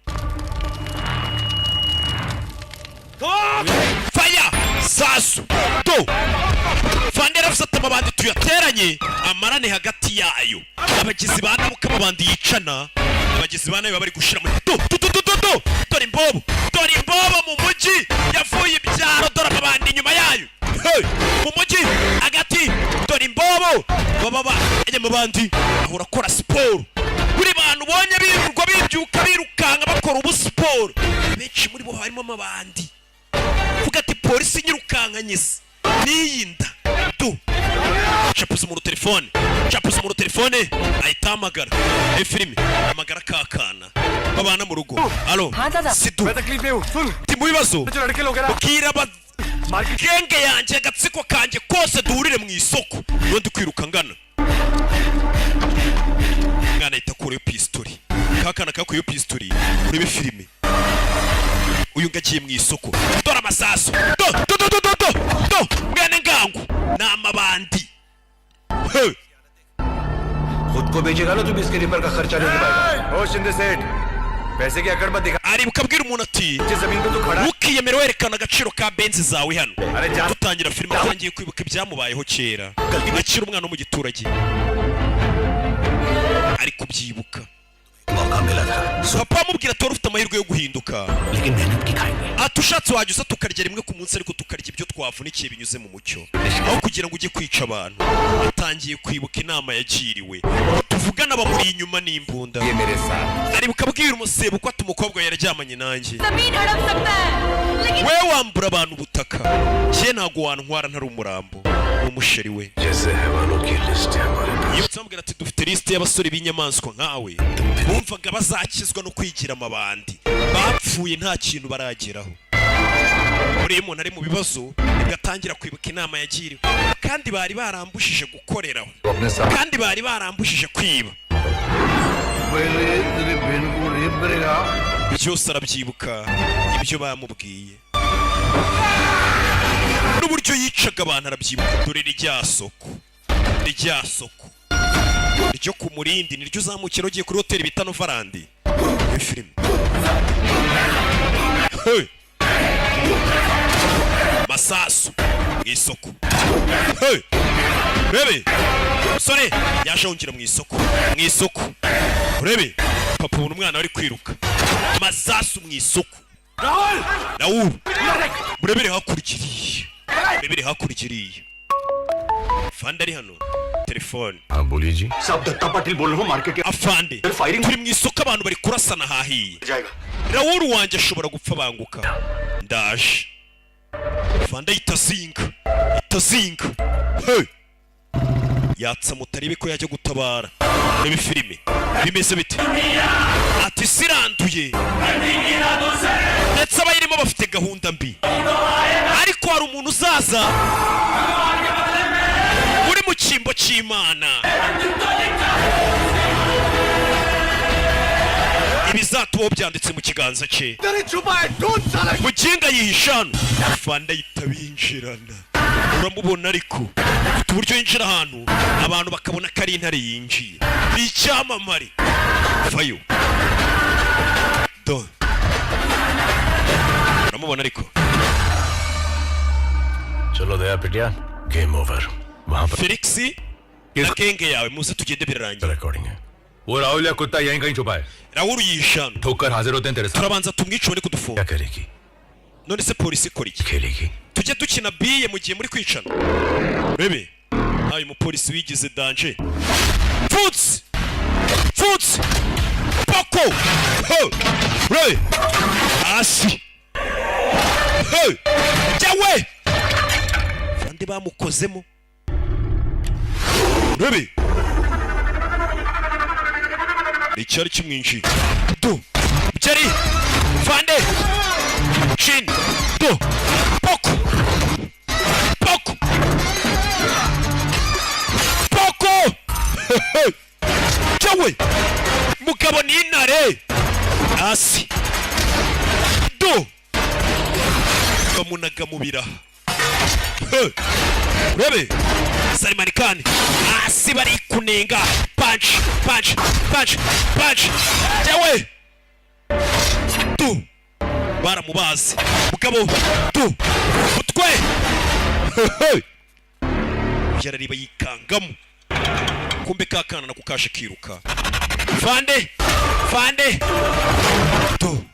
Faya sasu do fandera afite amabandi tuyateranye amarane hagati yayo. Abagizi ba nabi uko amabandi yicana, abagizi ba nabi baba bari gushira muri do do do do do do. Dore imbobo, dore imbobo mu mujyi yavuye ibyaro. Dore amabandi inyuma yayo. Hey! Mu mujyi hagati dore imbobo baba bajya mu bandi ahora akora siporo. Buri bantu ubonye birirwa bibyuka birukanka bakora ubu siporo, benshi muri bo harimo amabandi. Vuga ati polisi nyirukankanye se n'iyi nda tu capuza umuntu telefone, capuza umuntu telefone ahita ahamagara. Filime hamagara kakana babana mu rugo. Alo Sidu, मैं तकलीफ में हूँ सुन ndi mu bibazo. जो लड़के लोग हैं ना Bwira aba genge yanjye, agatsiko kanjye kose duhurire mu isoko. Niyo ndi kwiruka ngana. Umwana ahita akurayo pistori, kakana kakuyeyo pistori. Urebe filime uyu ngo agiye mu isoko. Dore amasasu do do do do do do do. Mwene ngangu ni amabandi. Hey! खुद को बेचेगा ना तो इसके रिपेयर का खर्चा नहीं पाएगा ओ शिंदे सेठ पैसे की अकड़ मत दिखा Aribuka abwira umuntu ati जिस जमीन पे तू खड़ा है, ntukiyemere werekana agaciro ka benzi zawe hano. अरे जा Dutangira filime atangiye kwibuka ibyamubayeho kera akiri umwana wo mu giturage, ari kubyibuka. मौका मिला था Papa amubwira ati wari ufite amahirwe yo guhinduka. लेकिन मेहनत की खाएंगे Ati ushatse wajya uza tukarya rimwe ku munsi, ariko tukarya ibyo twavunikiye binyuze mu mucyo, aho kugira ngo ujye kwica abantu. Atangiye kwibuka inama yagiriwe. Tuvugana bamuri inyuma n'imbunda. ये मेरे साथ Aribuka abwira umusebo ko ati umukobwa yararyamanye nanjye. जमीन हड़प सकता है लेकिन We wambura abantu ubutaka, njye ntabwo wantwara ntari umurambo. Ni umusheri we. जैसे हैवानों की लिस्ट है हमारे पास Yibutse amubwira ati dufite lisite y'abasore b'inyamaswa nkawe bumvaga bazakizwa no kwigira amabandi, bapfuye nta kintu barageraho. Buriya umuntu ari mu bibazo nibwo atangira kwibuka inama yagiriwe, kandi bari barambushije gukoreraho, अपने साथ kandi bari barambujije kwiba. Byose arabyibuka ibyo bamubwiye n'uburyo yicaga abantu arabyibuka. Dore rya soko, rya soko ryo ku Murindi niryo uzamukira ugiye kuri hoteli bita Novarandi. Iyo filime. Hey! Masasu mu isoko. Hey! Urebe musore yaje ahungira mu isoko, mu isoko. Urebe papa ubona umwana wari kwiruka masasu mu isoko. Raul, murebere hakurya iriya, murebere hakurya iriya. Fande ari hano telefone. हाँ बोलिए जी साहब दत्ता पाटिल बोल रहा हूँ market Afande, firing- turi mu isoko, abantu bari kurasana hahiye. जाएगा Rawuru wanjye ashobora gupfa banguka. Ndaje fanda, itazinga itazinga. Hey! Yatsa moto arebe ko yajya gutabara. Rebe filime bimeze bite. Ati isi iranduye, ndetse abayirimo bafite gahunda mbi, ariko hari umuntu uzaza uri mu cyimbo cy'Imana. Ibizatubaho byanditse mu kiganza cye. Muginga yihisha hano, fanda yitabinjirana. Uramubona, ariko ufite uburyo yinjira ahantu abantu bakabona ko ari intare yinjiye, ni icyamamare. Vayo do, uramubona ariko. चलो दया पिटिया, game over वहां पर Felix na gang yawe, muze tugende, birarangiye. Recording है। वो राहुल या कुत्ता यहीं कहीं छुपा है। Rahul yihisha hano। ठोकर हाजिर होते हैं तेरे साथ। Turabanza tumwice ubone kudufunga. करेगी? None se polisi ikora iki? खेलेगी? Tujye dukina biye mu gihe muri kwicana. Rebe hayi, umupolisi wigize danger. Pfutsi pfutsi poko. Ho! Rebe hasi. Hey! Jyawe bande bamukozemo. Rebe icyari kimwinjiye do byari fande chin do poko poko poko. Jyawe mugabo ni intare. Hasi do, bamunaga mu biraha. Hey! Urebe Salman Khan hasi, bari kunenga. Punch punch punch punch. Jyawe tu baramubaze mugabo tu mutwe. Hey! Yarareba yikangamo, kumbe ka kana nako kaje kiruka. Fande fande tu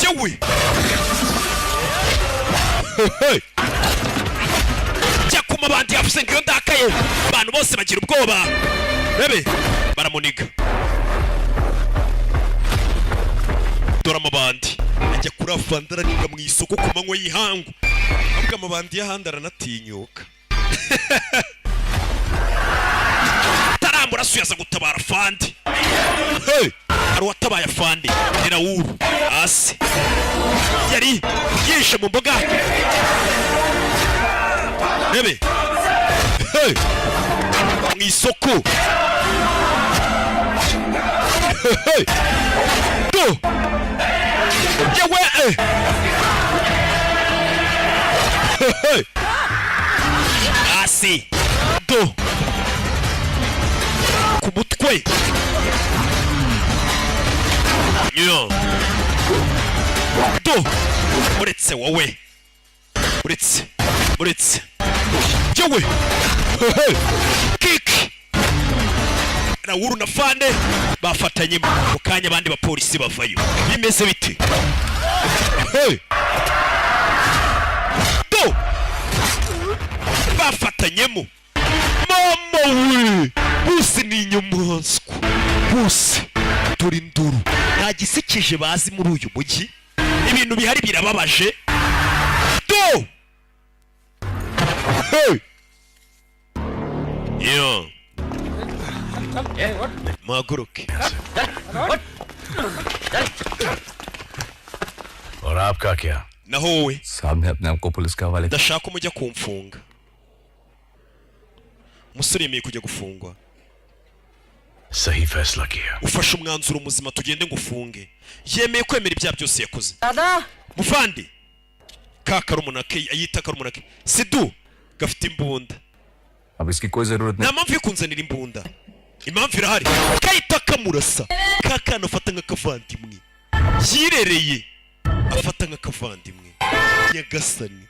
jyawe. Hey! Jya ku mabandi, yavuze ngo iyo ndakaye abantu bose bagira ubwoba. Bebe baramuniga. Dore amabandi ajya kuri afande, araniga mu isoko ku manywa y'ihangu. Ahubwo amabandi y'ahandi aranatinyuka. Taramurasuye, aza gutabara afande. Hey! Hari uwatabaye afande, ni Rawuru. Hasi yari yishe mu mboga. Rebe. Hey! Mu isoko. Hey! Do yewe eh! Hey! Hasi do ku mutwe yo do. Uretse wowe, uretse uretse yewe. Hey! Kick. Rawuru na fande bafatanye mu kanya, abandi bapolisi bavayo. Bimeze bite? Hey! Do bafatanyemo. Mama we, bose ni inyamaswa bose. Dore induru, nta gisekeje bazi muri uyu mujyi. Ibintu bihari birababaje. Do. Hey! Yo muhaguruke. और आपका क्या? Naho wowe? साहब ने अपने आप को पुलिस के हवाले Ndashaka umujya kumfunga. Umusore yemeye kujya gufungwa. सही फैसला किया। Ufashe umwanzuro muzima, tugende ngufunge. Yemeye kwemera ibyaha byose yakoze. दादा। Muvandi, ka karumuna ke yita karumuna ke Sidu gafite imbunda. अब इसकी कोई जरूरत Nta mpamvu yo kunzanira imbunda. Impamvu irahari. Kahita kamurasa. Ka kana afata nk'akavandimwe yirereye, afata nk'akavandimwe. Nyagasani,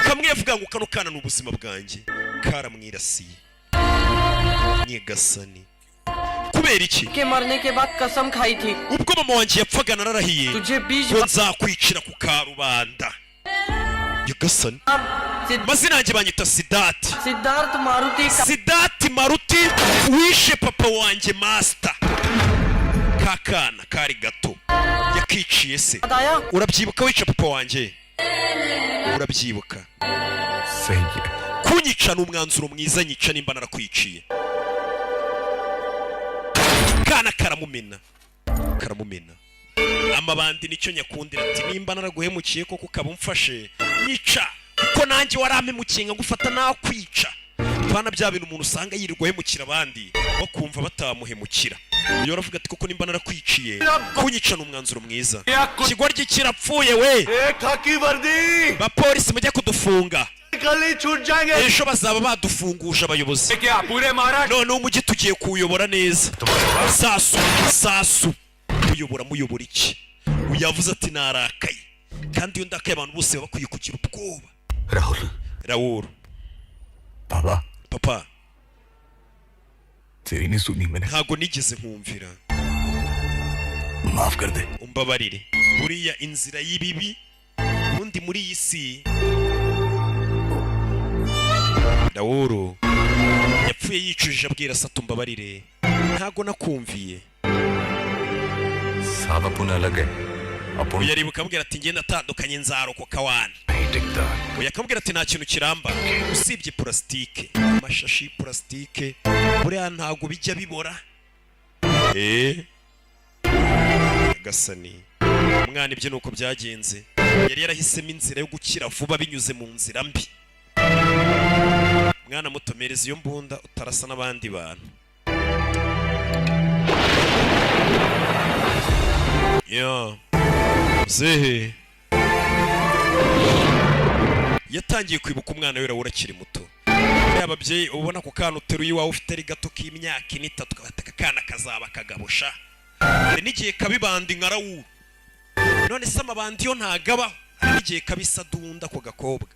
kamwe yavuga ngo kano kana ni ubuzima bwanjye, karamwirasiye. Nyagasani, kubera iki? के मरने के बाद कसम खाई थी। Ubwo mama wanjye yapfaga nararahiye तुझे बीस ko nzakwicira ku karubanda. Nyagasani, amazina yanjye banyita Sidati. Siddharth Maruti का Sidati Maruti, wishe papa wanjye master. Ka kana kari gato yakiciye se. आया। Urabyibuka wica papa wanjye? Urabyibuka? सही किया। Kunyica ni umwanzuro mwiza, nyica nimba narakwiciye. Kana karamumena, karamumena amabandi. Nicyo nyakundira ati nimba naraguhemukiye koko ukaba umfashe, nyica, kuko nanjye warampemukiye nkagufata nakwica. Pana bya bintu umuntu usanga yirirwa ahemukira abandi, bakumva batamuhemukira. Uyu aravuga ati koko nimba narakwiciye, kunyica ni umwanzuro mwiza. Ikigoryi kirapfuye we. खाकी वर्दी। Bapolisi mujye kudufunga. कल ही छूट जाएंगे। Ejo bazaba badufunguje abayobozi. क्या पूरे Maharashtra Noneho umujyi tugiye kuwuyobora neza. Sasu sasu, muyobora, muyobora iki? Uyu yavuze ati narakaye, kandi iyo ndakaye abantu bose baba bakwiye kugira ubwoba. Rahul. Rawuru. Baba. Papa. तेरी नहीं सुनी मैंने। Ntago nigeze nkumvira. माफ कर दे। Umbabarire. Buriya inzira y'ibibi ubundi muri iyi si. Rawuru yapfuye yicujije, abwira Sato umbabarire, ntago nakumviye. साहब, अपुन अलग है, अपुन Uyu aribuka amubwira ati ngenda atandukanye, nzarokoka wana. नहीं टिकता। Uyu akamubwira ati nta kintu kiramba usibye purasitike, amashashi purasitike buriya ntago bijya bibora. Eh, Nyagasani, umwana ibye nuko byagenze, yari yarahisemo inzira yo gukira vuba binyuze mu nzira mbi. Mwana muto, mereza iyo mbunda utarasa n'abandi bantu. Ya muzehe yatangiye kwibuka umwana we Raul akiri muto. Buriya ababyeyi ubona ku kana uteruye iwawe ufite ari gato k'imyaka 4, 3, ukabata aka kana kazaba kagabosha. Hari n'igihe kabibandi nka Raul. None se amabandi yo ntagabaho? Hari n'igihe kabisadunda ako gakobwa,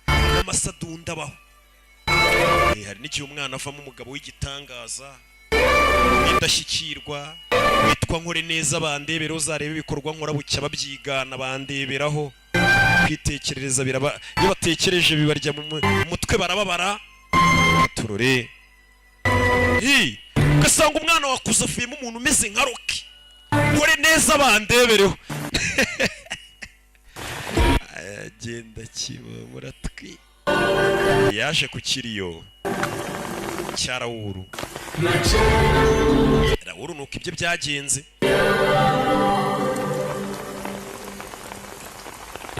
n'amasadunda abaho. Eh, hari n'igihe umwana avamo umugabo w'igitangaza, w'indashyikirwa, witwa nkore neza bandebera, uzareba ibikorwa nkora bucya babyigana, bandeberaho kwitekerereza biraba. Iyo batekereje bibarya mu mutwe, barababara. Turore hi, ugasanga umwana wakuze avuyemo umuntu umeze nka Rocky, nkore neza bandebereho. Agenda kiba muratwi. Yaje ku kiriyo cya Rawuru. Rawuru nuko ibyo byagenze.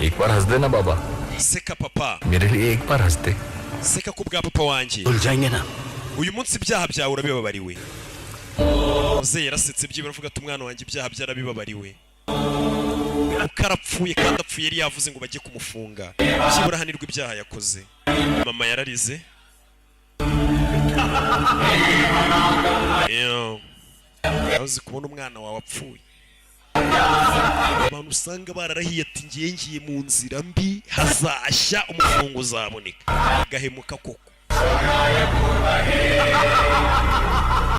एक बार हंस देना बाबा। Seka papa. मेरे लिए एक बार हंस दे। Seka ku bwa papa wanjye. भूल जाएंगे ना। Uyu munsi ibyaha byawe urabibabariwe. Muzehe yarasetse byibura, avuga ati umwana wanjye ibyaha byarabibabariwe, kuko arapfuye kandi apfuye yari yavuze ngo bajye kumufunga, byibura ahanirwa ibyaha yakoze. Mama yararize. Yo. Uzi kubona umwana wawe apfuye? Abantu usanga bararahiye ati ngiye, ngiye mu nzira mbi, hazashya umufungo uzaboneka, gahemuka koko.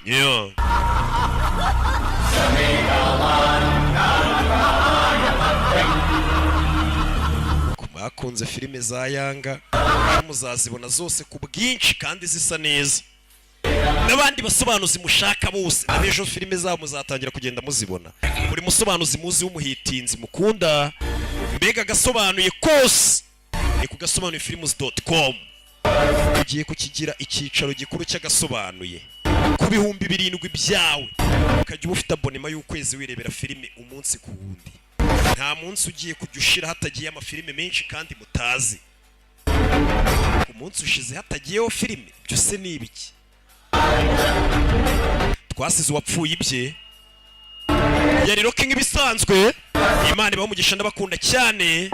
Yo. Ku bakunze filime za Yanga, muzazibona zose ku bwinshi kandi zisa neza, n'abandi basobanuzi mushaka bose abejo filime zabo muzatangira kugenda muzibona. Buri musobanuzi muzi w'umuhitinzi mukunda, mbega agasobanuye kose, ni ku gasobanuye films.com. Ugiye kukigira icyicaro gikuru cy'agasobanuye ku 7000 byawe, ukajya uba ufite abonema y'ukwezi, wirebera filime umunsi ku wundi. Nta munsi ugiye kujya ushira hatagiye amafilime menshi kandi mutazi. Ku munsi ushize hatagiyeho filime, byose ni ibiki? Twasize uwapfuye ibye yari Rocky nk'ibisanzwe. Imana ibaha umugisha, ndabakunda cyane.